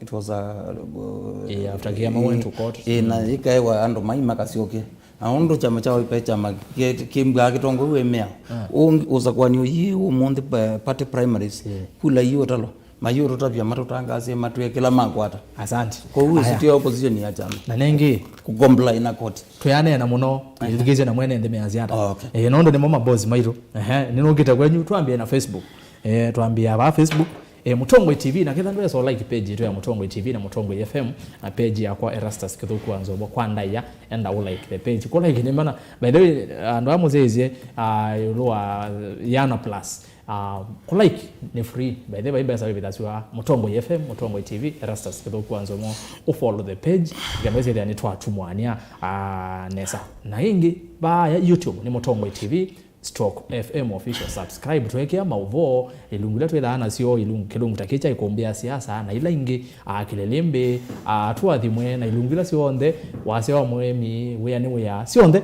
It was a, uh, yeah, after Kĩama went to court. Ĩ, na, mm, ĩkaewa andũ mai makasyoke. Na ũndũ chama cha Wiper, chama kĩ-, kĩmbwaa kĩtongoi wĩ mĩao. Ah. Ũngĩ, ũsakũanĩo yĩ ũmũnthĩ, eh, party primaries. Yeah. Kula ii ũtalo. Mayũtũtavya matũtangaasye matwĩe kĩla makwata. Asante. Kwoou ĩsu ti opposition ya chama. Na nengĩ. Kũcomply na court. Twĩaneena mũno, ehe, ĩthukĩĩsye na mwene nthĩ measya ata. Oh, okay. Eh, nũndũ nĩmo mabosi maitũ. Ehe, nĩnũkĩte kwenyu, twambie na Facebook. Eh, twambia vaa Facebook. Eh, Mũtongoi T V, na ketha ndwesa like page yetu ya Mũtongoi T V na Mũtongoi F M, na page yakwa Erastus Kĩthũku wa Nzomo kwa ndaĩa, enda u like the page. Kũ like nĩ mana, by the way, andũ amũsyaisye, ah, ĩũlũ wa Yana Plus. Ah, kũ like nĩ free. By the way, mbesa wĩvithasya Mũtongoi F M, Mũtongoi T V, Erastus Kĩthũku wa Nzomo, u follow the page, ngetha ĩsĩthĩa nĩ twatumwania, ah, nesa. Na ĩngĩ, vaa YouTube nĩ Mũtongoi T V, stroke F M official. Subscribe, twekea maũvoo ilungu ila twĩthaa nasyo, ilungu, kĩlungu ta kĩcha ikumbĩa siasa, na ila ingĩ, ah, kĩlĩlĩmbĩ, ah, tũathimwe, na ilungu ila syonthe, wasya wa mũĩmi, wĩa nĩ wĩa, syonthe,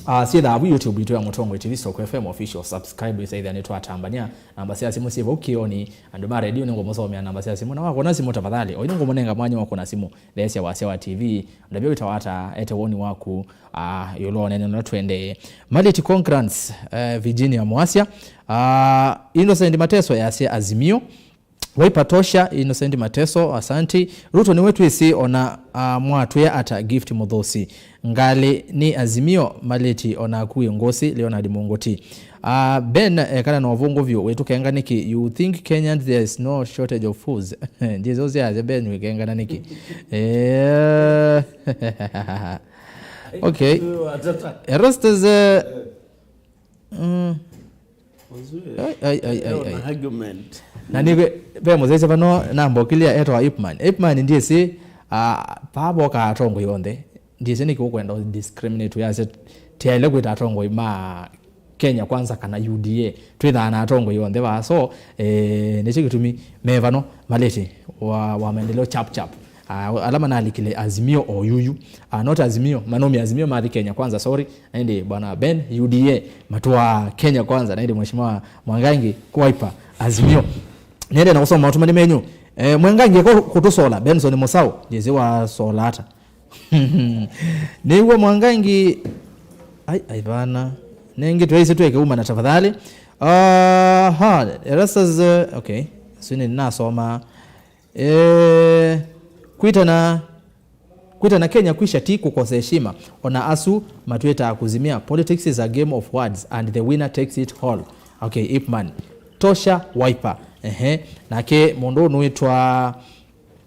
ah, syĩthaa vu YouTube itũ ya Mũtongoi T V stroke F M official. Subscribe, isaithĩa nĩ twatambania. Namba sya simũ syĩ vau kĩoni, andũ ma redio nĩngũmũsomea namba sya simũ, na wakũna simũ tafadhali, oyu nĩngũmũnenga mwanya wa kũna simũ. Theesya wasya wa T V, ndavya wĩtawa ata, ete woni waku, ah, ĩũlũ wa ũnene ũla tũendee. Malĩti Congrants, eh, Virginia Mwasya, ah, Innocent Mateso yasya Azimio. Wiper tosha, Innocent Mateso, asanti. Ruto nĩwe twĩsĩ ona, ah, mwatwĩa ata Gift Mũthũsi. Ngalĩ nĩ Azimio, Malĩti onaku wĩ ngũsĩ, Leonard Mũngũti. Ah, Ben, ekana na ũvũngũ vyũ, wĩtũkenga nĩkĩ? You think Kenyans there is no shortage of fools? Ndiĩsĩ ũsyaasya Ben wĩkengana nĩkĩ? Eh, okay. Erastus, eh, mm. Ai, ai, ai, ai, ai. Na nĩ ve, ve mũsese vano namba ũkĩlya etwa Ipman. Ipman ndiĩsĩ, ah, pavoka atongoi onthe. Ndiĩsĩ nĩkĩ ũkwenda discriminate, yasya tĩaĩle kwĩta atongoi ma Kenya Kwanza kana U D A. Twĩthaa na atongoi onthe vaa. So, eh, nĩkyo kĩtumi me vano, Malĩti wa, wa maendeleo chap chap. Ah, ala manalikile Azimio o yuyu. Ah, not Azimio, manaumia Azimio mathi Kenya Kwanza, sorry. Na ĩndĩ bwana Ben, U D A, matũaa Kenya Kwanza. Na ĩndĩ Mheshimiwa Mwangangi, Wiper, Azimio. Nĩende na kũsoma maũtũmani menyu. Eh, Mwangangi eko kũtũsola, Benson Mũsaũ, ndiĩsĩ wasola ata. Nĩw'o Mwangangi, Ai, ai vana. Nengi twaisi tweke uma na tafadhali. Aha, Erastus, eh, okay. Sini nasoma. Eh, kwitana, kwitana Kenya kwisha ti kukosa heshima. Ona asu matwĩtaa kuzimia. Politics is a game of words and the winner takes it all. Okay, Ip Man. Tosha Wiper. Ehe. Nake mũndũ ũnũĩtwa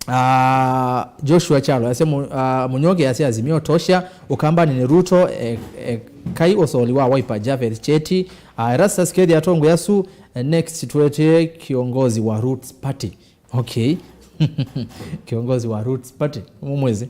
Ah, Joshua Chalo ase mu-, ah, Munyoke ase Azimio tosha, Ukambani ni Ruto, eh, eh, kai usoli wa Wiper Javeth Cheti, ah, Erastus Kethi atongo yasu, eh, next tuete kiongozi wa Roots Party. Okay. Kiongozi wa Roots Party. Mumwezi.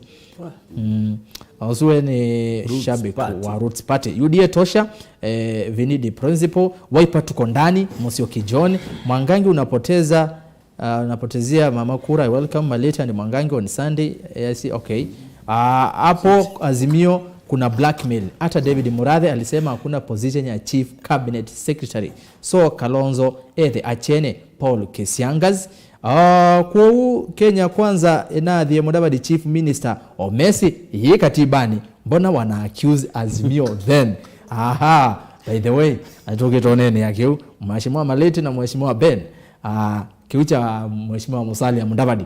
Mm. Usue ni Roots shabiki Party. Wa Roots Party. U D A tosha, eh, Vinidi Principal, Wiper tuko ndani, Musyoki John, Mwangangi unapoteza Ah, napotezea mama kura, I welcome Maleti and Mwangangi on Sunday. Yes, okay. Ah, hapo Azimio kuna blackmail. Hata David Murathe alisema hakuna position ya chief cabinet secretary. So Kalonzo ethe achene Paul Kesiangas. Ah, kwoou Kenya Kwanza inathie Mudavadi chief minister o Messi yi katibani. Mbona wana accuse Azimio then? Aha, by the way, atukite onene ya kiu. Mheshimiwa Maleti na Mheshimiwa Ben. Ah, kĩu kya Mheshimiwa Musalia Mudavadi,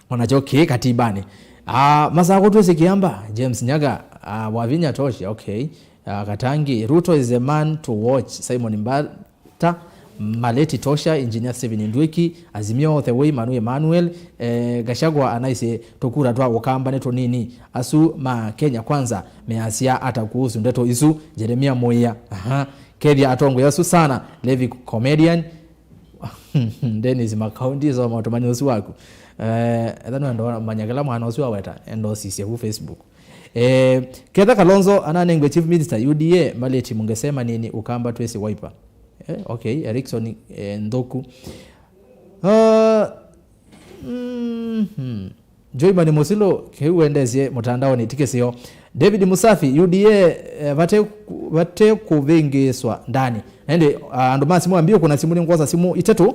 onakyo kĩ katibani. Ah, Masako twĩsĩ kĩamba, James Nyaga, ah, Wavinya tosha, okay. Ah, Katangi, Ruto is a man to watch, Simon Mbata, Maleti tosha, Engineer Stephen Ndwiki, Azimio all the way, Manu Emmanuel, eh, Gachagua anaisye tũkura twa Ũkamba nĩ tũnini, asu ma Kenya Kwanza measya ata kuhusu ndeto isu, Jeremia Muia, aha, kethia atongoya asu sana, Levi Comedian, Dennis Makau, ndisoma ũtũmani ũsu waku. Eh, etha nũenda ũmanya kĩla mwana ũsu aweta, enda ũsisye vu Facebook. Eh, ketha Kalonzo ananengwe chief minister U D A, Maleti mungesema nini Ukamba twĩsĩ Wiper? Eh, okay, Erickson, eh, Nthuku. Ah, mhm. Joiman Musilo, kĩu wendeesye mũtandaonĩ ti kĩseo. David Musafi, U D A, eh, vate ku-, vate kũvĩngĩĩswa ndani. Na ĩndĩ, ah, andũ ma simũ ambie kũna simũ, nĩngwosa simũ itatũ.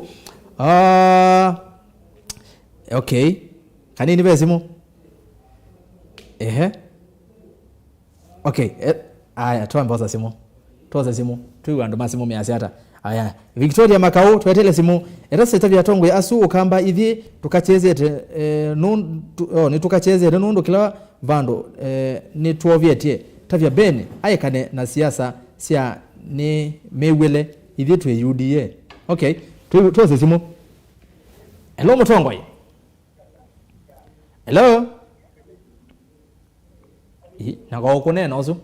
Ah, okay. Kanini ve simũ? Ehe. Okay, eh, aya, twambe osa simũ. Twose simũ. Twĩw'a andũ ma simũ measya ata. Aya, Victoria Makau, twetele simũ. Etasetavya atongoi asu Ũkamba ithyĩ tũkakyesete, eh, nũndũ, tu-, oh, nĩtũkakyesete nũndũ kĩla vandũ, eh, nĩtwovetye. Tavya Ben aekane na siasa sya nĩ mĩw'ĩle, ithyĩ twĩ U D A. Okay, twĩ-, twose simũ. Hello, mũtongoi. Hello? Ĩ, na kwa ũkũneena ũsu,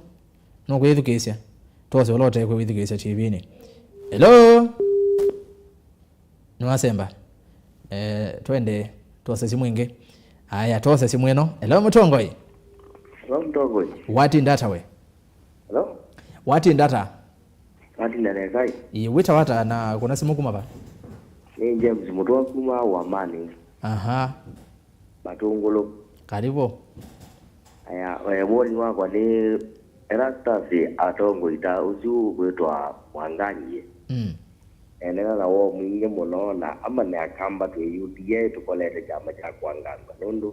nũkwĩthukĩĩsya. Twose ũla ũtekwĩthukĩĩsya T V-inĩ. Hello? Nĩwasemba. Eh, twende, twose simũ ĩngĩ. Aya, twose simũ ĩno. Hello, mũtongoi? Hello, mũtongoi. Watinda ata we? Hello? Watinda ata? Watinda nesa ĩ. Ĩ, wĩtawa ata na kũna simũ kuma va? Nĩ James Mũtũa kuma Wamani. Aha. Matũngũlũ. Karibu. Aya, eh, woni wakwa nĩ Erastus atongoi ta ũsu ũkwĩtwa Mwangangi. Mm. Enena na woo mwingĩ mũno na amanya Akamba twĩ U D A tũkolete kyama kya kũangangwa nũndũ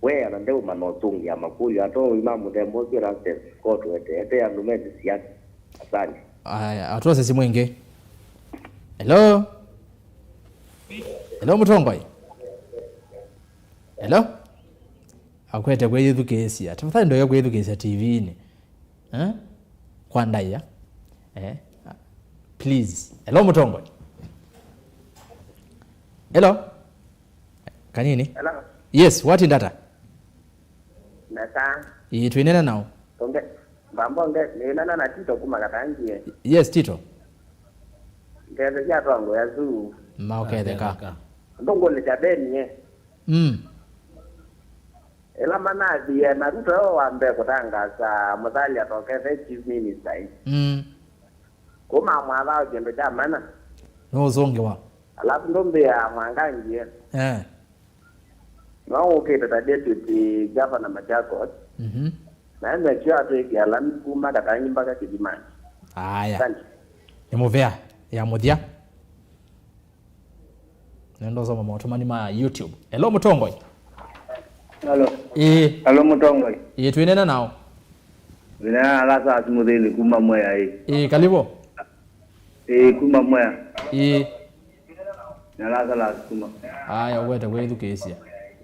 we ana ndeũmanya ũsũngĩa makũlyo atongoi ma mũthemba ũsu Erastus kotwete ete andũ mete siasa. Asante. Aya, atwose simũ ĩngĩ. Hello? Hello, mũtongoi? Hello? Akwete kwĩyĩthukĩĩsya. Tafadhali ndoya kwĩyĩthukĩĩsya T V-inĩ. Eh? Kwa ndaĩa. Eh? Please. Hello, mũtongoi. Hello? Kanini? Hello. Yes, watinda ata? Nesa. Ĩĩ, twĩnena nao. Tonge, mbambo nge, nĩnena na Tito kuma Katangie. Yes, Tito. Ngethesya atongoi asu. Maũketheka. Maũketheka. Ndũngũlĩsya Beni, eh. Mm. Ĩla manathie na Ruto yo wa mbee kũtangaasa Mũthali atokethe chief minister ĩ. Mm. Kũu mamwathaa o kĩndũ kya mana. Nũũsũngĩwa. Alafu ndũmbĩaa Mwangangi ĩ. Eh. No ũkĩte ta deputy governor Machakos. Mhm. Na ene kyo atwĩkĩa lami kuma Katangi mpaka Kĩthimani. Aya. Asante. Nĩ mũvea ya mũthya. Nenda ũsoma maũtũmani ma YouTube. Hello, mũtongoi. Hello. Ĩĩ. Hello, mũtongoi. Ĩĩ, twĩnena nao. Nĩ Lazarus Mũthĩni kuma Mwea ĩ. Ĩĩ, kalivo. Ĩĩ, kuma Mwea. Ĩĩ. Nĩ Lazarus kuma. Aya, ũwete kwĩthukĩĩsya.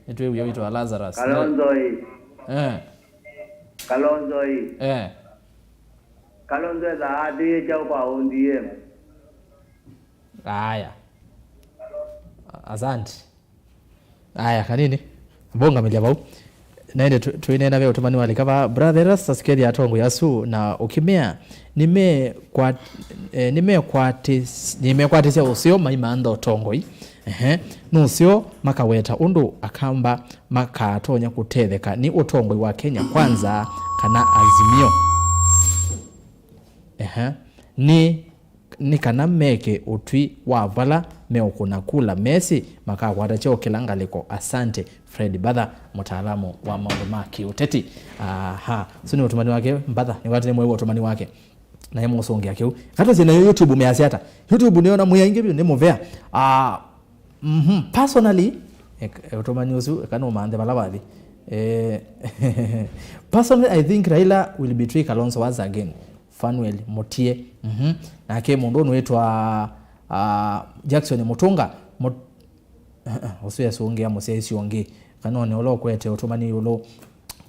Nĩtwĩw'e wĩtwa Lazarus. Kalonzo ĩ. Eh. Kalonzo ĩ. Eh. Kalonzo ethaa atĩĩe kyaũ kwa O D M? Aya. Asante. Aya, kanini. Mbũngamĩlya vau. Na ĩndĩ tũ- tũineena ve ũtũmani wa lika va Brother Erastus kethĩa atongoi asu na ũkĩmea nĩmekwat- eh, nĩmekwatis- nĩmekwatisya ũseo maimantha ũtongoi. Ehe. Nũseo makaweta ũndũ Akamba makatonya kũtetheka nĩ ũtongoi wa Kenya Kwanza kana Azimio. Ehe. Nĩ nĩ kana meke ũtwi wa vala meũkũna kula mesĩ makakwata kyaũ kĩla ngalĩko. Asante Fred Batha, mũtaalamu wa maũndũ ma kĩũteti. Aha, ũsu nĩ ũtũmani wake Mbatha, nĩwatene mweu ũtũmani wake. Naye mũsũngĩa kĩu. Katũsye nayo YouTube measya ata? YouTube nĩona mwĩ aingĩ vyũ nĩ mũvea. Ah, mhm, personally, ek- ũtũmani ũsu eka nũmanthe vala wathi. Eh, personally, I think Raila will betray Kalonzo once again. Fanuel Mutie. Mhm. Nake mũndũ ũnũ wĩtwa, ah, Jackson Mutunga. Mut- ũsu yasũngĩa mũsyaĩĩsya ũngĩ. Kanone ũla ũkwete ũtũmani ĩũlũ.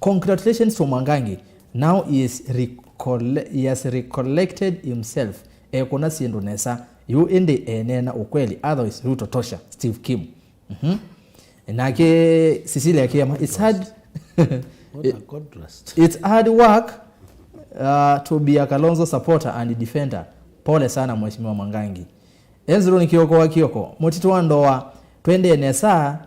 Congratulations to Mwangangi. Now he is recolle- he has recollected himself. Ekũna syĩndũ nesa. Yu ĩndĩ eneena ũkweli. Otherwise, Ruto tosha. Steve Kim. Mhm. Nake Cecilia Kiama, it's hard, What a contrast. It's hard work, uh, to be a Kalonzo supporter and defender. Pole sana Mheshimiwa Mwangangi. Ezron Kioko wa Kioko, mũtitũ wa ndoa, twendee nesa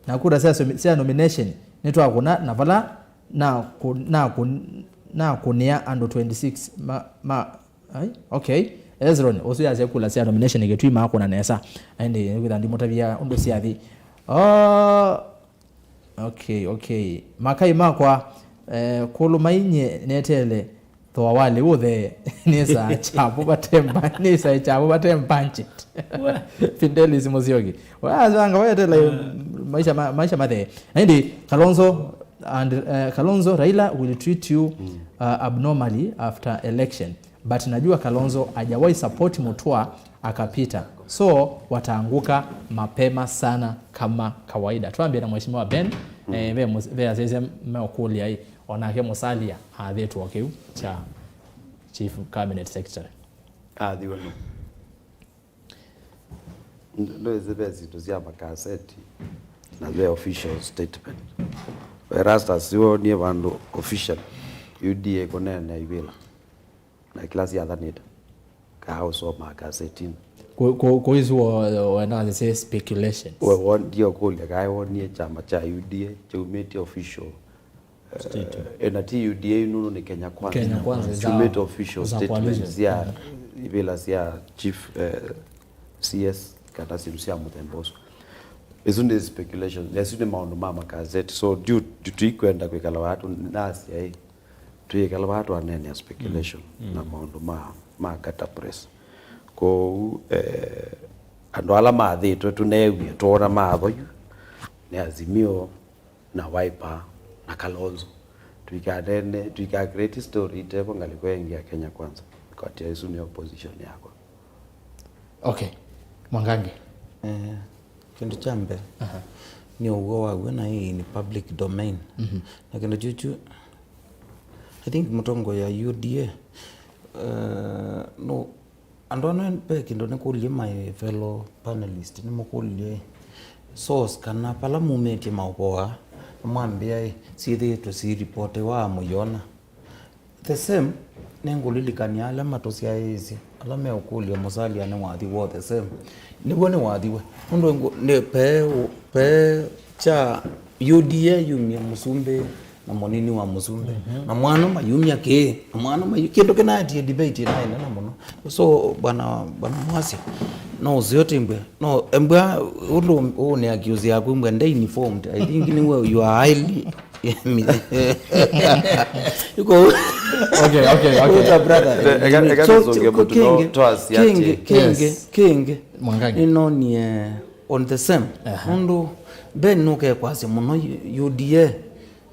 na kura sya, sya nomination nĩtwakũna na vala na kũ- na kũ- na kũnĩa andũ twenty-six ma, ma Ai, okay. Ezron, ũsu yasya kula sya nomination kĩtwi makũna nesa. Aindi kwitha ndimũtavia ũndũ syathi. Oh, okay, okay. Makai makwa, eh, kũlũmai nye netele thoa wa lĩu ũthee. Nĩsa chavu vatemba, nĩsa chavu vatemba nchit. Fidelis Musyoki. Wazanga wetela maisha ma- maisha mathee. Aindi Kalonzo and, eh, Kalonzo, Raila will treat you, uh, abnormally after election. But najua Kalonzo hajawahi support Mutua akapita. So wataanguka mapema sana kama kawaida. Twambie na Mheshimiwa Ben, eh, ve mus- ve asese meũkũlya ĩ, onake Musalia athĩtwe kĩu cha Chief Cabinet Secretary. Athiwe no. Ndwĩsĩ ve syĩndũ sya makaseti na ve official statement. Erastus wonie vandũ official U D A kũneenea ivĩla na kĩla syathanĩte kaa ũsomaa kasetinĩ. Kũ- kũ- kũisu wenda asese speculation. We won- ndio kũlya kaĩ wonie kyama kya U D A kyaumĩtye official. Statement. Eh, na ti U D A nũndũ nĩ Kenya Kwanza. Kenya Kwanza, za- Tumĩte official za statement coalition. Sya ivĩla sya chief, eh, C S kana syĩndũ sya mũthemba ũsu. Isu nĩ speculation, na isu nĩ maũndũ ma magazeti. So ndiũ- ndiũ- tũikwenda kwĩkala vaa tũ- nasya ĩ, tũikala vaa twaneenea speculation na maũndũ ma, ma gutter press. Kwoou, eh, andũ ala mathĩtwe tũneewie, twoona mathoyu nĩ Azimio, na Wiper, na Kalonzo. Tũikanene, tũika create story itevo ngalĩko ĩngĩ ya Kenya Kwanza. Kwatia isu nĩ opposition yakwa. Okay. Mwangangi. Eh, kĩndũ kya mbee, aha, nĩ ũw'o wa w'o na ĩ in public domain. Mhm. Na kĩndũ kyu kyu, I think mũtongoi ya U D A, eh, no, andũ ano ve kĩndũ nĩkũlilye my fellow panelist, nĩmũkũlilye source kana vala mumĩtye maũvoo aa, nĩmwambĩa ĩ, syĩthĩĩtwe syĩripotewa mũyona. The same, nĩngũlilikany'a ala matũsyaĩĩsye, ala meũkũlya Musalia nĩ wathi woo, the same. Nĩw'o nĩ wathiwe. Nũndũ ngũ- nĩ- pe- pe kya U D A yumie mũsumbĩ na mũnini wa mũsumbĩ. Mhm. Na mwana mayumya kĩ, na mwana mayu- kĩndũ kĩnaetie debate ĩnaĩ nene mũno. So, bwana, bwana Mwasya, no ũseo timbwe, no, embwa, ũndũ ũnĩ accuse yaku, embwa, nde informed. I think nĩwe you are highly Iko- Okay, okay, okay. Uta brother. Eka- eka So, nizonge ko- mũtu, no, kĩngĩ, twasya kĩngĩ, atĩ. Kĩngĩ, Yes. Kĩngĩ. Mwangangi. Nĩnonie on the same. Aha. Nũndũ Ben nũkekwasya mũno U D A,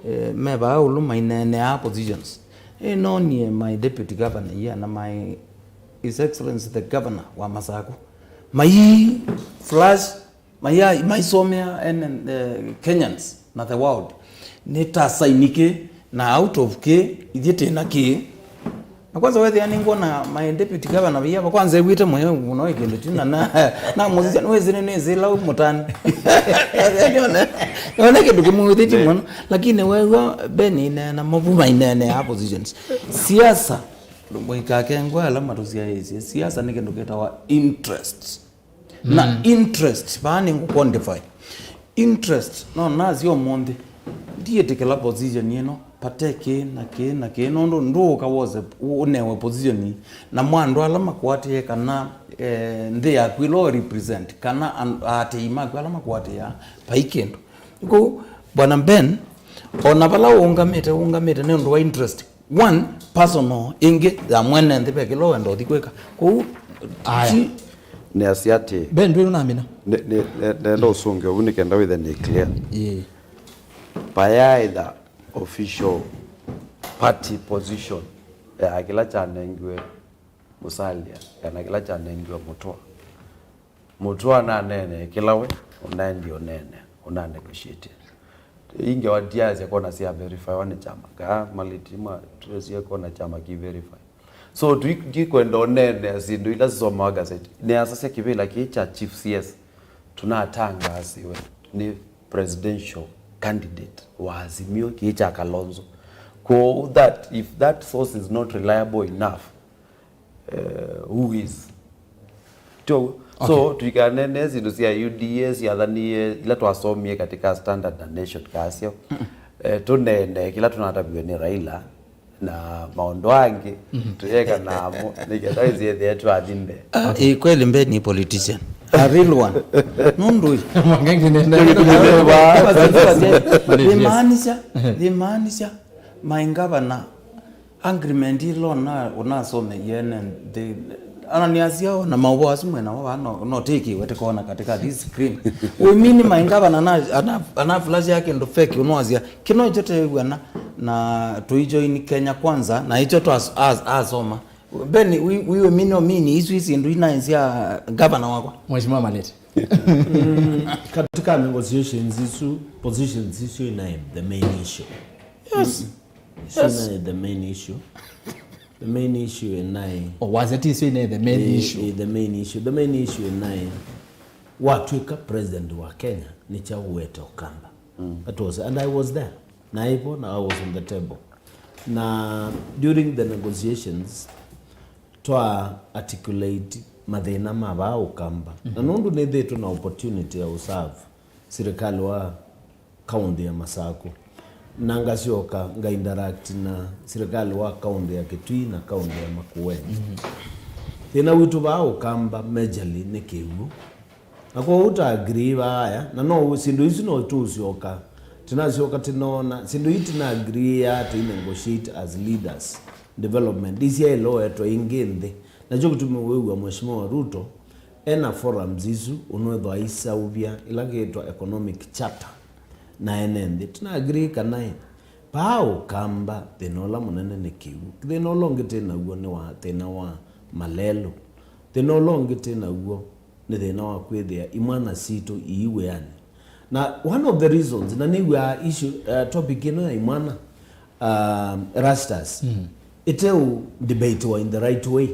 eh, me vaa ũlũ maineeneaa positions. Ĩnonie my deputy governor here na my His Excellency the governor wa Masaku. Mai flash, mai, maisomea ene, eh, Kenyans na the world. Nĩ ta saini kĩ na out of kĩ, ithyĩ tĩna kĩ. Na kwanza wethĩa nĩngwona my deputy governor via, kwanza ewĩte mũyo mũno ĩ kĩndũ tu na, na, na mũsisya, nĩwĩsĩ nĩ, nĩsĩ lau mũtani. Nĩone, nĩone kĩndũ kĩmwĩthĩti mũno. Lakini wewe Ben inene, mavuma inene ya positions. Siasa, mũikakengwa ala matũsyaĩĩsye. Siasa nĩ kĩndũ kĩtawa interest. Na interest, vaa nĩ ngũ quantify. Interest, no nasyo ũmũnthĩ. Ndiĩtĩkĩla position ĩno, pate kĩ na kĩ na kĩ, nũndũ ndũũka wose ũnewe position ii. Na mwa andũ ala makwatĩe kana, eh, nthĩ yaku ĩla ũ represent, kana an-, aatĩĩi maku ala makwatĩaa, vai kĩndũ. Kwoou, Bwana Ben, o na vala ũũngamĩte, ũũngamĩte nĩ ũndũ wa interest. One, personal, ĩngĩ ya mwene nthĩ, ve kĩla ũenda ũthi kwĩka. Kwoou, aya. Ti- Nĩasya atĩ Ben, ndwĩ ũnamina? Nĩ- nĩ- nĩ- nenda ũsũngĩo vu nĩ kenda wĩthe nĩ clear. Ĩĩ. By either official party position ya kĩla kyanengiwe Musalia kana kĩla kyanengiwe Mũtũa. Mũtũa nanene kĩla we ũnaendie ũnene, ũna negotiate. Ingewa ndiasya kona sya verify wa nĩ kyama. Kaa maliti ma tuesie kona kyama ki verify. So twi- ndikwenda ũnene syĩndũ ila sisomawa gazeti. Nĩasasya kĩvĩla kĩĩ kya Chief C S. Tunatangaasiwe nĩ presidential candidate wa Azimio kĩĩ kya Kalonzo. Kwoou that, if that source is not reliable enough, eh, who is? Tyo. So, okay, tũikanene syĩndũ sya U D A syathanie ila twasomie katika Standard na Nation kasyo. Eh, tũnene kĩla tũnataviwe nĩ Raila na maũndũ angĩ, mhm, tũyeka namo nĩkenda ĩsyethĩe twathi mbee. Ah, okay, ĩ kweli mbee nĩ politician. A real one. Nũndũ ĩ. Mwangangi nene. Vimaanisha, vimaanisha, my governor, agreement ila ũna- ũnasomeie ene nthĩ, ananiasya o na maũvoo asu mwĩ namo vaa no- notĩkiwe tĩkona katika this screen. We mean my governor ana- ana- ana flash ya kĩndũ fake ũnwasya kĩno ikyo tew'ana na tũijoin Kenya Kwanza na ikyo twas- as- asoma. Ben, we- we mean o mean isu isi ndu inaisya governor wakwa. Mheshimiwa Malete. Mm, katika negotiations isu, positions isu inae the main issue. Yes. Isu, yes, inae the main issue. The main issue inae. Oh, was it issue inae the main, eh, issue? Eh, the main issue. The main issue inae watw'ĩka president wa Kenya nĩ kyaũ ũete Ũkamba. Mm. That was, and I was there. Naivo na I was on the table. Na during the negotiations, twa articulate mathĩna ma vaa Ũkamba. Na nũndũ nĩthĩĩtwe na opportunity ya ũserve sirikali wa kaunti ya Masaku, na ngasyoka nga interact na sirikali wa kaunti ya Kitui na kaunti ya Makueni. Thĩna witũ vaa Ũkamba majorly nĩ kĩw'ũ. Na kwoou ta agree vaaya, na no syĩndũ isu no tũsyoka, tũnasyoka tũnoona, syĩndũ ii tũna agree ya tũi negotiate as leaders, development isyaĩle ũetwa ĩngĩ nthĩ. Nakyo kĩtumi wĩw'a Mheshimiwa Ruto ena forums isu, ũnwethwa aiseũvya ĩla kĩĩtwa Economic Charter, na ene nthĩ. Tũna agree kana ĩ, vaa Ũkamba, thĩna ũla mũnene nĩ kĩw'ũ. Thĩna ũla ũngĩ twĩ naw'o nĩ wa, thĩna wa malelũ. Thĩna ũla ũngĩ twĩ naw'o nĩ thĩna wa kwĩthĩa imwana sitũ ii wĩanĩ. Na one of the reasons, na nĩw'aa issue, uh, topic ĩno ya imwana, um, Erastus, ĩteũ debate wa in the right way.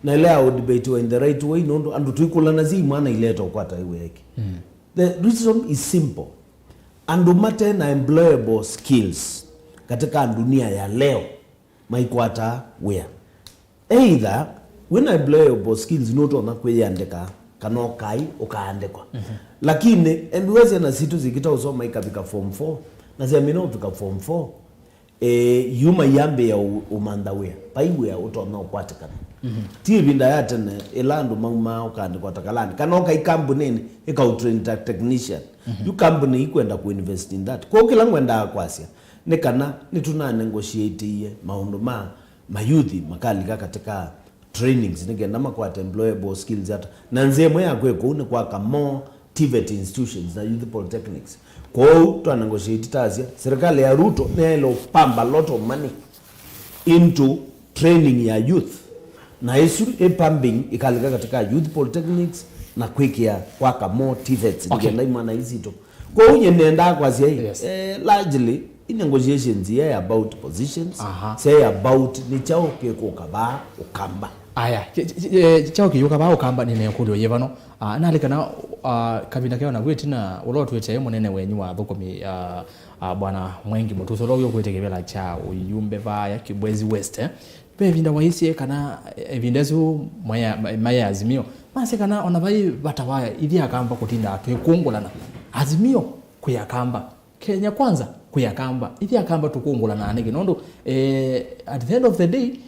Na ĩla ya debate wa in the right way, nũndũ andũ twĩkũlanasya imwana ileta ũkwata wĩa ĩkĩ. The reason is simple. Andũ mate na employable skills katika dunia ya leo, maikwataa wĩa. Either wĩna employable skills nũtonya kwĩyandĩka, kana ũkai ũkaandĩkwa. Lakini ethĩwa syana sitũ sikĩta ũsoma ikavika form four, na syamina ũvika form four, e, yu mayambĩĩa ũ- ũmantha wĩa, vai wĩa ũtonya ũkwatĩkana. Ti ĩvinda ya tene ĩla andũ maumaa ũkaandĩkwa ta kalani, kana ũkai kambunĩnĩ ĩkaũtrain ta technician. Yu kambunĩ ikwenda kũinvest in that. Kwoou kĩla ngwendaa kwasya nĩ kana nĩtũnanegotiatĩie maũndũ ma mayuthi makalika katika trainings nĩ kenda makwate employable skills ata. Na nzĩa ĩmwe ya kwĩka ũu nĩ kwaka more TVET institutions na youth polytechnics. Kwoou twa negotiate tasya, serikali ya Ruto nĩyaĩle ũpamba lot of money into training ya youth, na ĩsu ĩ pumping ĩkalika katika youth polytechnics na kwĩkĩa kwaka more TVETs. Okay. Nĩkenda imwana ii sitũ. Kwoou nyie nendaa kwasya ĩ, yes, eh, largely i negotiations yai about positions, aha, syai about nĩ kyaũ kĩkũka vaa Ũkamba. Aya, ky- ky- eh, kyaũ kĩyũka vaa Ũkamba nĩ na ĩkũlyo yĩvano. Ah, nalĩ kana, ah, kavinda keo na kwĩtina ũla ũtwĩte mũnene wenyu wa athũkũmi, ah, ah, Bwana Mwengi Mũtusa, ũla ũyũkwĩte kĩvĩla kya ũyumbe vaya Kibwezi West, eh? Ve ĩvinda waisye kana, eh, ĩvinda ĩsu maya- ma- maĩ Azimio, masye kana ona vai vata wa ithyĩ Akamba kũtinda twĩkũngũlana Azimio kwĩ Akamba, Kenya Kwanza kwĩ Akamba. Ithyĩ Akamba tũkũngũlanaa nĩkĩ? Nũndũ, eh, at the end of the day,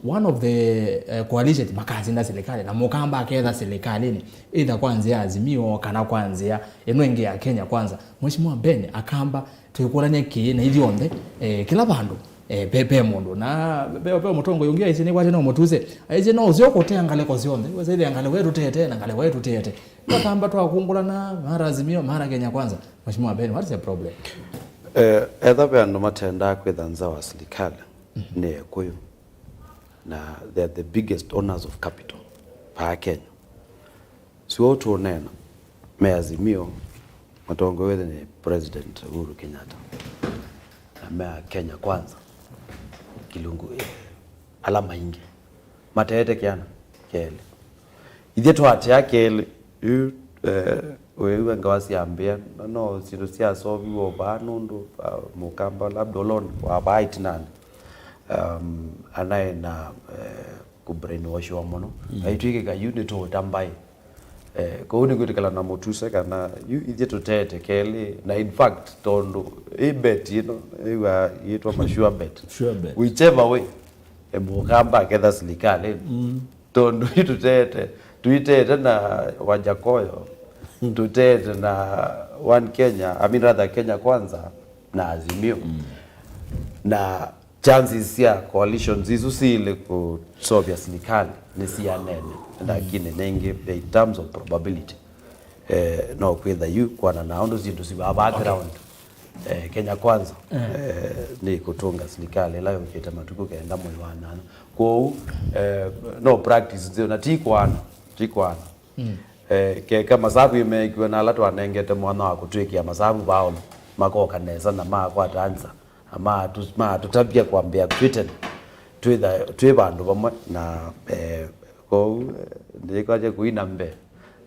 one of the, eh, coalition makasinda silikalĩ, na Mũkamba aketha silikalĩnĩ, either kwa nzĩa ya Azimio kana kwa nzĩa ĩno ĩngĩ ya Kenya Kwanza. Mheshimiwa Ben, Akamba twĩkũlany'a kĩĩ na ithyonthe, eh, kĩla vandũ, eh, pe, pe mũndũ. Na pe, pe mũtongoi ũngĩ aisye nĩkwatĩ no mũtuse. Aisye no ũseo kũtea ngalĩko syonthe. Wesa ĩthĩa ngalĩko ĩtũtete na ngalĩko ĩtũtete. Twakamba twakũngũlana, mara Azimio, mara Kenya Kwanza. Mheshimiwa Ben, what is the problem? Eh, etha ve andũ matendaa kwĩtha nza wa silikalĩ, mhm, nĩ Ekũyũ. Na they are the biggest owners of capital vaa Kenya. Sio tũneena, me Azimio, matongoew'e nĩ President Uhuru Kenyatta, na me Kenya Kwanza, kĩlungu, eh, ala maingĩ mateete kĩana kelĩ. Ithyĩ twatea kelĩ, yu, eh, wĩw'a ngawa syambĩa, no, no syĩndũ syasoviwe o vaa nũndũ, ah, Mũkamba labda ũla wa vaa ĩtinanĩ, um, anaĩ na, eh, kũbrainwashiwa mũno. Mm. Aitw'ĩkĩka yu nĩtũũta mbaĩ. Eh, kwoou nĩkwĩtĩkĩla na mũtuse kana yu ithyĩ tũteete kelĩ, na in fact, tondũ ĩ bet ĩno ĩw'a yĩtwa ma sure bet. Sure bet. Whichever way, e, Mũkamba aketha silikalĩ. Mm. Tondũ yu tũteete, tũiteete na Wajakoyo, tũteete na One Kenya, I mean rather Kenya Kwanza na Azimio. Mm. Na chances sya coalitions isu siilĩ kũseũvya silikalĩ nĩ sianene, lakini nĩngĩ in terms of probability, eh, no kwĩtha yu kwana na ũndũ syĩndũ sivaa background. Eh, Kenya Kwanza, eh, nĩ kũtũnga silikalĩ ĩla yũkĩte matukũ kenda mwei wa nyanya. Kwoou, eh, no practice nzeo na ti kwana, ti kwana. Mm. Eh, keka masavu ĩmeekiwe na ala twanengete mwanya wa kũtwĩkĩa masavu vaa ũmwe, makoka nesa na makwata ansa. Na maatũ- maatũtavya kwambĩa twĩ tene, twĩtha- twĩ vandũ vamwe na, eh, kwoou, eh, ndĩkwatya kũina mbee,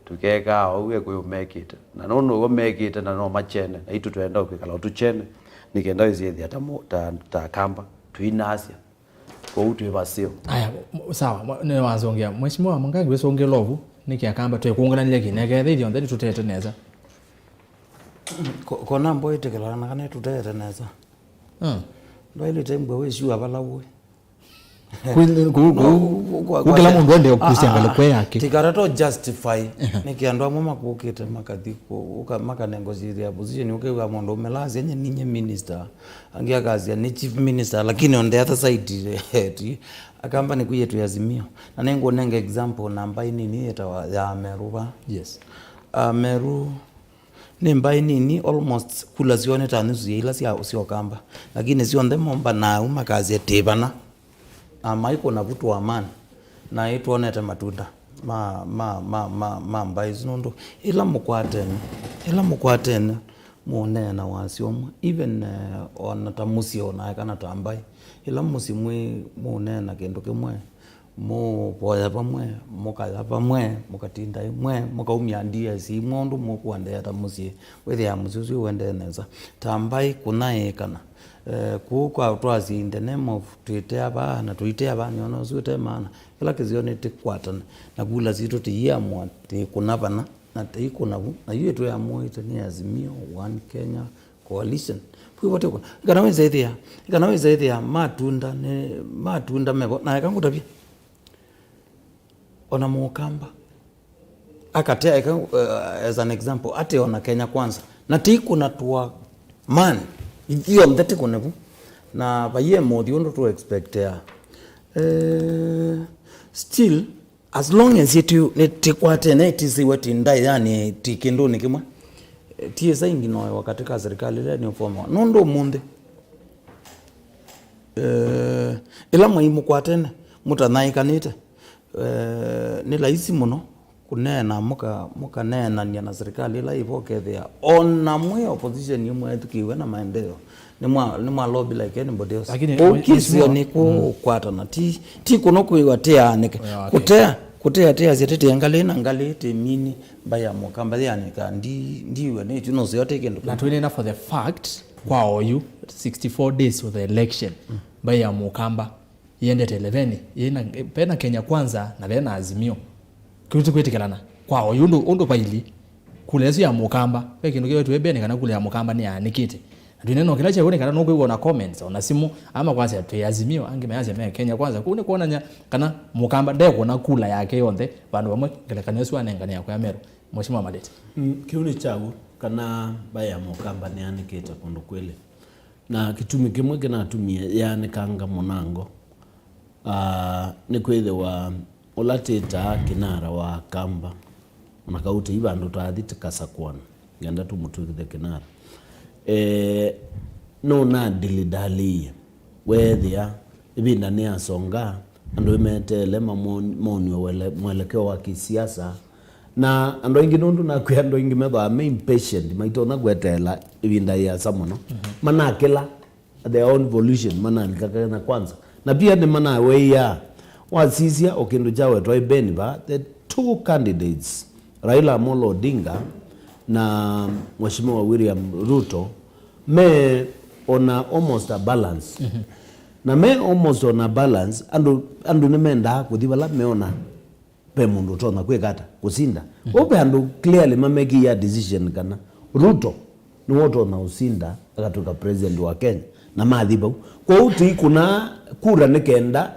tũkekaa ũu Ekũyũ mekĩte. Na nũndũ ũu mekĩte na no makyene, na itũ twenda kwĩkala o tũkyene, nĩ kenda wĩsĩthĩa ta mũ- ta- ta Akamba, tũinasya. Kwoou twĩ vaseo. Aya, m- sawa, mwa- nĩwasũngĩa. Mheshimiwa Mwangangi wĩsũngĩla ũvu, nĩkĩ Akamba twĩkũngũlanĩlya kĩnekethe ithyonthe nĩtũtete nesa? Ko- kona mbo ĩtĩkĩlana kana tũteete nesa. Mm. Ndwaĩlĩte mbua wĩsyua vala ũĩ. Kũ- kũ- kũ- kũ- kĩla mũndũ endee kũsya ngalĩko yake. Tikata to justify. Ehe. Nĩkĩ andũ amwe makũkĩte makathi kũ- ũka- makanegociate position, ũkĩw'a mũndũ ũmela asya nye ninye minister, angĩ akasya nĩ chief minister, lakini on the other side ti Akamba nĩkwĩie twĩ Azimio. Na nĩngũnenga example na mbaĩ nini yĩtawa ya Meru va. Yes. Ah, Meru nĩ mbaĩ nini, almost kula syoo nĩ ta nusu ya ila sya sya Ũkamba, lakini syonthe momba nau makasya tĩ vana. Na maikũna vu tũamani, na ĩtwonete matunda ma, ma, ma, ma, ma mbaĩ isu, nũndũ ĩla mũkwatene, ĩla mũkwatene mũũneena wasya ũmwe, even, eh, ona ta mũsyĩ, ona kana ta mbaĩ, ĩla mũsyĩ mwĩ mũũneena kĩndũ kĩmwe, mũvoya vamwe, mũkaya vamwe, mũkatinda ĩmwe, mũkaumya D S imwe ũndũ mũkũendeea ta mũsyĩ, wĩthĩaa mũsyĩ ũsu ũendee nesa. Ta mbaĩ kũna ĩĩ kana, eh, kũu kwa twasya in the name of twĩtea vaa na tũitea vaa, nĩona ũsu ũte maana. Kĩla kĩseo nĩ tĩkwatane, na kula sitũ tĩiamũa tĩkũna vana na tĩikũna vu, na yu ĩtwĩamũĩte nĩ Azimio, One Kenya, Coalition. Kwĩvote kwa. Kana wĩsa ĩthĩa, kana wĩsa ĩthĩa matunda nĩ matunda mevo. Na eka ngũtavye. Ona Mũkamba. Akatea eka, uh, as an example, ate ona Kenya Kwanza. Na tĩikũna tũamani. Ithyonthe tĩkũne vu. Na vaiye mũthi ũndũ tũ expectea. Eh, still, as long as ĩtũ nĩtĩkwatene, ĩtisiwe ti ndaĩ, yani ti kĩndũnĩ kĩmwe, eh, T S I ingĩ noewa katika serikali ĩla nĩũfomewa. Nũndũ ũmũnthĩ, eh, Ĩla mwaimũkwatene mũtanaĩkanĩte, eh, nĩ laisi mũno kũneena, mũka-, mũkaneenany'a na serikali ĩla ĩvo, ũkethĩa o na mwĩ opposition ĩmwe ĩthukĩĩwe na maendeeo. Nĩmwa-, nĩmwa lobby like anybody else. Lakini kũu mwe-, kĩsĩonĩ mheshimiwa, kũu mm, ũkwatana. Ti, ti kũno kwĩwa tĩaanĩke. Yeah, okay. Kũtea, kũtea tĩasya tĩtĩe ngalĩ na ngalĩ tĩmini, mbaĩ ya Mũkamba yĩanĩka, ndi, ndiw'a nĩ ĩtu nũseo tĩ kĩndũ. Na twĩnena for the fact, kwa oyu, sixty-four days of the election, mm, mbaĩ ya Mũkamba yĩendete eleveni, yĩna, vena Kenya Kwanza na vena Azimio. Kĩu ti kwĩtĩkĩlana. Kwa oyu ũndũ, ũndũ vaili, kula ĩsu ya Mũkamba, ve kĩndũ kĩwetwe mbene kana kula ya Mũkamba nĩyaanĩkĩte. Na twĩnena o kĩla kyeũ nĩ kana nũkwĩw'a ona comments, ona simũ, ama kwasya twĩ Azimio, angĩ mayasya me Kenya Kwanza. Kũu nĩ kwonany'a kana Mũkamba ndekũna kula yake yonthe vandũ vamwe ngelekany'o ĩsu anengane ya kũya Meru. Mheshimiwa Maleti. Mm, kĩu nĩ kyaw'o kana mbaĩ ya Mũkamba nĩyanĩkĩte kũndũ kwĩlĩ. Na kĩtumi kĩmwe kĩnatumie yaanĩkanga mũnango, ah, nĩ kwĩthĩwa ũla tĩtaa kĩnara wa Akamba, ona kau tũi vandũ twathi tũkasakuana, ngenda tũmũtw'ĩkĩthe kĩnara. Eh, nũnadilidalĩie, weethĩa ĩvinda nĩyasonga, andũ nĩmeteele mamon-, monw'e wele-, mwelekeo wa kĩsiasa. Na andũ aingĩ, nũndũ nakwĩa andũ aingĩ methĩawa me impatient, maitonya kweteela ĩvinda yĩasa mũno, mhm, manakĩla their own volition, manalika Kenya Kwanza. Na pia nĩmanaweĩa, wasisya o kĩndũ kyawetwa ĩmbeni va, the two candidates, Raila Amolo Odinga na Mheshimiwa William Ruto, me on a, almost a balance. Mhm. Na me almost on a balance, andũ, andũ nĩmendaa kũthi vala meona ve mũndũ ũtonya kwĩka ata, kũsinda. Mhm. Kwoou ve andũ clearly mamekĩie a decision kana Ruto nĩwe ũtonya ũsinda akatw'ĩka president wa Kenya, na mathi vau. Kwoou tũikũnaa kura nĩ kenda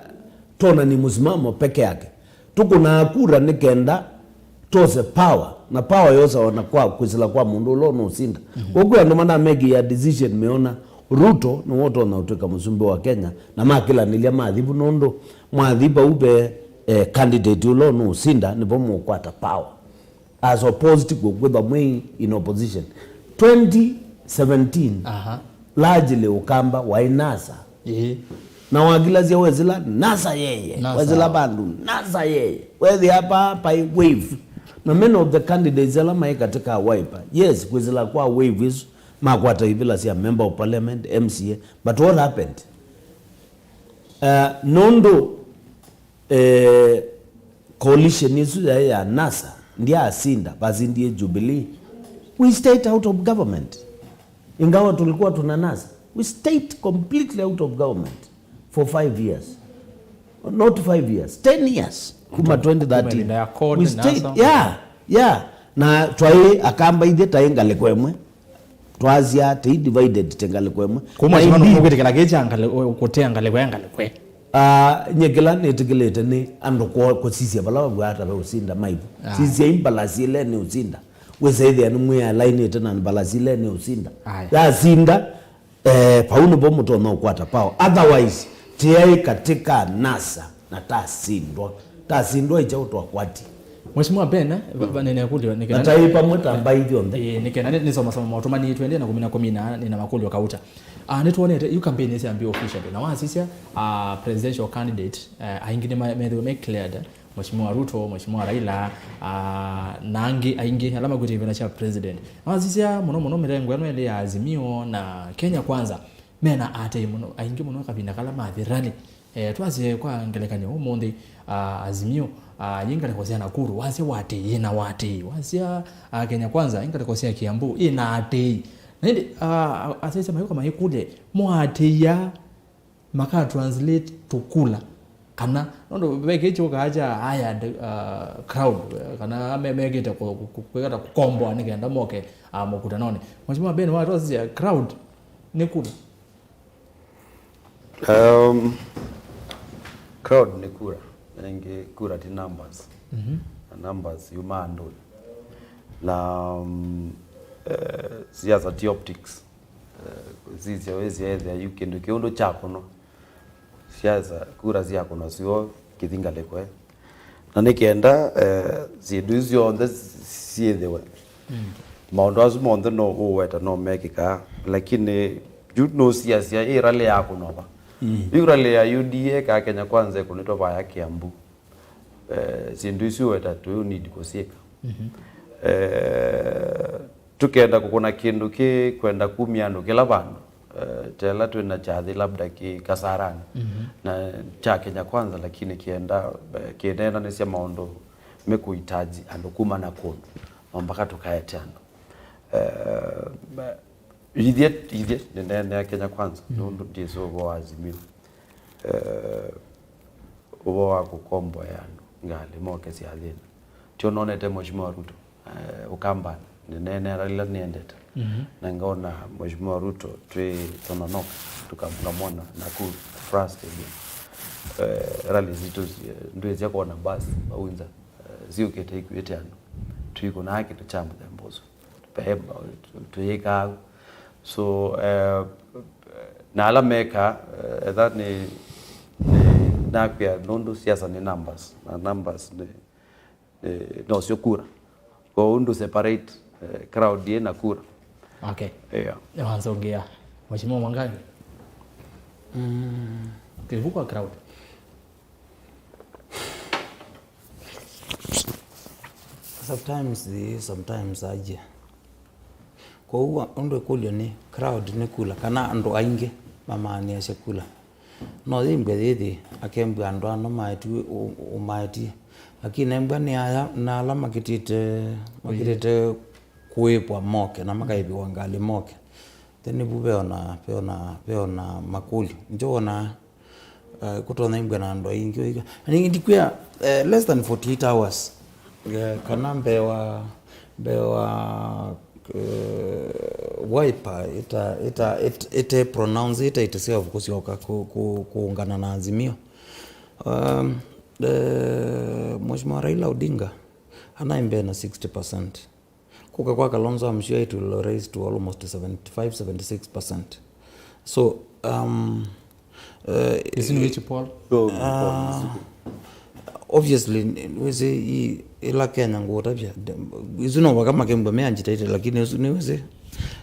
tonanie mũsimamo peke yake. Tũkũnaa kura nĩ kenda tose power, na power yosawa na kwa kwĩsĩla kwa mũndũ ũla ũnũũsinda. Mhm. Kwoou kwĩ andũ manamekĩie a decision meona Ruto nĩwe ũtonya ũtw'ĩka mũsumbĩ wa Kenya, na makĩlanĩlya mathi vu, nũndũ mwathi vau ve, eh, candidate ũla ũnũũsinda, nĩvo mũũkwata power, as opposed to kwĩthwa mwĩ in opposition. Twenty seventeen, aha, largely Ũkamba waĩ NASA. Ĩĩ. Na wakilasya wesĩla NASA yeye, NASA, wesĩla vandũ NASA yeye, wethĩa pa, pa wave. Na many of the candidates ala maĩ katika Wiper, yes, kwĩsĩla kwa wave isu, makwata ivila sya member of parliament, M C A, but what happened? Uh, nũndũ, eh, coalition ĩsu yaĩ ya NASA, ndyaasinda, vasindie Jubilee. We stayed out of government. Ingawa tulikuwa tuna NASA, we stayed completely out of government for five years. Not five years, ten years. Kuma twenty thirteen. Kuma ĩvinda ya CORD, we stayed, NASA. Yeah, yeah. Na twaĩ Akamba ithyĩ taĩ ngalĩko ĩmwe. Twasya tĩ divided tĩ ngalĩko ĩmwe. Kuma na ĩndĩ, kũkwĩtĩkĩla kĩ kya ngalĩ-, kũtea ngalĩko ya ngalĩko. Ah, nye kĩla nĩtĩkĩlĩte nĩ andũ kũ-, kũsisya vala vavw'a ata ve ũsinda maivu. Ah. Sisya imbalasi ile nĩ ũsinda. Wĩsaĩthĩa nĩ mwĩalainĩte na mbalasi ile nĩ ũsinda. Aya. Yasinda, eh, vau nĩvo mũtonya ũkwata power. Otherwise, tĩaĩ katika NASA. Na tasindwa. Tasindwa ĩ kyaũ twakwatie? Mheshimiwa Ben, eh, va-, va-, nene kũlyo, nĩ na kana taĩ pamwe ta mbaĩ ithyonthe. Ĩĩ, nĩ kana nĩ, nĩsomasoma maũtũmani twenty na kũmina kũmina, nĩ na makũlyo kauta. Ah, nĩtwonete, yu campaign ĩsyambĩe officially. Na wasisya, ah, presidential candidate, eh, aingĩ nĩ ma-, methĩwe me cleared. Mheshimiwa Ruto, Mheshimiwa Raila, ah, na angĩ aingĩ, ala makwĩte ivĩla sya president. Na wasisya mũno mũno mĩrengo ĩno ĩlĩ ya Azimio na Kenya Kwanza, mena atei mũno, aingĩ mũno kavinda kala mathi rally. Eh, twasye kwa ngelekany'o ũmũnthĩ, ah, Azimio, ah, yĩ ngalĩko sya Nakuru, wasya watei, yĩna watei. Wasya, ah, Kenya Kwanza, yĩ ngalĩko sya Kiambu, yĩna atei. Na ĩndĩ, ah, asyaĩĩsya mayũka mayĩkũlye, mo atei aa maka translate tũkula? Kana, nũndũ ve kĩĩ kyũkaa kya hired, ah, crowd, eh, kana me-, mekĩte kũ-, kũ-, kũ-, kwĩkata kũkomboa nĩ kenda moke, ah, mũkutanonĩ. Mheshimiwa Ben, watwasisya crowd nĩ kula? Um, crowd nĩ kura. Na ĩngĩ kura ti numbers. Mhm. Na numbers yuma andũnĩ. Na, um, eh, siasa ti optics. Eh, sisya wĩsya ethĩa yu kĩndũ kĩu ndũ kyakũnwa. Siasa, kura syakũnwa syo kĩthi ngalĩko ĩ. Na nĩ kenda, eh, syĩndũ isu syonthe syĩthĩwe. Mm. Maũndũ asu monthe no ũweta no mekĩkaa, lakini yu nũsiasya ĩ rally yakũnwa va? Mm. Yu rally ya U D A ka Kenya Kwanza ĩkũnĩtwe vaya Kiambu. Eh, syĩndũ isu weta tũ need kũsyĩka. Mhm. Eh, tũkenda kũkũna kĩndũ kĩ kwenda kumya andũ kĩla vandũ. Eh, tela twĩ na kyathĩ labda kĩ Kasarani. Mhm. Na kya Kenya Kwanza, lakini kĩenda, eh, kĩneenanĩsya maũndũ mekũhitaji andũ kuma na kũndũ. No mpaka tũkaete andũ. Eh, ba- Ithyĩ, ithyĩ, nĩneenea Kenya Kwanza, mm, nũndũ ndyĩsĩ ũvoo wa Azimio. Eh, ũvoo wa kũkomboea andũ ngalĩ moke syathĩnĩ. Tyo nonete Mheshimiwa Ruto, eh, Ukambani, nĩneenea ĩla nĩendete. Mhm. Na ngaona Mheshimiwa Ruto twĩ Tononoka, tukamwona Nakuru, France Stadium. Eh, rally zitũ, eh, ndwĩsya kuona bus, vaunza, eh, siũkĩte ikuĩte andũ. Tũikũnaa kĩndũ kya mũthemba ũsu. Pemba, tũyĩkaa. So, eh, na ala mekaa, eh, etha nĩ, nĩ, nakwĩa nũndũ siasa nĩ numbers, na numbers nĩ, nĩ, nosyo kura. Kwoou ndũ separate, eh, crowd yĩ na kura. Okay. Yeah. Nĩwanzongea. Mheshimiwa Mwangangi. Mm. Kĩvu kwa crowd. Sometimes, sometimes aje. Kwoou ũndũ ĩkũlyo nĩ crowd nĩ kula, kana andũ aingĩ mamaanĩasya kula. No yĩmbwe yĩthĩ akembwa andũ ano maeti ũ-, ũmaetie. Lakini embwa nĩ aya na ala makĩtĩte, makĩtĩte kũĩvwa moke na makaĩvĩwa ngalĩ moke. Then vu veona, veona, veona makũlyo. Nĩkyo wonaa, eh, kũtonya imbwa na andũ aingĩ ũika. Na ningĩ ndikwĩa, eh, less than forty-eight hours, eh, kana mbee wa, mbee wa, eh, Wiper ĩta, ĩta, ĩt-, ĩte pronounce, ĩtaĩtĩsya kũsyoka kũ-, kũ-, kũũngana na Azimio. Um, eh, Mheshimiwa Raila Odinga anaĩ mbee na sixty percent. Kũka kwa Kalonzo, I'm sure it will raise to almost seventy-five, seventy-six percent. So, um, uh, Isu nĩ which poll? So, uh, obviously, wĩsĩ i-, ĩla Kenya ngũtavya, isu no vaka makembwa me agitated, lakini isu nĩ wĩsĩ.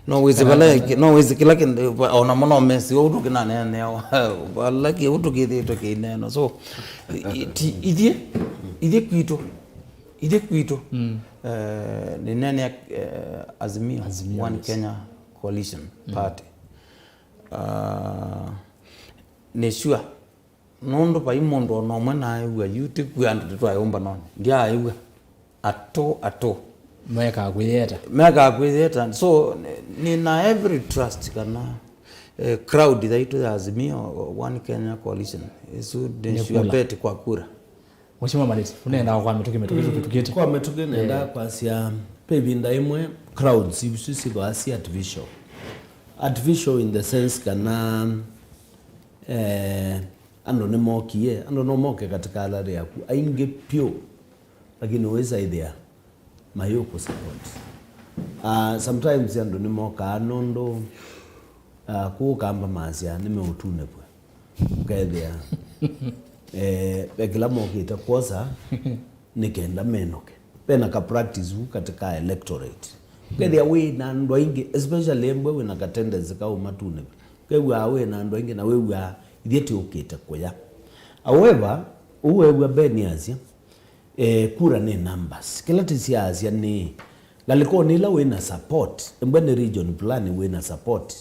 No wĩsĩ vala, no wĩsĩ kĩla kĩndũ, ona mo no mesi, ũu tũkĩnaneenea, vala kĩ, ũu tũkĩthĩĩtwe kĩineenwa. So, i-, i-, ti-, ithyĩ, ithyĩ kwitũ, Ithyĩ kwitũ, mm, eh, nĩneenea, eh, Azimio, Azimio, One, yes, Kenya Coalition, mm, Party. Ah, nĩ sure, nũndũ vai mũndũ o na ũmwe naaĩw'a yu, ti kwĩ andũ tũtwaĩũmba nonĩ. Ndyaaĩw'a. Atũ, atũ. Mekaa kwĩyĩeta. Mekaa kwĩyĩeta. So, nĩ, nĩ na every trust kana, eh, crowd yaitũ ya Azimio, One Kenya Coalition, ĩsu nĩ sure bet kwa kura. Mheshimiwa Maliti, ũnendaa kwa mĩtũkĩ, mĩtũkĩ, mm, tũkĩtũkĩte. Kwa mĩtũkĩ nenda, yeah, kwasya, ve ĩvinda ĩmwe crowds isu syĩthĩawa syĩ artificial. Artificial in the sense kana, eh, andũ nĩmokie, andũ no moke katika rally yaku, aingĩ vyũ, lakini wĩsa ĩthĩa mayũkũ support. Ah, sometimes andũ nĩmokaa nũndũ, ah, kũũ Kamba masya nĩmeũtunĩvw'a. Ũkethĩa, eh, ve kĩla mokĩte kwosa nĩ kenda menũke. Ve na ka practice vu katika electorate. Ũkethĩa wĩ na andũ aingĩ, especially embwe wĩ na ka tendency ka ũmatunĩvw'a. Ũkew'aa wĩ na andũ aingĩ na wĩw'aa ithyĩ tĩũkĩte kũya. However, ũu wew'a Ben asya, eh, kura nĩ numbers. Kĩla tĩsyaasya nĩ, ngalĩkonĩ ĩla wĩ na support, embwe nĩ region fulani wĩ na support,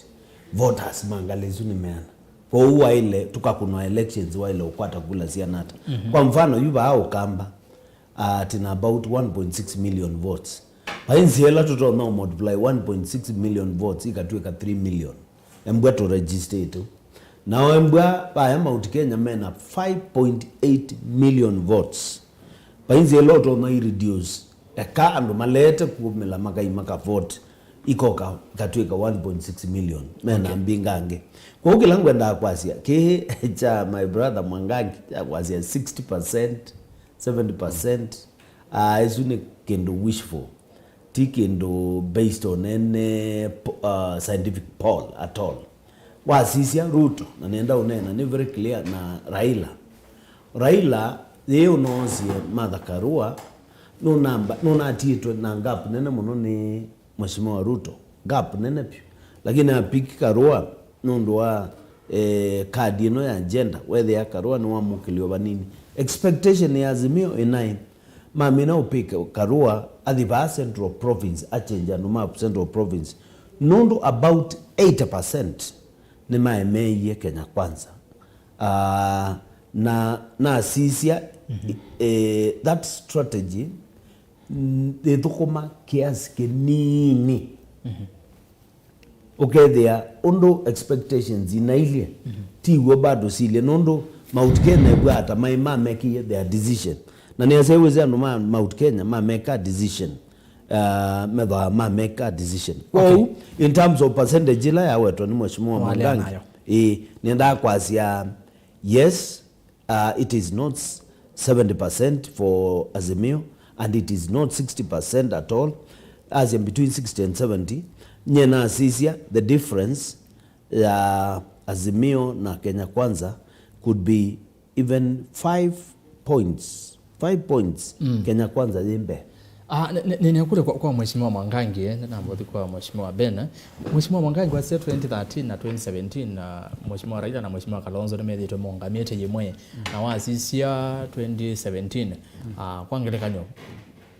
voters ma ngalĩ isu nĩ meana. Kwoou waĩle, tũkakũnwa elections, waĩle ũkwata kula syana ata. Mhm. Kwa mfano, yu vaa Ũkamba, uh, tĩna about one point six million votes. Vai nzĩa ĩla tũtonya ũ multiply one point six million votes ikatw'ĩka three million. Embwa tũregister ĩtu. Nao embwa vaya Mount Kenya mena five point eight million votes. Vai nzĩa ĩla ũtonya ĩ reduce, eka andũ maleete kumĩla makai maka vote, ikoka ikatw'ĩka one point six million. Mena, okay, mbingangĩ. Kwoou kĩla ngwendaa kwasya, kĩĩ kya my brother Mwangangi kya kwasya sixty percent, seventy percent, ah, ĩsu nĩ kĩndũ wishful. Ti kĩndũ based on any po-, uh, scientific poll at all. Wasisya Ruto, na nenda ũneena, nĩ very clear, na Raila. Raila, yĩĩ ũnoosie Martha Karua, nũnamba-, nũnatiĩtwe na gap nene mũno nĩ Mheshimiwa Ruto. Gap nene vyũ. Lakini apiki Karua, nũndũ wa eh, kadi ĩno ya gender, wethĩa Karua nĩwamũkĩlya o vanini. Expectation ya Azimio ĩnaĩ, mamina ũpike Karua athi vaa Central Province, achenja andũ ma Central Province, nũndũ about eighty percent nĩmaemeie Kenya Kwanza. Ah, na nasisya, eh, that strategy, mm, ĩthũkũma kiasi kĩnini. Ũkethĩa ũndũ expectations inailyĩ, ti w'o bado silyĩ, nũndũ Mount Kenya ĩvwaa ta maĩ mamekĩie their decision. Na nĩasya wĩsĩ andũ ma Mount Kenya mameka decision, uh, methwa mameka decision. Kwoou, in terms of percentage ĩla yawetwa nĩ Mheshimiwa Mwangangi, ĩĩ, nĩendaa kwasya, yes, uh, it is not seventy percent for Azimio, and it is not sixty percent at all. As in between sixty and seventy, nye nasisya the difference ya Azimio na Kenya Kwanza could be even five points. Five points, Kenya Kwanza yĩ mbee. Ah, nĩ- nĩ- nĩ- nĩkũlya kwa, kwa Mheshimiwa Mwangangi, eh, na mbothi kwa Mheshimiwa Ben. Mheshimiwa Mwangangi wasisya twenty thirteen na twenty seventeen, na Mheshimiwa Raila na Mheshimiwa Kalonzo nĩmethĩĩtwe maũngamĩte yĩmwe. Na wasisya twenty seventeen, ah, kwa ngelekany'o,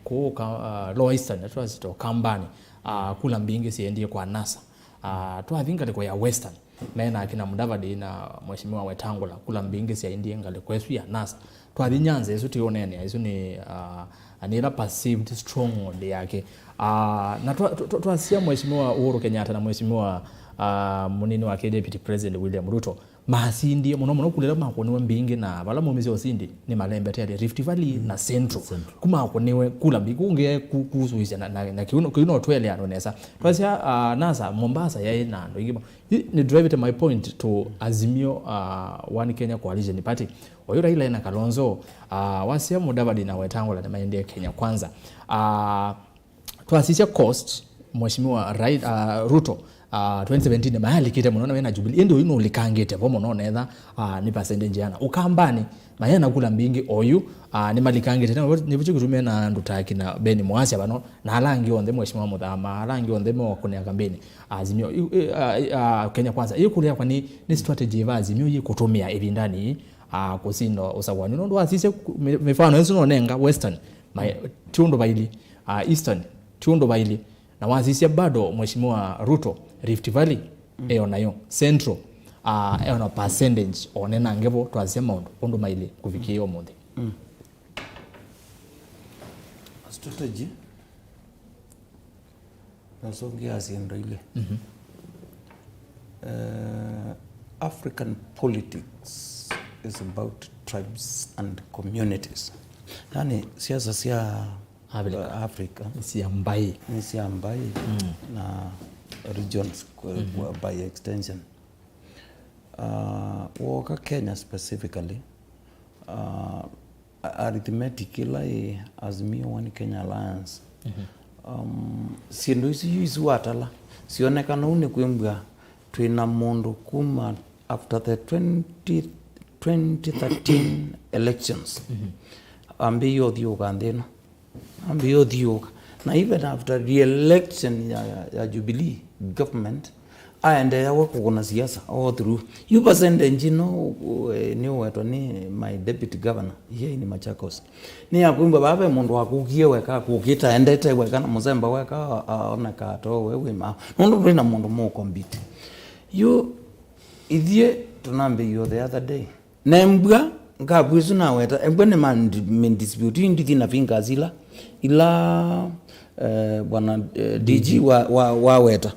kũu ka- ah, Lower Eastern, twasita Ukambani, ah, kula mbingĩ syaendie kwa NASA. Ah, twathi ngalĩko ya Western, me na akina Mudavadi na Mheshimiwa Wetangula, kula mbingĩ syaendie ngalĩko ĩsu ya NASA. Twathi Nyanza, ĩsu ti ũneenea, ĩsu nĩ, ah, nĩ ĩla perceived stronghold yake. Ah, na twa- twa- twa- twasya Mheshimiwa Uhuru Kenyatta na Mheshimiwa, ah, mũnini wake Deputy President William Ruto, masindie mũno mũno kula ila makũniwe mbingĩ, na vala maumisye ũsindi nĩ malembete atĩ Rift Valley na Central. Central. Kuma akũniwe kula mbingĩ, kũngĩ ku- kusuisya na, na, na kĩu no- kĩu no tweleanwe nesa. Twasya, ah, NASA, Mombasa yaĩ na andũ aingĩ mũno. Ĩ, nĩ drivete my point to Azimio, uh, One Kenya Coalition Party. Oyu Raila na Kalonzo, uh, wasya Mudavadi na Wetangula nĩmaendie Kenya Kwanza. Uh, twasisya cost, Mheshimiwa Rai- uh, Ruto, uh, twenty seventeen mayalikite mũno na wena Jubilee. Ĩndĩ oyu nũlikangĩte vo mũno netha, uh, nĩ percentage yana. Ukambani, mayena kula mbingĩ oyu, uh, nĩmalikangĩte. Nĩvo kĩtumie na andũ ta kina Ben Mwasya vano, na ala angĩ onthe, Mheshimiwa Muthama, ala angĩ onthe mewakũnĩa kambeni. Azimio, ĩ- ĩ- a- a- Kenya Kwanza. Ĩkũlya yakwa nĩ, nĩ strategy ĩva Azimio yĩkũtũmĩa ĩvindanĩ yĩĩ, a, kũsinda ũsakũani? Nũndũ wasisya ku- mĩ- mĩfano ĩsu nonenga Western, ma- ti ũndũ vailye, a, Eastern, ti ũndũ vailye. Na wasisya bado Mheshimiwa Ruto, Rift Valley, e o nayo, Central, a, e o na percentage, one nange vo twasisya maũndũ ũndũ mailye kũvikĩĩa ũmũnthĩ. Strategy. Nasongea syĩndũ ilĩ. Uh, African politics is about tribes and communities. Yani siasa sya Africa. Uh, Africa nĩ sya mbaĩ. Nĩ sya mbaĩ na regions kwa, kwa by extension. Uh, woka Kenya specifically, uh, arithmetic ĩla yĩ Azimio One Kenya Alliance. Um, syĩndũ isu yu isu watala sionekana ũu nĩ kwĩmbwa twĩ na mũndũ kuma after the twenty, twenty thirteen elections. Ambĩie ũthiũũka nthĩ ĩno. Ambĩie ũthiũũka. Na even after the election ya, ya, ya Jubilee government, aendeea we kũkũna siasa all through. Yu percentage ĩno, eh, nĩũwetwa nĩ my deputy governor here in Machakos. Nĩyakwĩmbwa vaa ve mũndũ wakũkie weka, kũkĩta endete weka na mũsemba weka, a- aoneka atowe wĩ mao. Nũndũ ndwĩ na mũndũ mũkombiti. Yu ithyĩ tũnambĩie the other day. Na embwa, ngavu ĩsu naweta, embwa nĩ ma- ndi- mi- dispute, yu ndithi na fingers ila, ila, eh, bwana, eh, D G wa, wa, waweta.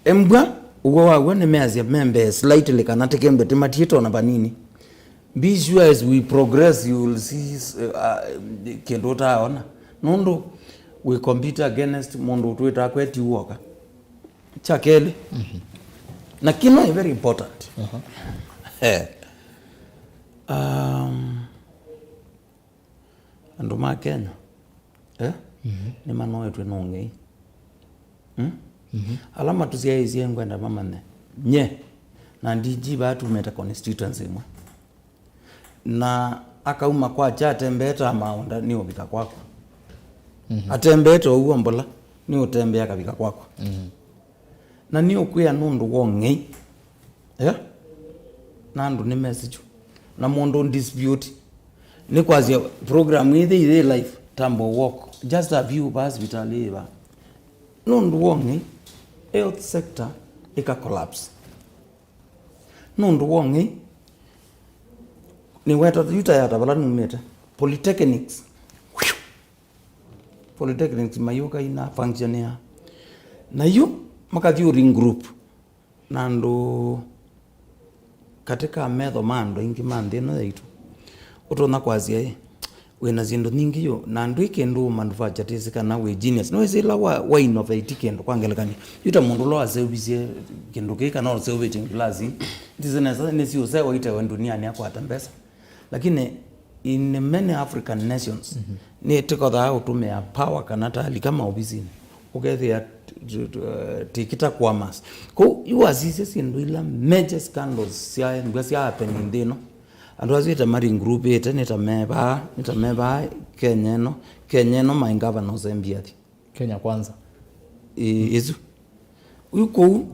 Embwa, ũw'o waw'o nĩmeasya me mbee slightly kana tĩkembwe tĩmatiĩte ona vanini. Be sure as we progress, you will see, uh, uh, kĩndũ ũtaaona. Nũndũ we compete against mũndũ ũtwĩtaa kweti woka. Kya kelĩ, na kĩno is very important. Eh. Um, andũ ma Kenya, eh? Nĩmanoetwe nĩ ũng'ei. Hmm? Ala matũsyaĩĩsye ngwenda mamanye. Nye, na D G vaa tumĩte constituency ĩmwe. Na akauma kwakya atembeete amaũnda nĩ ũvika kwakwa. Atembeete ũw'o mbola nĩ ũtembea akavika kwakwa. Na nĩ ũkwĩa nũndũ wa ũng'ei. Eh? Na andũ nĩ message. Na mũndũ dispute. Nĩ kwasya program ĩthĩ ĩthĩ live, Tambo Walk. Just a view va sivitalĩ ĩva. Nũndũ wa ũng'ei, health sector ĩka collapse. Nũndũ wa ũng'ei, nĩweta yu ta yata vala numĩte. Polytechnics. Polytechnics mayũka ina functionĩa. Na yu makathi ũri group. Na andũ katĩ ka metho ma andũ aingĩ ma nthĩ ĩno yaitũ, ũtonya kwasya ĩ, wĩ na syĩndũ nyingĩ yu, na ndwĩ kĩndũ manufacture tĩsĩ kana wĩ genius. Nĩwĩsĩ ĩla wa, wa innovate kĩndũ, kwa ngelekany'o, yu ta mũndũ ũla waseũvisye kĩndũ kĩĩ kana ũseũvĩtye ngilasi, ndĩsĩ nesa nĩsiũsewa itewe nduniani akwata mbesa. Lakini in many African nations, nĩtĩkothaa ũtũmĩa power kana talika maovisinĩ, ũkethĩa t-, t-, t-, eh, tikita kuamas. Kũu yu wasisye syĩndũ ila major scandals sya mbua sya happen nthĩ ĩno. Andũ asu ĩta mari group ĩte nĩta mevaa, nĩta mevaa Kenya ĩno, Kenya ĩno my governor ũsembia athi. Kenya Kwanza. Ĩ-, ĩsu. Yu kũu,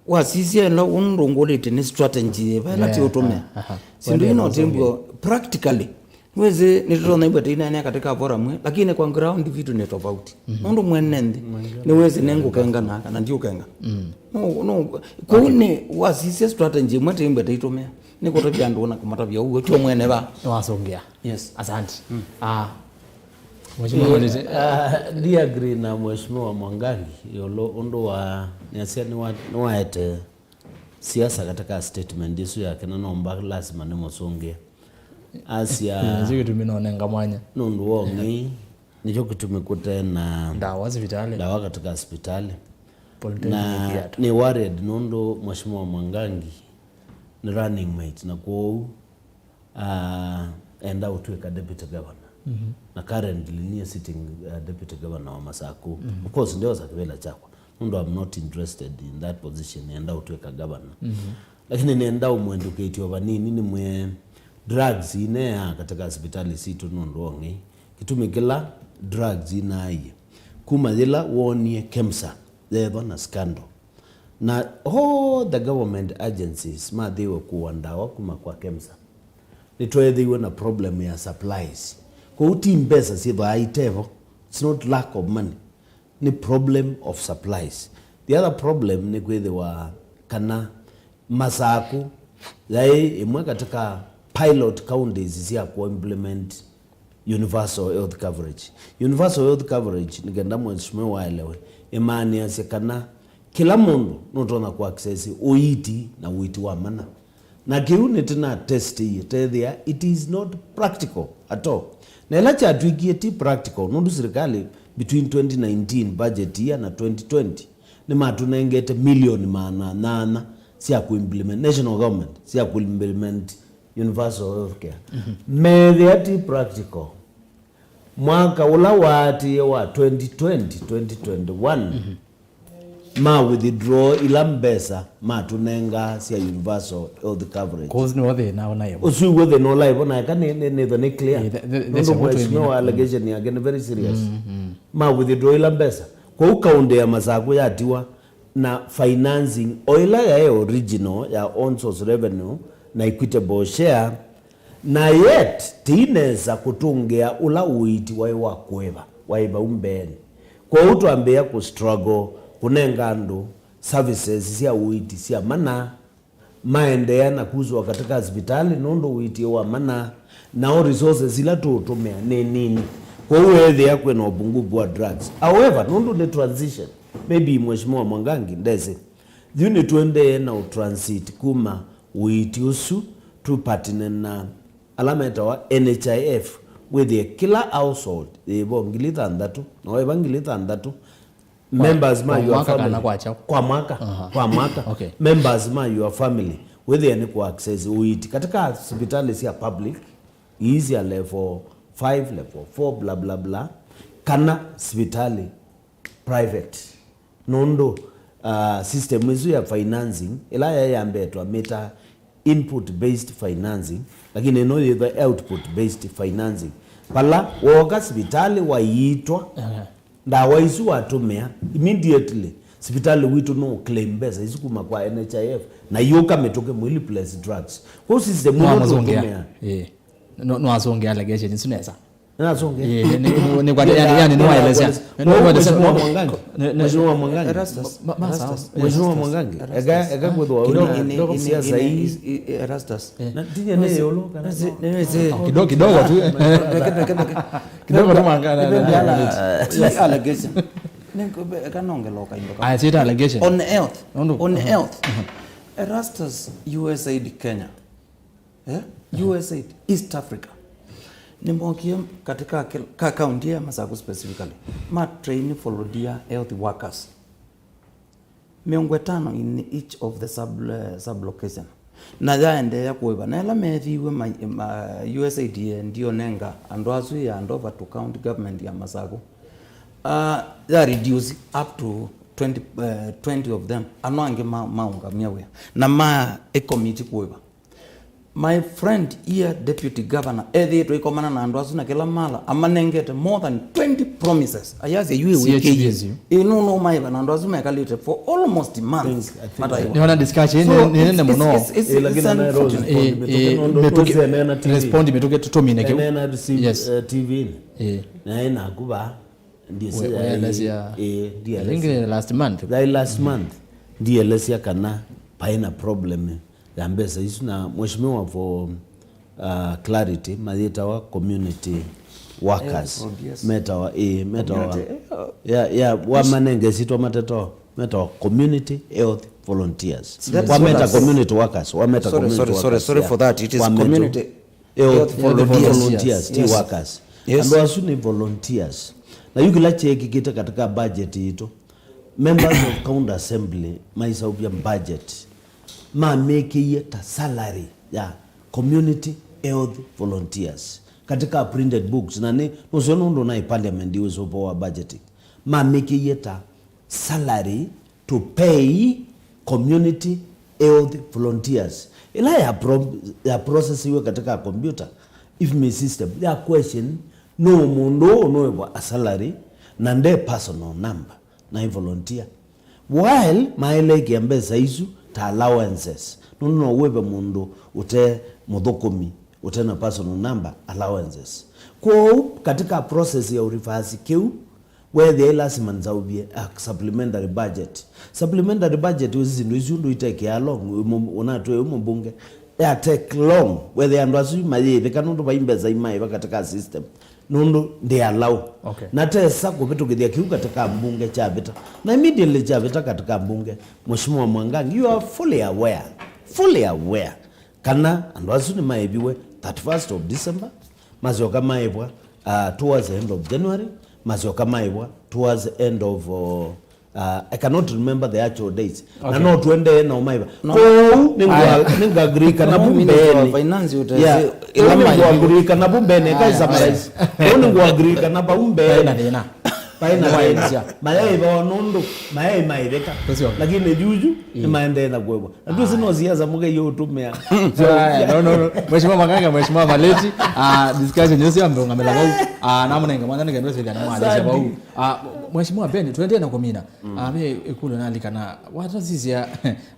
wasisya ĩla ũndũ ngũlĩte nĩ strategy yĩva ĩla ti ũtũmĩa. Aha. Sindu ino timbwa practically. Nĩwĩsĩ nĩtũtonya ibwa tĩineenea katika forum ĩ, lakini kwa ground vitu ni tofauti. Nũndũ mwene nthĩ, nĩwĩsĩ nĩngũkenga na kana ndiũkenga. No, no, kũu nĩ wasisya strategy ĩmwe timbwa tĩitũmĩa. Nĩ kũtavya andũ na kũmatavya ũguo, tio mwene va. Nĩwasũngĩa. Yes. Asante. Ah, Mheshimiwa Mwanĩte. Ah, ndi agree na Mheshimiwa Mwangangi ĩũlũ ũndũ wa nĩasya nĩwa-, nĩwaete siasa katika statement ĩsu yake, na nomba lazima nĩmũsũngĩe. Asya nĩkyo kĩtumi nonenga mwanya. Nũndũ wa ũng'ei, nĩkyo kĩtumi kũte na ndawa sivitalĩ. Ndawa katika hospitali. Polytechnic na yatũ. Nĩ worried nũndũ Mheshimiwa Mwangangi nĩ running mate, na kwoou ah, enda ũtw'ĩka deputy governor. Na currently niye sitting, uh, deputy governor wa Masaku. Of course, ndeosa kĩvĩla kyakwa. Nũndũ I'm not interested in that position, enda ũtw'ĩka governor. Lakini nenda ũmwendũkĩtye o vanini, nĩmwĩe drugs ineaa katika sivitali sitũ nũndũ wa ũng'ei. Kĩtumi kĩla drugs inaaie. Kuma yĩla woonie KEMSA yeethwa na scandal. Na all the government agencies mathĩwe kũa ndawa kuma kwa KEMSA. Nĩtweethĩiwe na problem ya supplies. Kwoou ti mbesa syĩthwaa itevo. It's not lack of money. Nĩ problem of supplies. The other problem nĩ kwĩthĩwa kana Masaku yaĩ ĩmwe katika pilot counties sya kũ implement universal health coverage. Universal health coverage, nĩ kenda mheshimiwa aelewe, ĩmaanĩasya kana kĩla mũndũ nũtonya kũ access ũiiti na ũiiti wa mana. Na kĩu nĩtĩna test ĩĩ, tethĩa it is not practical at all. Na ĩla kyatw'ĩkie ti practical, nũndũ silikalĩ between twenty nineteen budget year na twenty twenty, nĩmatũnengete milioni maana nyanya sya kũ implement, national government, sya kũ implement universal health care. Meethĩa ti practical. Mwaka ũla waatĩĩe wa twenty twenty, twenty twenty-one, ma withdraw ila mbesa matũnengaa sya universal health coverage. Cause nĩwo thĩna ũnaĩvo. Ũsu w'o thĩna ũlaĩvo, na eka nĩ, nĩ, nĩthwa nĩ clear. Ĩ, the, the, the Nũndũ mheshimiwa allegation yake nĩ very serious. Ma withdraw ila mbesa. Kwoou kaũntĩ ya Masaku yatiwa na financing o ĩla yaĩ original ya own source revenue na equitable share, na yet tĩinesa kũtũngĩa ũla ũiiti waĩ wa kũĩva, waĩ vau mbeenĩ. Kwoou twambĩĩa kũ struggle kũnenga andũ services sya ũiiti sya mana, maendeea na kuswa katika sivitali nũndũ ũiiti wa mana, nao resources ila tũũtũmĩa nĩ nini. Kwoou weethĩa kwĩ na ũpungufu wa drugs. However, nũndũ nĩ transition, maybe Mheshimiwa Mwangangi ndesĩ, yu nĩtũendee na ũtransit kuma ũiiti ũsu tũpatane na ala metawa N H I F, wĩthĩe kĩla household yĩvo ngili thanthatũ, na waiva ngili thanthatũ, members ma your family. Kwa mwaka kana kwa kyaũ? Kwa mwaka. Aha. Kwa mwaka. Okay. Members ma your family wĩthĩe nĩ kũ access ũiiti katika sivitali sya public, ii sya level five, level four, bla, bla, bla, kana sivitali private. Nũndũ, ah, system ĩsu ya financing, ĩla yaĩ yambetwa mĩta input based financing, lakini ĩno yĩthwa output based financing. Vala wooka sivitali waiitwa, ndawa isu watũmĩa, immediately Sivitalĩ witũ no claim mbesa isu kuma kwa N H I F, na iũka mĩtũkĩ mũ replace drugs. Kwoou system ĩno nĩwamũsũngĩa tũtũmĩa. Ĩĩ. No, no asũngĩa allegation isu nesa. Nasũngĩa. Ĩĩ, nĩ, nĩ, nĩ kwa, yani, yani, nĩwaelesya. Nĩwaelesya. Mheshimiwa Mwangangi. Nĩ, nĩ, Mheshimiwa Mwangangi. Erastus. Ma-, ma-, sawa. Erastus. Mheshimiwa Mwangangi. Ega, ega kwĩthĩwa wĩna siasa ii. Erastus. Na tinya nĩ yolo kana. Kidogo, kidogo tu. Kidogo tu Mwangangi. Allegation. Nĩ, eka nongela ũkaindo. Aya, sita allegation. On health. On health. Erastus, U S A I D Kenya. Eh? U S A I D, East Africa. Nĩmokie katika kil-, ka county ya Masaku specifically. Ma train volunteer health workers. Mĩongo ĩtano in each of the sub, uh, sub location. Na yaendeea kũĩva. Na ĩla meethiiwe ma, ma, U S A I D ndionenga andũ asu ya hand over to county government ya Masaku. Uh, ya reduce up to twenty, uh, twenty of them. Ano angĩ ma, maũngamia wĩa. Na ma ĩkomiti kũĩva. My friend here, deputy governor, ethĩĩtwe ikomana na andũ asu na kĩla mala, amanengete more than twenty promises. Ayasya, "Yu ĩwĩkĩie." Ĩ, no, no, maĩva na andũ asu mekalĩte for almost months. Mataiwa. Nĩona discussion nĩ nene mũno. Ĩ, lakini it's unfortunate. Ĩ, ĩ, mĩtũkĩ, nũndũ mĩtũkĩ, tũsĩ neena T V. Respond mĩtũkĩ tũtũmĩne kĩu. Neena si-, yes. Eh, T V-inĩ. Ĩ. Na ĩ naku va. Ndiĩsĩ, we-, weelesya, ĩ, ndielesya. I think last month. Yaĩ last month. Ndielesya kana paĩ na problem ya mbesa isu na mheshimiwa for, uh, clarity, mayĩtawa community workers. Metawa, ĩ, metawa. Community, eh, uh, yeah, yeah, wamanenge sitwa mateto, metawa community health volunteers. Wameta community workers, wameta community workers, sorry, sorry, sorry for that. It is community health volunteers, ti workers. Yes. Andũ asu nĩ volunteers. Na yu kĩla kyekĩkĩte katika budget yitũ, members of county assembly maisaũvya budget, mamĩkĩie ta salary ya community health volunteers katika printed books. Na nĩ nũseo nũndũ naĩ parliament yu ĩsũvũa budgeting. Mamĩkĩie ta salary to pay community health volunteers. Ĩla ya pro-, ya processiwe katika computer, I F M I system, ya question, no mũndũ ũũ nũĩvwa a salary na nde personal number, na ĩ volunteer. While maelekia mbesa isu ta allowances, nũndũ no wĩve mũndũ ũte mũthũkũmi, ũte na personal number, allowances. Kwoou, katika process ya ũrifasi kĩu, weethĩa ĩ lasima nzaũvye a supplementary budget. Supplementary budget, wĩsĩ syĩndũ isu ndũitekea long, wĩ mũ-, ũnatwĩe wĩ mũmbunge. Ya take long, weethĩa andũ asu mayĩĩvĩka nũndũ vai mbesa imaĩva katika system. Nũndũ ndĩ allow. Okay. Na tesa kũvĩtũkĩthya kĩu katika mbunge kyavĩta. Na immediately kyavĩta katika mbunge, Mheshimiwa Mwangangi, you are fully aware, fully aware kana andũ asu nĩmaĩviwe thirty-first of December, masyoka maĩvwa, uh, towards the end of January, masyoka maĩvwa towards the end of, uh, uh, I cannot remember the actual dates. Na okay, no tuendee na ũmaĩva. No. Kwoou nĩngwa-, nĩngwa-agree kana vu mbeenĩ. Minister wa finance utesi. Yeah. Kwoou nĩngwa-agree kana vu mbeenĩ. Eka summarize. Kwoou nĩngwa-agree kana vau mbeenĩ. Paĩ na thĩna. Paĩ na thĩna. Nĩwaelesya. Mayaĩva o nũndũ mayaĩ maĩvĩka. Tũsyoke. Lakini juju nĩmaendee na kũĩvwa. Na ndwĩsĩ no siasa mũkei ũtũmĩa. Aya, no, no, no. Mheshimiwa Mwangangi, Mheshimiwa Maleti, ah, discussion yĩu syambe ũngamĩla vau. Ah, namũnenge mwanya nĩ kenda ũsĩthya na mwalesya vau. Ah, Mheshimiwa Ben, tũendee na kũmina. Ah, ve ĩkũlyo nalikana, watasisya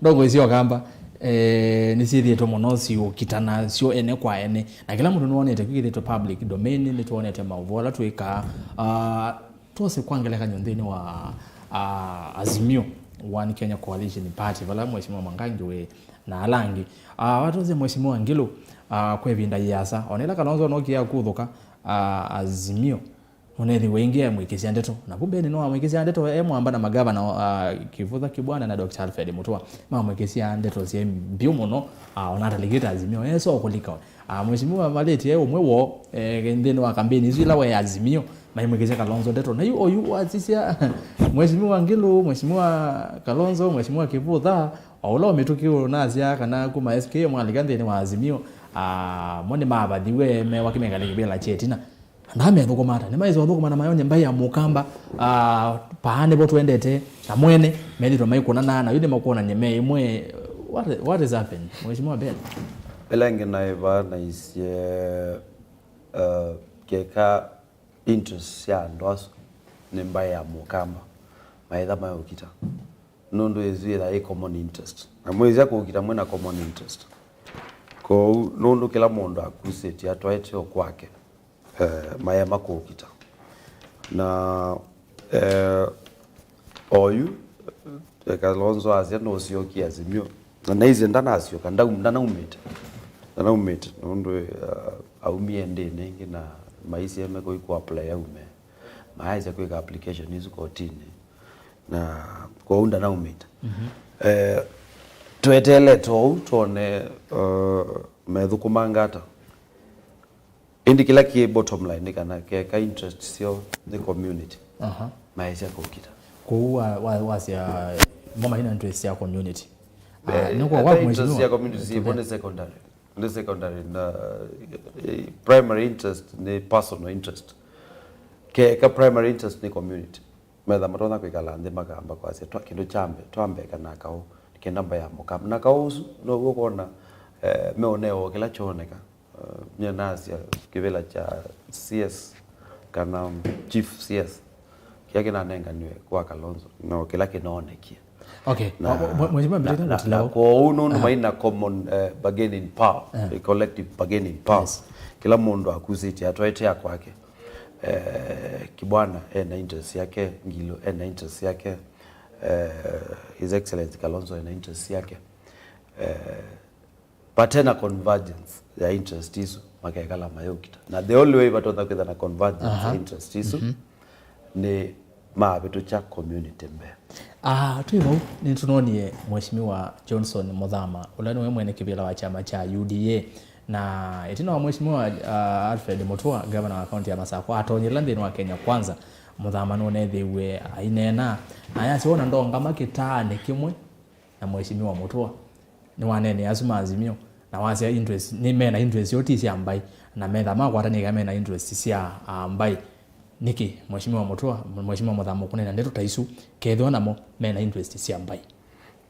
ndongo icio kamba, eh, nĩsyĩthĩĩtwe mũno siũkitana syo ene kwa ene. Na kĩla mũndũ nĩwonete kwĩkĩthĩtwe public domain, nĩtwonete maũvoo ala twĩkaa. Ah, Twose kwa ngelekany'o nthĩnĩ wa, ah, Azimio One Kenya Coalition Party, vala Mheshimiwa Mwangangi wĩ na ala angĩ. Ah, watwose Mheshimiwa Ngilu, ah, kwa ĩvinda yĩasa, o na ĩla Kalonzo nookie akũthũka, ah, Azimio, ũnethĩwe ĩngĩ emwĩkĩsya ndeto. Na vu mbeenĩ no amwĩkĩsya ndeto e mwamba na magavana, ah, Kivutha Kibwana na Doctor Alfred Mutua. Mamwĩkĩsya ndeto syĩ mbiũ mũno, ah, o na atalikĩte Azimio, e so kũlika. Ah, Mheshimiwa Maleti e ũmwe woo, eh, nthĩnĩ wa kampeni isu ila we Azimio, maimwĩkĩsya Kalonzo ndeto. Na yu oyu wasisya, Mheshimiwa Ngilu, Mheshimiwa Kalonzo, Mheshimiwa Kivutha, o ũla ũmĩtũkĩ ũnasya kana kuma S K mwalika nthĩnĩ wa Azimio, ah, mo nĩmavathiwe mewa kĩmekale kĩvĩla kya ĩtina. Andũ aa methũkũma ata? Nĩmaĩsa ũthũkũma na mayonye mbaĩ ya Mũkamba, ah, paa nĩvo tũendete, na mwene, methĩtwe maikũnana, na yu nĩmakwonany'a me ĩmwe. What, what is happening, Mheshimiwa Ben? Ĩla ĩngĩ naĩ vaa naisye, uh, keka interest sya andũ asu nĩ mbaĩ ya Mũkamba, maitha maĩ ũkita. nũndũ ĩsu yĩthaa ĩ common interest. Na mwĩsya kũkita mwĩna common interest. Kwoou nũndũ kĩla mũndũ akusĩtye atwaĩte o kwake, eh, mayema kũkita. Na, eh, oyu, eh, Kalonzo asya nũsyokie Azimio. Na naisye ndanasyoka, ndaum-, ndanaumĩte. Ndanaumĩte, nũndũ, eh, aumie ndĩnĩ ĩngĩ na maisye mekũi kũapply aume. Mayaisya kwĩka application isu kotinĩ. Na kwoou ndanaumĩte. Mhm. Eh, tweteelete oou twone, eh, methũkũmanga ata. Ĩndĩ kĩla kĩ bottom line nĩ kana keka interest syoo nĩ community. Aha. Maesya kũkita. Kũu wa, wa, wasya mo maina interest ya community. Ah, eh, nĩkwa ata kwa interest mheshimiwa ya community sivo nĩ secondary. Nĩ secondary na, eh, primary interest nĩ personal interest. Keka primary interest nĩ community. Metha matonya kwĩkala nthĩ makamba kwasya twa kĩndũ kyambe, twambe kana kaũ, kenda mba ya mũkamba. Na kaũ ũsu now'o ũkona, eh, meũnewa kĩla kyooneka. Eh, nyie nasya kĩvĩla kya C S kana chief C S kĩla kĩnanenganiwe kwa Kalonzo no kĩla kĩnoonekie. Okay. Na, mwe-, mwe-, mheshimiwa, na, mbĩtĩte na, gũtila na kwoou nũndũ, aha, maina common, eh, bargaining power, eh, collective bargaining power. Yes. Kĩla mũndũ akusĩtye atwaĩte ya kwake. Eh, Kibwana ena interest yake, Ngilu ena interest yake, eh, His Excellency Kalonzo ena interest yake. Eh, Patena convergence ya interest isu, makekala mayũkita. Na the only way vatonya kwĩtha na convergence, aha, ya interest isu, mhm, nĩ mavĩtũkya community mbee. Ah, twĩ vau, nĩtũnonie Mheshimiwa Johnson Muthama, ũla nĩwe mwene kĩvĩla wa kyama kya U D A. Na ĩtina wa Mheshimiwa, ah, Alfred Mutua, ngavana wa kaunti ya Masakũ, atonyela nthĩnĩ wa Kenya Kwanza, Muthama nũnethĩiwe aineena, na ayasya wona ndongama kĩtaanĩ kĩmwe na Mheshimiwa Mutua. Nĩwaneenea asu ma Azimio, na wasya interest, nĩ mena interest yo ti sya mbaĩ, na metha makwatanĩka mena interest sya, ah, mbaĩ. Nĩkĩ Mheshimiwa Mutua, Mheshimiwa Muthama ũkũneena ndeto ta isu, kethĩwa namo mena interest sya mbaĩ?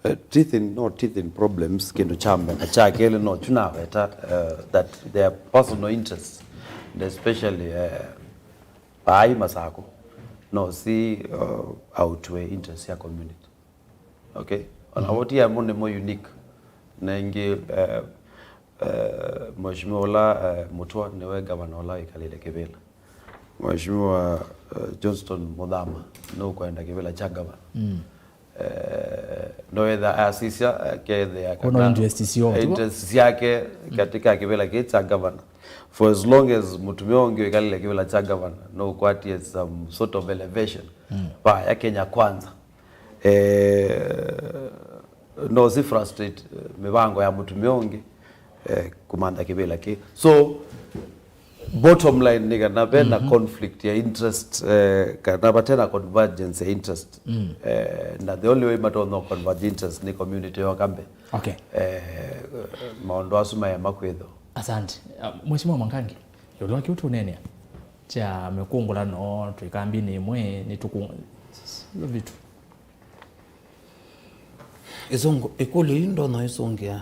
Eh, teething, no teething problems, kĩndũ kya mbee, na kya kelĩ no kyu naweta, eh, that their personal interests, and especially, eh, aai Masakũ, no si, eh, outweigh interest ya community. Okay? Ona, mhm, vo ti amo nĩmo unique. Na ĩngĩ, eh, eh, Mheshimiwa ũla, eh, Mutua nĩwe gavana ũla wĩkalĩle kĩvĩla. Mheshimiwa, eh, Johnston Muthama nũkwenda kĩvĩla kya gavana. Mm. Eh, no etha asisya, eh, kethĩa kono kana interest syo, eh, interest syake, mm, katika kĩvĩla kĩĩ kya gavana. For as long as mũtumĩa ũngĩ wĩkalĩle kĩvĩla kya gavana, no ũkwatie some sort of elevation. Mm. Vaya Kenya Kwanza. Eh, no si frustrate, eh, mĩvango ya mũtumĩa ũngĩ, eh, kũmantha kĩvĩla kĩ. So, bottom line nĩ kana ve na, mhm, conflict ya interest, eh, kana vate na convergence ya interest. Mm. Eh, na the only way matonya converge interest nĩ community yoka mbee. Okay. Eh, maũndũ asu maema kwĩthwa. Asante. Ah, Mheshimiwa Mwangangi, ĩũlũ wa kĩu tũneenea kya mĩkũngũlano twĩ kambinĩ ĩmwe, nĩ tũkũ-, vitu. Ĩsũngũ-, ĩkũlyo ii ndonya ĩsũngĩa,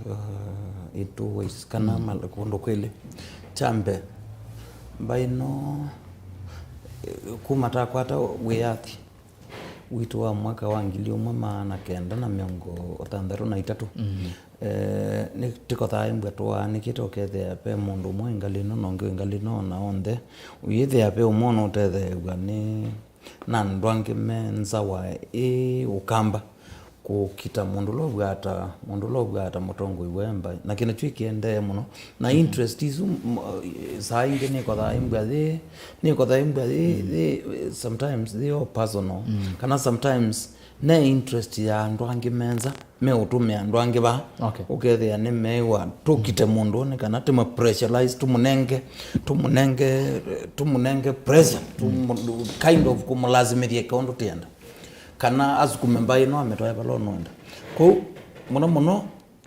uh, in two ways, kana, mm, mal-, kũndũ kwĩlĩ. Kya mbee, mbaĩ ĩno, eh, kuma takwata wĩyathi witũ wa mwaka wa ngili ũmwe maana kenda na mĩongo ĩtandatũ na itatũ, mm, eh, nĩ tĩkothaa ĩmbwa tũaanĩkĩte ũkethĩa ve mũndũ ũmwe wĩ ngalĩ ĩno na ũngĩ wĩ ngalĩ ĩno, na onthe ũyĩthĩa ve ũmwe ũnũtetheew'a nĩ na andũ angĩ me nza wa ĩ ũkamba kũkita mũndũ ũla ũvwata, mũndũ ũla ũvwata mũtongoi wa mbaĩ. Na kĩndũ kyu kĩendee mũno. Na, mhm, interest isu, m-, saa ingĩ nĩkothaa imbwa yĩ, nĩkothaa imbwa yĩ, mm, yĩ, sometimes they all personal. Mm. Kana sometimes ne interest ya andũ angĩ me nza. Meũtũmĩa andũ angĩ vaa. Okay. Ũkethĩa nĩmeĩwa tũkite mũndũ nĩ kana tũmũ pressurize, tũmũnenge, tũmũnenge, tũmũnenge pressure, tũmũ-, kind of kũmũlasimĩthya eka ũndũ tĩenda. Kana asukume mbaĩ ĩno amĩtwae vala ũnũenda. Kwoou, mũno mũno,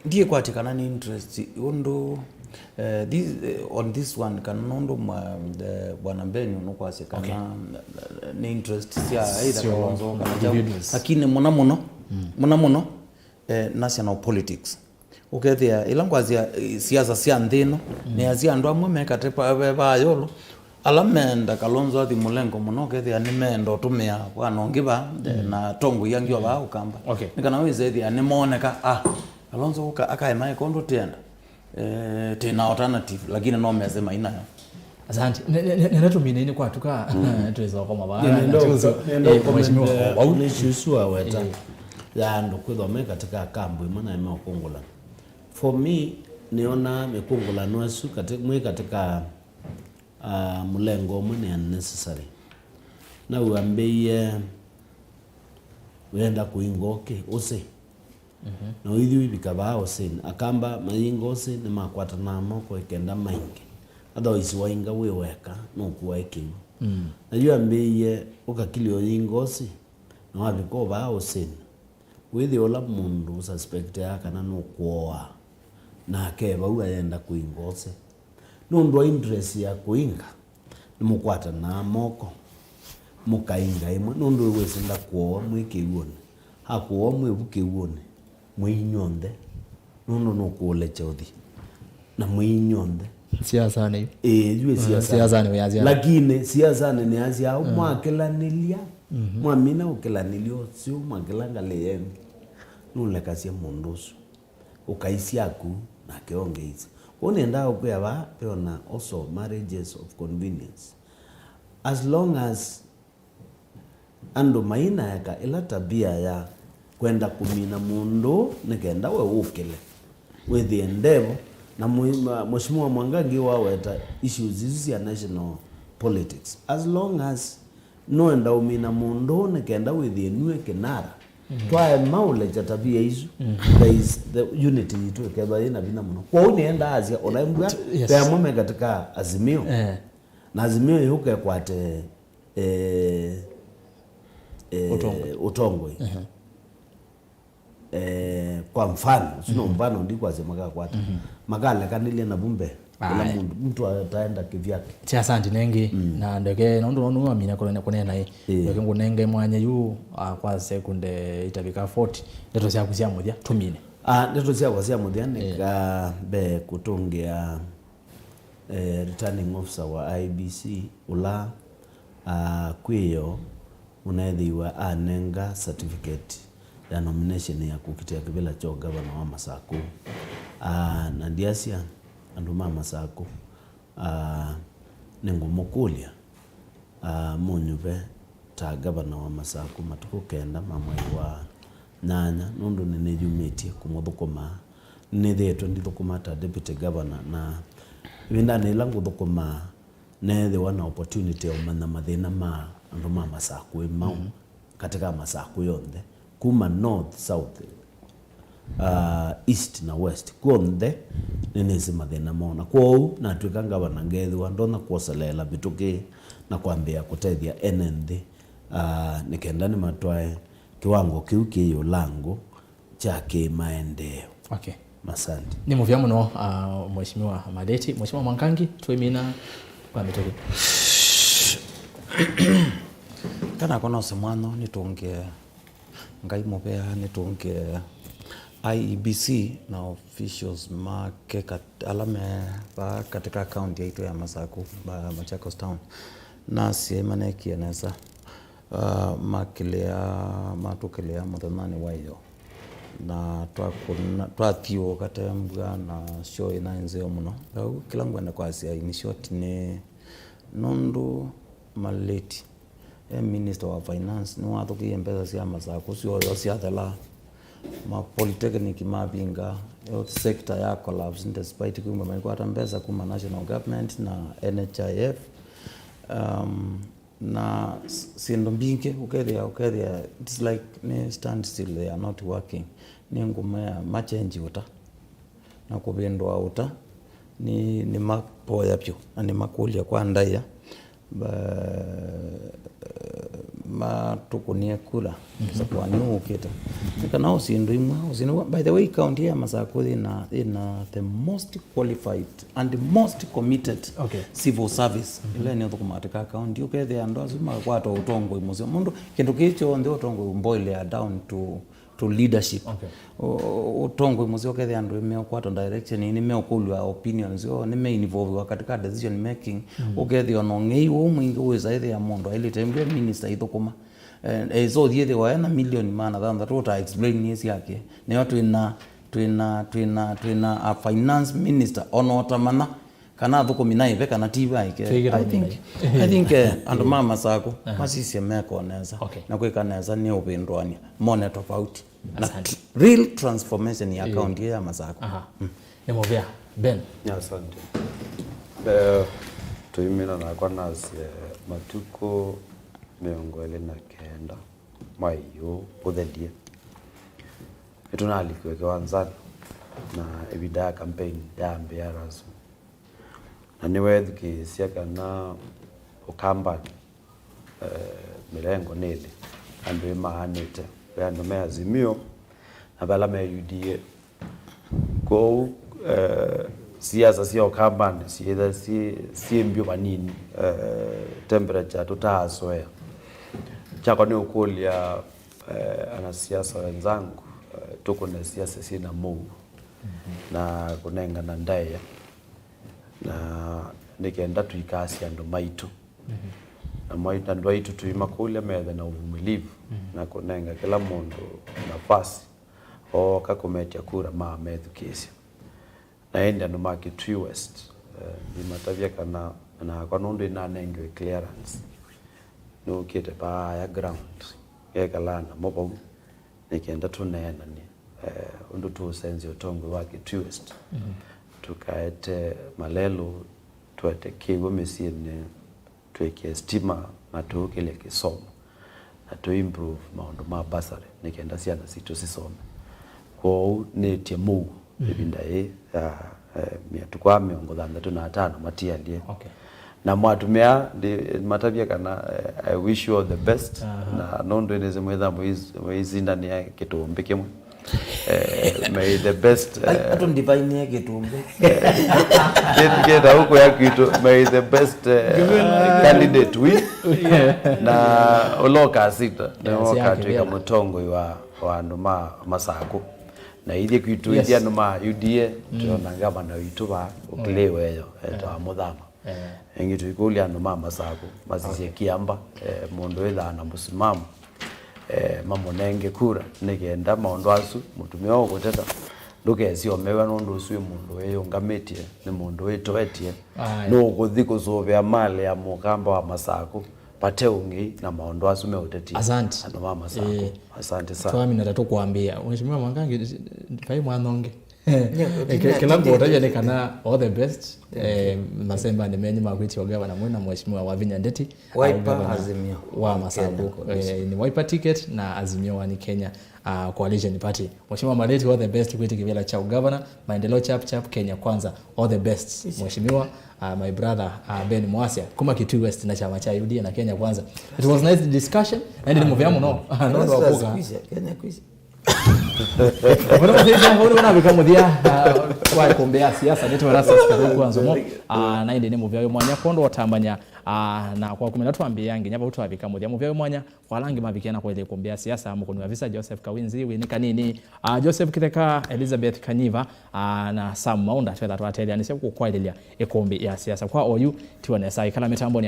ndiĩkwatya kana nĩ interest ũndũ, eh, this, eh, on this one, kana nũndũ mwa-, eh, Bwana Mbeni ũnũkwasya kana, okay, eh, nĩ interest sya either syo Kalonzo kana kyaũ. Individuals. Lakini mũno mũno, mm, mũno mũno, eh, national politics. Ũkethĩa, ĩla ngwasya, eh, siasa sya nthĩ ĩno, mm, nĩ asya andũ amwe mekate pa-, ve vaa yolo, Ala meenda Kalonzo athi mũlengo mũno, ũkethĩa nĩmeenda ũtũmĩa kwa nongi va, mm, na tongoi angĩ o vaa Ũkamba. Okay. Nĩ kana wĩsethĩa nĩmooneka, ah, Kalonzo ũka akaema ĩkondũ tĩenda. Eh, tĩna alternative, lakini no mese mainayo. Asante. Nenda tũmine-inĩ kwatuka, twĩsokoma vaa. Nenda, nenda, eh, mheshimiwa, wau nĩ issue ĩsu waweta, eh, ya andũ kwĩthwa me katika kambu ĩmwe na meũkũngũla. For me, nĩona mĩkũngũlano ĩsu kati-, mwĩ katika ah, mũlengo ũmwe nĩ unnecessary. Na ũambĩie wenda kũinga ũkĩ, ũsĩ. Mhm. Na ũithi ũivika vaa ũsĩnĩ. Akamba mayinga ũsĩ nĩmakwatanaa moko ĩkenda mainge. Otherwise wainga wĩ weka, nũkua ĩkĩw'ũ. Mm. Na yu ambĩie ũkakilya ũyinga ũsĩ, na wavika o vaa ũsĩnĩ. Wĩthĩa ũla mũndũ ũsuspectaa kana nũkũoa, nake e vau ayenda kũinga ũsĩ. Nũndũ wa interest ya kũinga, nĩmũkwatanaa moko, mũkainga ĩmwe, nũndũ wĩsĩ ndakũoa mwĩ kĩw'ũnĩ. Akũoa mwĩ vu kĩw'ũnĩ, mwĩ inyw'onthe, nũndũ nũkũũlekya ũthi. Na mwĩ inyw'onthe. Siasanĩ yu. Ĩĩ, yu ĩ siasanĩ. Siasanĩ wĩasya. Lakini siasanĩ nĩasya, mm, mwakĩlanĩlya, mhm, mwamina ũkĩlanĩlya ũsu, mwakĩla ngalĩ yenyu, nũlekasya mũndũ ũsu. Ũkaisya aku, nake ongeisye. Kwoou nĩendaa ũkwĩa vaa, veona also marriages of convenience. As long as andũ mainaeka ĩla tabia ya kwenda kũmina mũndũ nĩ kenda we ũkĩle, wĩthĩe ndevo, na mwe-, ma-, Mheshimiwa Mwangangi waweta issues isu sya national politics. As long as nũenda ũmina mũndũ nĩ kenda wĩthĩe nue kĩnara, mhm, twaema ũlekya tabia isu, mhm, there is the unity yitũ ĩkethwa yĩ na vinya mũno. Kwoou nĩendaa asya, ona mbua, yes, ve amwe me katika Azimio, eh, na Azimio yũke kwate eh, eh, ũtongoi. Ũtongoi. Ehe. Eh, kwa mfano, sino, mhm, mfano ndikwasya makakwata. Mhm. Makalekanĩlya na vumbe. Ĩla mũndũ, mtu ataenda kivyake. Ti asante nengi, mm, na ndeke, nũndũ nũndũ wamina kũnena, kũnena ĩ. Ĩĩ. Ndeke ngũnenge mwanya yu, ah, kwa sekunde itavika forty. Ndeto syaku sya mũthya, tũmine. Ah, ndeto syakwa sya mũthya nĩ, ĩĩ, ka mbee kũtũngĩa eh, returning officer wa I E B C, ũla, ah, kwĩyo ũneethĩiwe anenga certificate ya nomination ya kũkitĩa kĩvĩla kya ũngavana wa Masakũ. Ah, na ndyasya andũ ma Masakũ, ah, nĩngũmũkũlya, ah, mũnyuve ta ngavana wa Masakũ matukũ kenda ma mwei wa nyanya, nũndũ nĩnĩyumĩtye kũmũthũkũma. Nĩnĩthĩĩtwe ndithũkũma ta deputy governor, na ĩvindanĩ yĩla ngũthũkũmaa, neethĩwa na opportunity ya ũmanya mathĩna ma andũ ma Masakũ ĩ maũ, mhm, katika Masakũ yonthe, kuma north, south, ah, east na west, kw'onthe nĩnĩsĩ mathĩna moo. Na kwoou natw'ĩka ngavana, ngeethĩwa ndonya kwoseleela mĩtũkĩ na kwambĩĩa kũtethya ene nthĩ, ah, nĩ kenda nĩmatwae kĩwango kĩu kĩ ĩũlangũ kya kĩmaendeeo. Okay. Asante. Nĩ mũvea mũno, ah, Mheshimiwa Maleti. Mheshimiwa Mwangangi, twĩmina kwa mĩtũkĩ. Kana konose mwano nĩtũngĩe Ngai mũvea, nĩtũngĩe I E B C na officials make kat-, ala me vaa katika kaunti yaitũ ya Masakũ, ba-, Machakos Town. Nasye manekie nesa. Ah, makĩlea, matũkĩlea mũthenyanĩ wa ĩyo. Na twakũna, twathiũũka te mbua na show ĩnaĩ nzeo mũno. Vau kĩla ngwenda kwasya, in short, nĩ nũndũ Maleti e minister wa finance, nĩwathũkĩie mbesa sya Masakũ syonthe syathela. Ma polytechnic mavinga, health sector ya collapse despite kumba maikwata mbesa kuma national government na N H I F. Um, na s-, syĩndũ mbingĩ ũkethĩa, ũkethĩa it's like nĩ standstill, they are not working. Nĩ ngũmea machenji ũta na kũvĩndũa ũta, nĩ, nĩ mapoya vyũ na nĩ makũlya kwa ndaĩa. Ba-, matũkũnie kula, mhm, sakwa nĩ ũkĩte. Nĩ kana o syĩndũ imwe, o syĩndũ, by the way, county ya Masakũ ĩna, ĩna the most qualified and most committed, okay, civil service, mhm, ĩla nĩ ũthũkũma katika county. Ũkethĩa andũ asu makakwata ũtongoi mũseo. Mũndũ, kĩndũ kĩĩ kyonthe ũtongoi boil down to to leadership. Okay. Ũ-, ũ-, ũtongoi mũseo ũkethĩa andũ meũkwatwa direction, nĩmeũkũlw'a opinions yoo, nĩmeinvolviwa katika decision making. Mm. Ũkethĩa ona ũng'ei ũũ mwingĩ wĩsa ĩthĩa mũndũ ailĩte mbia minister ithũkũma. Eh, eh, so thiĩthĩwa ena milioni maana thanthatũ ũta explain nĩ syake. Nĩyo twĩna, twĩna, twĩna, twĩna a finance minister ona ũtamanya kana athũkũmi naĩve kana ti vaĩke. Twĩkĩta I think, ũnini. I think, eh, andũ ma Masakũ, aha, masisye meko nesa. Okay. Na kwĩka nesa nĩ ũvĩndũanĩa. Mone tofauti. Na asante. Real transformation ya, eh, county ya Masakũ. Aha. Mm. Nĩ mũvea. Ben. Asante. Eh, tũimina nakwa nasi, eh, matukũ mĩongo ĩlĩ na kenda mwai ũũ ũthelie. Nĩtũnalikiwe kĩwanzanĩ na ĩvinda ya campaign yambĩĩa rasmi. Na nĩweethukĩĩsya kana Ũkambanĩ, eh, mĩlengo nĩ ĩlĩ, andũ ĩmaanĩte, ve andũ me Azimio na ve ala me U D A. Kwoou, eh, siasa sya Ũkambanĩ syĩtha syĩ, syĩ mbyũ vanini, eh, temperature tũtaasoea. Kyakwa nĩ ũkũlya, eh, anasiasa wenzangu, eh, tũkũne siasa syĩna mũuo na kũnengana ndaĩa. Na nĩ kenda tũikasye andũ maitũ. Mhm. Na mai-, andũ aitũ tũimakũlya methe na ũvumĩlivu, mhm, na kũnenga kĩla mũndũ nafasi ooka kũmetya kura mamethukĩĩsya. Na ĩndĩ andũ ma Kitui West, eh, ndimatavya kana nakwa nũndũ ĩnanengiwe clearance, nũkĩte paaya ground, ngekalaa namo vau, nĩ kenda tũneenany'e, eh, ũndũ tũũsenzya ũtongoi wa Kitui West. Mhm. Tũkaete malelũ, tũete kĩw'ũ mĩsyĩnĩ, twĩkĩe stima, na tũũkĩlye kĩsomo, na tũ improve maũndũ ma bursary, nĩ kenda syana sitũ sisome. Kwoou nĩtye mũuo, mhm, ĩvinda yĩĩ ya, eh, mĩatũkũ aa mĩongo thanthatũ na atano matialyĩ. Okay. Na mwatumĩa, ndi-, matavya kana, eh, I wish you all the best. Aha. Na nũndũ nĩsĩ mwĩtha mũis-, mũisindanĩa kĩtũmbĩ kĩmwe. Eh, may the best, eh, atũ ndivainĩe kĩtũmbĩ. Kĩt-, kĩta huko ya kwitũ, may the best, eh, candidate win. Yeah. Na ũla ũkasinda, nĩwe ũkatwĩka mũtongoi wa, wa andũ ma Masakũ. Na ithyĩ kwitũ, yes, ithyĩ andũ ma U D A, mm, twĩona ngavana witũ va, ũkĩlĩ weyo, etawa Mũthama. Eh. Ĩngĩ tũikũlya andũ ma Masakũ, masisye, okay, Kĩamba, eh, mũndũ wĩthaa na mũsimamo, eh, mamũnenge kura, nĩ kenda maũndũ asu, mũtumĩa ũkũteta, ndũkesyomewe nũndũ ũsu wĩ mũndũ wĩyũngamĩtye, nĩ mũndũ wĩtoetye, aye, nũkũthi kũsũvĩa malĩ ya mũkamba wa Masakũ, vate ũng'ei na maũndũ asu meũtetie. Asante. Andũ ma Masakũ. Eh. Asante sana. Twamina ta tũkwambĩa. Mheshimiwa Mwangangi, vai mwanonge. Yeah, eh, kĩ-, kĩla ngũtavya nĩ kana all the best. Thank you. Eh, masembanĩ menyu ma kwĩtya ũgavana mwĩ na Mheshimiwa Wavinya Ndeti. Wiper, ah, ũgavana Azimio wa Masakũ. Kenya Coalition. Eh, nĩ Wiper ticket na Azimio One Kenya, ah, Coalition Party. Mheshimiwa Maleti, all the best kwĩtya kĩvĩla kya ũgavana. Maendeleo chap chap, Kenya Kwanza. All the best, Mheshimiwa, ah, my brother, ah, Ben Mwasia, kuma Kitui West na chama cha U D A na Kenya Kwanza. It was nice discussion. Na ĩndĩ nĩ mũvea mũno. Ah, nũndũ wa kũka. Kenya kwisha. Mũno mũthĩnja, ũrĩ wona vika mũthia, ah, wa ĩkũmbĩ ya siasa, nĩ twena sasa kwa nzomo. Ah, na ĩndĩ nĩ mũvea wĩ mwanya kondo ũtambanya, ah, na kwa kumina twambĩĩa nginya vau twavika mũthia. Mũvea wĩ mwanya, kwa ala angĩ mavikie na kwaĩlya ĩkũmbĩ ya siasa, Mũkũni wa Visa, Joseph Kawinzi, wĩ nĩ kanini, ah, Joseph Kitheka, Elizabeth Kanyiva, ah, na Sam Maunda, twetha twateleanĩsya kũkwaĩlĩlya ĩkũmbĩ ya siasa. Kwa oyu, tiwa nesa, ĩkala mĩtambonĩ.